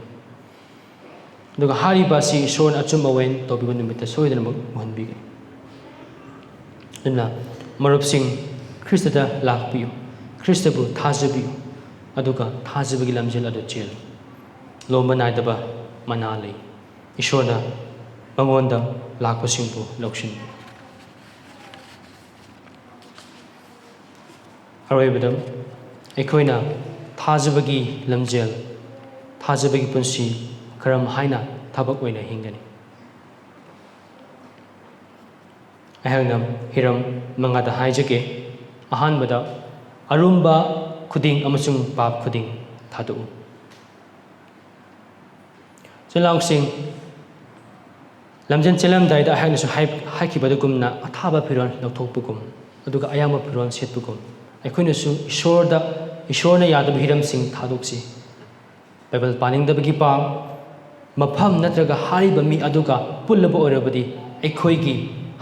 ꯑꯗꯨꯒ ꯍꯥꯏꯔꯤꯕ ꯑꯁꯤ ꯏꯁꯣꯔꯅ ꯑꯆꯨꯝꯕ ꯑꯣꯏꯅ ꯇꯧꯕꯤꯕ ꯅꯨꯃꯤꯠꯇ ꯁꯣꯏꯗꯅꯃꯛ ꯎꯍꯟꯕꯤꯒꯅꯤ꯫ ꯑꯗꯨꯅ ꯃꯔꯨꯞꯁꯤꯡ, ꯈ꯭ꯔꯤꯁꯇꯗ ꯂꯥꯛꯄꯤꯌꯨ, ꯈ꯭ꯔꯤꯁꯇꯕꯨ ꯊꯥꯖꯕꯤꯌꯨ, ꯑꯗꯨꯒ ꯊꯥꯖꯕꯒꯤ ꯂꯝꯖꯦꯜ ꯑꯗꯨ ꯆꯦꯜꯂꯨ꯫ ꯂꯣꯝꯕ ꯅꯥꯏꯗꯕ ꯃꯅꯥ ꯂꯩ꯫ ꯏꯁꯣꯔꯅ ꯃꯉꯣꯟꯗ ꯂꯥꯛꯄꯁꯤꯡꯕꯨ ꯂꯧꯁꯤꯟꯕꯤ꯫ ꯑꯔꯣꯏꯕꯗ, ꯑꯩꯈꯣꯏꯅ ꯊꯥꯖꯕꯒꯤ ꯂꯝꯖꯦꯜ, ꯊꯥꯖꯕꯒꯤ ꯄꯨꯟꯁꯤ ꯀꯔꯝ ꯍꯥꯏꯅ ꯊꯕꯛ ꯑꯣꯏꯅ ꯍꯤꯡꯒꯅꯤ? ꯑꯩꯍꯥꯛꯅ ꯍꯤꯔꯝ ꯃꯉꯥꯗ ꯍꯥꯏꯖꯒꯦ꯫ ꯑꯍꯥꯟꯕꯗ, ꯑꯔꯨꯝꯕ ꯈꯨꯗꯤꯡ ꯑꯃꯁꯨꯡ ꯄꯥꯞ ꯈꯨꯗꯤꯡ ꯊꯥꯗꯣꯛꯎ꯫ ꯆꯤꯟ ꯂꯥꯎꯁꯤꯡ, ꯂꯝꯖꯦꯟ ꯆꯦꯜꯂꯝꯗꯥꯏꯗ ꯑꯩꯍꯥꯛꯅꯁꯨ ꯍꯥꯏ-, ꯍꯥꯏꯈꯤꯕ ꯑꯗꯨꯒꯨꯝꯅ ꯑꯊꯥꯕ ꯐꯤꯔꯣꯜ ꯂꯧꯊꯣꯛꯄꯒꯨꯝ, ꯑꯗꯨꯒ ꯑꯌꯥꯡꯕ ꯐꯤꯔꯣꯜ ꯁꯦꯠꯄꯒꯨꯝ, ꯑꯩꯈꯣꯏꯅꯁꯨ ꯏꯁꯣꯔꯗ, ꯏꯁꯣꯔꯅ ꯌꯥꯗꯕ ꯍꯤꯔꯝꯁꯤꯡ ꯊꯥꯗꯣꯛꯁꯤ꯫ ꯕꯥꯏꯕꯜ ꯄꯥꯅꯤꯡꯗꯕꯒꯤ ꯄꯥꯞ, ꯃꯐꯝ ꯅꯠꯇ꯭ꯔꯒ ꯍꯥꯏꯔꯤꯕ ꯃꯤ ꯑꯗꯨꯒ ꯄꯨꯜꯂꯕ ꯑꯣꯏꯔꯕꯗꯤ ꯑꯩꯈꯣꯏꯒꯤ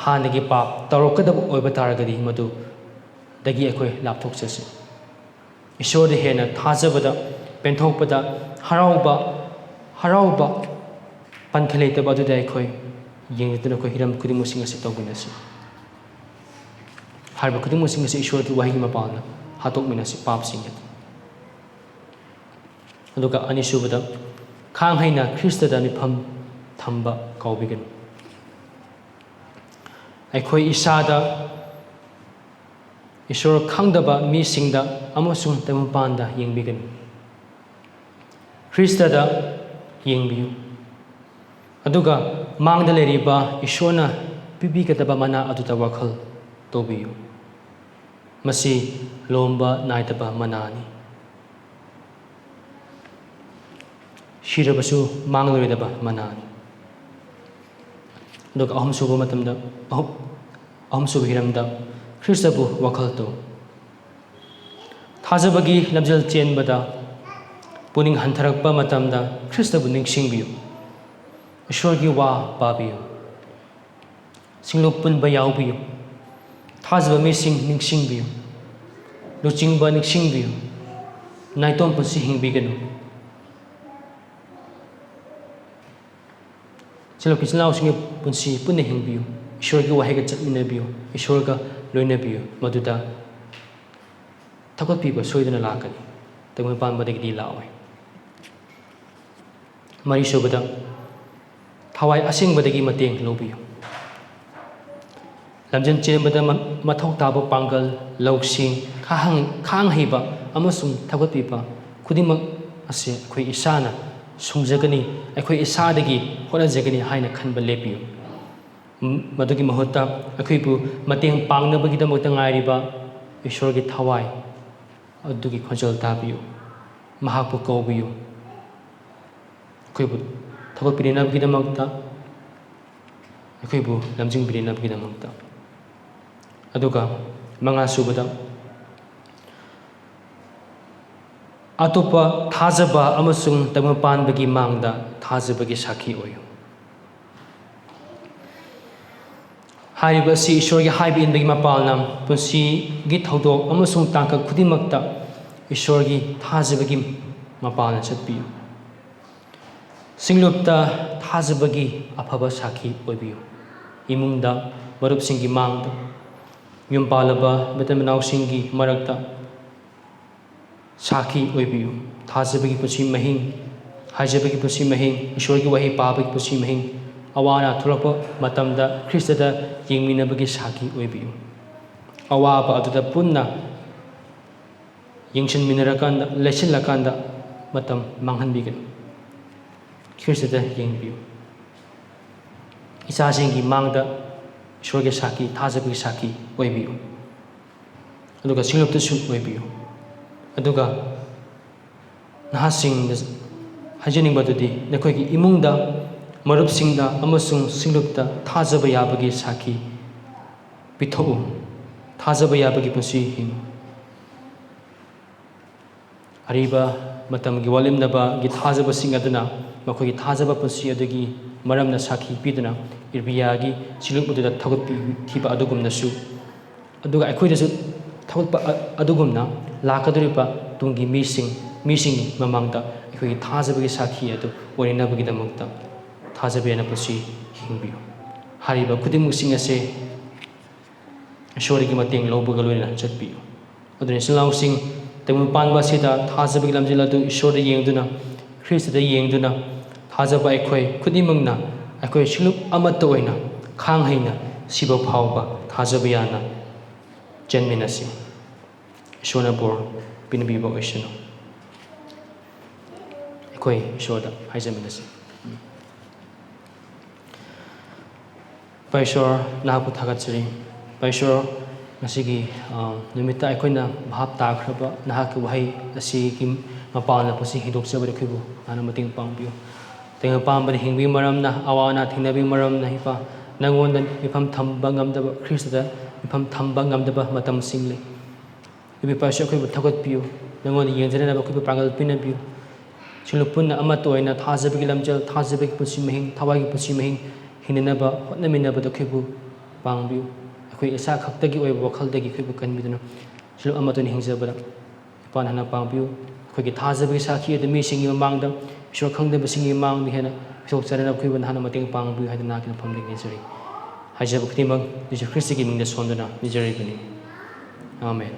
ꯍꯥꯟꯅꯒꯤ ꯄꯥꯞ ꯇꯧꯔꯛꯀꯗꯕ ꯑꯣꯏꯕ ꯇꯥꯔꯒꯗꯤ ꯃꯗꯨꯗꯒꯤ ꯑꯩꯈꯣꯏ ꯂꯥꯞꯊꯣꯛꯆꯁꯤ꯫ ꯏꯁꯣꯔꯗ ꯍꯦꯟꯅ ꯊꯥꯖꯕꯗ, ꯄꯦꯟꯊꯣꯛꯄꯗ, ꯍꯔꯥꯎꯕ, ꯍꯔꯥꯎꯕ, ꯄꯟꯊ ꯂꯩꯇꯕ ꯑꯗꯨꯗ ꯑꯩꯈꯣꯏ ꯌꯦꯡꯗꯨꯅ ꯑꯩꯈꯣꯏ ꯍꯤꯔꯝ ꯈꯨꯗꯤꯡꯃꯛꯁꯤꯡ ꯑꯁꯤ ꯇꯧꯃꯤꯟꯅꯁꯤ꯫ ꯍꯥꯏꯔꯤꯕ ꯈꯨꯗꯤꯡꯃꯛꯁꯤꯡ ꯑꯁꯤ ꯏꯁꯣꯔꯒꯤ ꯋꯥꯍꯩꯒꯤ ꯃꯄꯥꯜꯅ ꯍꯥꯠꯇꯣꯛꯃꯤꯟꯅꯁꯤ, ꯄꯥꯞꯁꯤꯡ ꯑꯗꯨ꯫ ꯑꯗꯨꯒ ꯑꯅꯤꯁꯨꯕꯗ, ꯈꯥꯡ ꯍꯩꯅ ꯈ꯭ꯔꯤꯁꯇꯗ ꯃꯤꯠꯐꯝ ꯊꯝꯕ ꯀꯥꯎꯕꯤꯒꯅꯨ꯫ ꯑꯩꯈꯣꯏ ꯏꯁꯥꯗ, ꯏꯁꯣꯔ ꯈꯪꯗꯕ ꯃꯤꯁꯤꯡꯗ ꯑꯃꯁꯨꯡ ꯇꯥꯏꯕꯪꯄꯥꯟꯗ ꯌꯦꯡꯕꯤꯒꯅꯨ꯫ ꯈ꯭ꯔꯤꯁꯇꯗ ꯌꯦꯡꯕꯤꯌꯨ꯫ ꯑꯗꯨꯒ ꯃꯥꯡꯗ ꯂꯩꯔꯤꯕ ꯏꯁꯣꯔꯅ ꯄꯤꯕꯤꯒꯗꯕ ꯃꯅꯥ ꯑꯗꯨꯗ ꯋꯥꯈꯜ ꯇꯧꯕꯤꯌꯨ꯫ ꯃꯁꯤ ꯂꯣꯝꯕ ꯅꯥꯏꯗꯕ ꯃꯅꯥꯅꯤ꯫ ꯁꯤꯔꯕꯁꯨ ꯃꯥꯡꯂꯣꯏꯗꯕ ꯃꯅꯥꯅꯤ꯫ ꯑꯗꯨꯒ ꯑꯍꯨꯝꯁꯨꯕ ꯃꯇꯝꯗ, ꯑꯍꯨꯝ, ꯑꯍꯨꯝꯁꯨꯕ ꯍꯤꯔꯝꯗ ꯈ꯭ꯔꯤꯁꯇꯕꯨ ꯋꯥꯈꯜ ꯇꯧ꯫ ꯊꯥꯖꯕꯒꯤ ꯂꯝꯖꯦꯜ ꯆꯦꯟꯕꯗ ꯄꯨꯛꯅꯤꯡ ꯍꯟꯊꯔꯛꯄ ꯃꯇꯝꯗ ꯈ꯭ꯔꯤꯁꯇꯕꯨ ꯅꯤꯡꯁꯤꯡꯕꯤꯌꯨ꯫ ꯏꯁꯣꯔꯒꯤ ꯋꯥ ꯄꯥꯕꯤꯌꯨ꯫ ꯁꯤꯡꯂꯨꯞ ꯄꯨꯟꯕ ꯌꯥꯎꯕꯤꯌꯨ꯫ ꯊꯥꯖꯕ ꯃꯤꯁꯤꯡ ꯅꯤꯡꯁꯤꯡꯕꯤꯌꯨ꯫ ꯂꯨꯆꯤꯡꯕ ꯅꯤꯡꯁꯤꯡꯕꯤꯌꯨ꯫ ꯅꯥꯏꯇꯣꯝ ꯄꯨꯟꯁꯤ ꯍꯤꯡꯕꯤꯒꯅꯨ꯫ ꯏꯆꯤꯜ ꯏꯅꯥꯎꯁꯤꯡꯒꯤ ꯄꯨꯟꯁꯤ ꯄꯨꯟꯅ ꯍꯤꯡꯕꯤꯌꯨ꯫ ꯏꯁꯣꯔꯒꯤ ꯋꯥꯍꯩꯒ ꯆꯠꯃꯤꯟꯅꯕꯤꯌꯨ꯫ ꯏꯁꯣꯔꯒ ꯂꯣꯏꯅꯕꯤꯌꯨ꯫ ꯃꯗꯨꯗ ꯊꯧꯒꯠꯄꯤꯕ ꯁꯣꯏꯗꯅ ꯂꯥꯛꯀꯅꯤ꯫ ꯇꯥꯏꯕꯪꯄꯥꯟꯕꯗꯒꯤꯗꯤ ꯂꯥꯛꯑꯣꯏ꯫ ꯃꯔꯤꯁꯨꯕꯗ, ꯊꯋꯥꯏ ꯑꯁꯦꯡꯕꯗꯒꯤ ꯃꯇꯦꯡ ꯂꯧꯕꯤꯌꯨ꯫ ꯂꯝꯖꯦꯜ ꯆꯦꯟꯕꯗ ꯃ-, ꯃꯊꯧ ꯇꯥꯕ ꯄꯥꯡꯒꯜ, ꯂꯧꯁꯤꯡ, ꯈꯥꯍꯪ-, ꯈꯥꯡ ꯍꯩꯕ ꯑꯃꯁꯨꯡ ꯊꯧꯒꯠꯄꯤꯕ ꯈꯨꯗꯤꯡꯃꯛ ꯑꯁꯤ ꯑꯩꯈꯣꯏ ꯏꯁꯥꯅ ꯁꯨꯡꯖꯒꯅꯤ, ꯑꯩꯈꯣꯏ ꯏꯁꯥꯗꯒꯤ ꯍꯣꯠꯅꯖꯒꯅꯤ ꯍꯥꯏꯅ ꯈꯟꯕ ꯂꯦꯞꯄꯤꯌꯨ꯫ ꯃ-, ꯃꯗꯨꯒꯤ ꯃꯍꯨꯠꯇ ꯑꯩꯈꯣꯏꯕꯨ ꯃꯇꯦꯡ ꯄꯥꯡꯅꯕꯒꯤꯗꯃꯛꯇ ꯉꯥꯏꯔꯤꯕ ꯏꯁꯣꯔꯒꯤ ꯊꯋꯥꯏ ꯑꯗꯨꯒꯤ ꯈꯣꯟꯖꯦꯜ ꯇꯥꯕꯤꯌꯨ꯫ ꯃꯍꯥꯛꯄꯨ ꯀꯧꯕꯤꯌꯨ꯫ ꯑꯩꯈꯣꯏꯕꯨ ꯊꯧꯒꯠꯄꯤꯅꯅꯕꯒꯤꯗꯃꯛꯇ, ꯑꯩꯈꯣꯏꯕꯨ ꯂꯝꯖꯤꯡꯕꯤꯅꯅꯕꯒꯤꯗꯃꯛꯇ꯫ ꯑꯗꯨꯒ ꯃꯉꯥꯁꯨꯕꯗ, ꯑꯇꯣꯞꯄ ꯊꯥꯖꯕ ꯑꯃꯁꯨꯡ ꯇꯥꯏꯕꯪꯄꯥꯟꯕꯒꯤ ꯃꯥꯡꯗ ꯊꯥꯖꯕꯒꯤ ꯁꯥꯈꯤ ꯑꯣꯏꯌꯨ꯫ ꯍꯥꯏꯔꯤꯕ ꯑꯁꯤ ꯏꯁꯣꯔꯒꯤ ꯍꯥꯏꯕ ꯏꯟꯕꯒꯤ ꯃꯄꯥꯜꯅ ꯄꯨꯟꯁꯤꯒꯤ ꯊꯧꯗꯣꯛ ꯑꯃꯁꯨꯡ ꯇꯥꯡꯀꯛ ꯈꯨꯗꯤꯡꯃꯛꯇ ꯏꯁꯣꯔꯒꯤ ꯊꯥꯖꯕꯒꯤ ꯃꯄꯥꯜꯅ ꯆꯠꯄꯤꯌꯨ꯫ ꯁꯤꯡꯂꯨꯞꯇ ꯊꯥꯖꯕꯒꯤ ꯑꯐꯕ ꯁꯥꯈꯤ ꯑꯣꯏꯕꯤꯌꯨ꯫ ꯏꯃꯨꯡꯗ, ꯃꯔꯨꯞꯁꯤꯡꯒꯤ ꯃꯥꯡꯗ, ꯌꯨꯝ ꯄꯥꯜꯂꯕ ꯃꯇꯩ ꯃꯅꯥꯎꯁꯤꯡꯒꯤ ꯃꯔꯛꯇ ꯁꯥꯈꯤ ꯑꯣꯏꯕꯤꯌꯨ꯫ ꯊꯥꯖꯕꯒꯤ ꯄꯨꯟꯁꯤ ꯃꯍꯤꯡ, ꯍꯥꯏꯖꯕꯒꯤ ꯄꯨꯟꯁꯤ ꯃꯍꯤꯡ, ꯏꯁꯣꯔꯒꯤ ꯋꯥꯍꯩ ꯄꯥꯕꯒꯤ ꯄꯨꯟꯁꯤ ꯃꯍꯤꯡ, ꯑꯋꯥ ꯑꯅꯥ ꯊꯣꯛꯂꯛꯄ ꯃꯇꯝꯗ ꯈ꯭ꯔꯤꯁꯇꯗ ꯌꯦꯡꯃꯤꯟꯅꯕꯒꯤ ꯁꯥꯈꯤ ꯑꯣꯏꯕꯤꯌꯨ꯫ ꯑꯋꯥꯕ ꯑꯗꯨꯗ ꯄꯨꯟꯅ ꯌꯦꯡꯁꯤꯟꯃꯤꯟꯅꯔꯀꯥꯟꯗ, ꯂꯩꯁꯤꯜꯂꯀꯥꯟꯗ ꯃꯇꯝ ꯃꯥꯡꯍꯟꯕꯤꯒꯅꯨ꯫ ꯈ꯭ꯔꯤꯁꯇꯗ ꯌꯦꯡꯕꯤꯌꯨ꯫ ꯏꯆꯥꯁꯤꯡꯒꯤ ꯃꯥꯡꯗ ꯏꯁꯣꯔꯒꯤ ꯁꯥꯈꯤ, ꯊꯥꯖꯕꯒꯤ ꯁꯥꯈꯤ ꯑꯣꯏꯕꯤꯌꯨ꯫ ꯑꯗꯨꯒ ꯁꯤꯡꯂꯨꯞꯇꯁꯨ ꯑꯣꯏꯕꯤꯌꯨ꯫ ꯑꯗꯨꯒ ꯅꯍꯥꯁꯤꯡꯗ ꯍꯥꯏꯖꯅꯤꯡꯕꯗꯨꯗꯤ, ꯅꯈꯣꯏꯒꯤ ꯏꯃꯨꯡꯗ, ꯃꯔꯨꯞꯁꯤꯡꯗ ꯑꯃꯁꯨꯡ ꯁꯤꯡꯂꯨꯞꯇ ꯊꯥꯖꯕ ꯌꯥꯕꯒꯤ ꯁꯥꯈꯤ ꯄꯤꯊꯣꯛꯎ꯫ ꯊꯥꯖꯕ ꯌꯥꯕꯒꯤ ꯄꯨꯟꯁꯤ ꯍꯤꯡꯉꯨ꯫ ꯑꯔꯤꯕ ꯃꯇꯝꯒꯤ ꯋꯥꯂꯦꯝꯅꯕꯒꯤ ꯊꯥꯖꯕꯁꯤꯡ ꯑꯗꯨꯅ ꯃꯈꯣꯏꯒꯤ ꯊꯥꯖꯕ ꯄꯨꯟꯁꯤ ꯑꯗꯨꯒꯤ ꯃꯔꯝꯅ ꯁꯥꯈꯤ ꯄꯤꯗꯨꯅ ꯏꯔꯃꯤꯌꯥꯒꯤ ꯁꯤꯡꯂꯨꯞ ꯑꯗꯨꯗ ꯊꯧꯒꯠꯄꯤꯈꯤꯕ ꯑꯗꯨꯒꯨꯝꯅꯁꯨ, ꯑꯗꯨꯒ ꯑꯩꯈꯣꯏꯗꯁꯨ ꯊꯧꯒꯠꯄ ꯑ-, ꯑꯗꯨꯒꯨꯝꯅ ꯂꯥꯛꯀꯗꯧꯔꯤꯕ ꯇꯨꯡꯒꯤ ꯃꯤꯁꯤꯡ, ꯃꯤꯁꯤꯡꯒꯤ ꯃꯃꯥꯡꯗ ꯑꯩꯈꯣꯏꯒꯤ ꯊꯥꯖꯕꯒꯤ ꯁꯥꯈꯤ ꯑꯗꯨ ꯑꯣꯏꯅꯅꯕꯒꯤꯗꯃꯛꯇ ꯊꯥꯖꯕ ꯌꯥꯅ ꯄꯨꯟꯁꯤ ꯍꯤꯡꯕꯤꯌꯨ꯫ ꯍꯥꯏꯔꯤꯕ ꯈꯨꯗꯤꯡꯃꯛꯁꯤꯡ ꯑꯁꯦ ꯏꯁꯣꯔꯒꯤ ꯃꯇꯦꯡ ꯂꯧꯕꯒ ꯂꯣꯏꯅꯅ ꯆꯠꯄꯤꯌꯨ꯫ ꯑꯗꯨꯅ ꯏꯆꯤꯜ ꯏꯅꯥꯎꯁꯤꯡ, ꯇꯥꯏꯕꯪ ꯄꯥꯟꯕ ꯑꯁꯤꯗ ꯊꯥꯖꯕꯒꯤ ꯂꯝꯖꯦꯜ ꯑꯗꯨ ꯏꯁꯣꯔꯗ ꯌꯦꯡꯗꯨꯅ, ꯈ꯭ꯔꯤꯁꯇꯗ ꯌꯦꯡꯗꯨꯅ, ꯊꯥꯖꯕ ꯑꯩꯈꯣꯏ ꯈꯨꯗꯤꯡꯃꯛꯅ ꯑꯩꯈꯣꯏ ꯁꯤꯡꯂꯨꯞ ꯑꯃꯠꯇ ꯑꯣꯏꯅ ꯈꯥꯡ ꯍꯩꯅ ꯁꯤꯕ ꯐꯥꯎꯕ ꯊꯥꯖꯕ ꯌꯥꯅ ꯆꯦꯟꯃꯤꯟꯅꯁꯤ꯫ ꯏꯁꯣꯔꯅ ꯕꯣꯔ ꯄꯤꯅꯕꯤꯕ ꯑꯣꯏꯁꯅꯨ꯫ ꯑꯩꯈꯣꯏ ꯏꯁꯣꯔꯗ ꯍꯥꯏꯖꯃꯤꯟꯅꯁꯤ꯫ ꯏꯄꯥ ꯏꯁꯣꯔ, ꯅꯍꯥꯛꯄꯨ ꯊꯥꯒꯠꯆꯔꯤ꯫ ꯏꯄꯥ ꯏꯁꯣꯔ, ꯉꯁꯤꯒꯤ, ꯑ, ꯅꯨꯃꯤꯠꯇ ꯑꯩꯈꯣꯏꯅ ꯚꯥꯞ ꯇꯥꯈ꯭ꯔꯕ ꯅꯍꯥꯛꯀꯤ ꯋꯥꯍꯩ ꯑꯁꯤꯒꯤ ꯃꯄꯥꯟꯅ ꯄꯨꯟꯁꯤ ꯍꯤꯡꯗꯣꯛꯆꯕꯗ ꯑꯩꯈꯣꯏꯕꯨ ꯅꯍꯥꯛꯅ ꯃꯇꯦꯡ ꯄꯥꯡꯕꯤꯌꯨ꯫ ꯇꯥꯏꯕꯪ ꯄꯥꯟꯕꯗ ꯍꯤꯡꯕꯒꯤ ꯃꯔꯝꯅ, ꯑꯋꯥ ꯑꯅꯥ ꯊꯦꯡꯅꯕꯒꯤ ꯃꯔꯝꯅ, ꯏꯄꯥ, ꯅꯪꯉꯣꯟꯗ ꯃꯤꯐꯝ ꯊꯝꯕ ꯉꯝꯗꯕ, ꯈ꯭ꯔꯤꯁꯇꯗ ꯃꯤꯐꯝ ꯊꯝꯕ ꯉꯝꯗꯕ ꯃꯇꯝꯁꯤꯡ ꯂꯩ꯫ ꯏꯄꯥ ꯏꯁꯣꯔ, ꯑꯩꯈꯣꯏꯕꯨ ꯊꯧꯒꯠꯄꯤꯌꯨ, ꯅꯪꯉꯣꯟꯗ ꯌꯦꯡꯖꯅꯅꯕ ꯑꯩꯈꯣꯏꯕꯨ ꯄꯥꯡꯒꯜ ꯄꯤꯅꯕꯤꯌꯨ꯫ ꯁꯤꯡꯂꯨꯞ ꯄꯨꯟꯅ ꯑꯃꯠꯇ ꯑꯣꯏꯅ ꯊꯥꯖꯕꯒꯤ ꯂꯝꯖꯦꯜ, ꯊꯥꯖꯕꯒꯤ ꯄꯨꯟꯁꯤ ꯃꯍꯤꯡ, ꯊꯋꯥꯏꯒꯤ ꯄꯨꯟꯁꯤ ꯃꯍꯤꯡ ꯍꯤꯡꯅꯅꯕ ꯍꯣꯠꯅꯃꯤꯟꯅꯕꯗ ꯑꯩꯈꯣꯏꯕꯨ ꯄꯥꯡꯕꯤꯌꯨ꯫ ꯑꯩꯈꯣꯏ ꯏꯁꯥ ꯈꯛꯇꯒꯤ ꯑꯣꯏꯕ ꯋꯥꯈꯜꯗꯒꯤ ꯑꯩꯈꯣꯏꯕꯨ ꯀꯟꯕꯤꯗꯨꯅ ꯁꯤꯡꯂꯨꯞ ꯑꯃꯠꯇ ꯑꯣꯏꯅ ꯍꯤꯡꯖꯕꯗ ꯏꯄꯥ ꯅꯍꯥꯛꯅ ꯄꯥꯡꯕꯤꯌꯨ꯫ ꯑꯩꯈꯣꯏꯒꯤ ꯊꯥꯖꯕꯒꯤ ꯁꯥꯈꯤ ꯑꯗꯨ ꯃꯤꯁꯤꯡꯒꯤ ꯃꯃꯥꯡꯗ, ꯏꯁꯣꯔ ꯈꯪꯗꯕꯁꯤꯡꯒꯤ ꯃꯃꯥꯡꯗ ꯍꯦꯟꯅ ꯄꯤꯊꯣꯛꯆꯅꯅꯕ ꯑꯩꯈꯣꯏꯕꯨ ꯅꯍꯥꯛꯅ ꯃꯇꯦꯡ ꯄꯥꯡꯕꯤꯌꯨ ꯍꯥꯏꯗꯨꯅ ꯅꯍꯥꯛꯀꯤ ꯃꯐꯝꯗ ꯅꯤꯖꯔꯤ꯫ ꯍꯥꯏꯖꯕ ꯈꯨꯗꯤꯡꯃꯛ ꯖꯤꯁꯨ ꯈ꯭ꯔꯤꯁꯇꯒꯤ ꯃꯤꯡꯗ ꯁꯣꯟꯗꯨꯅ ꯅꯤꯖꯔꯤꯕꯅꯤ꯫ ꯑꯥꯃꯦꯟ꯫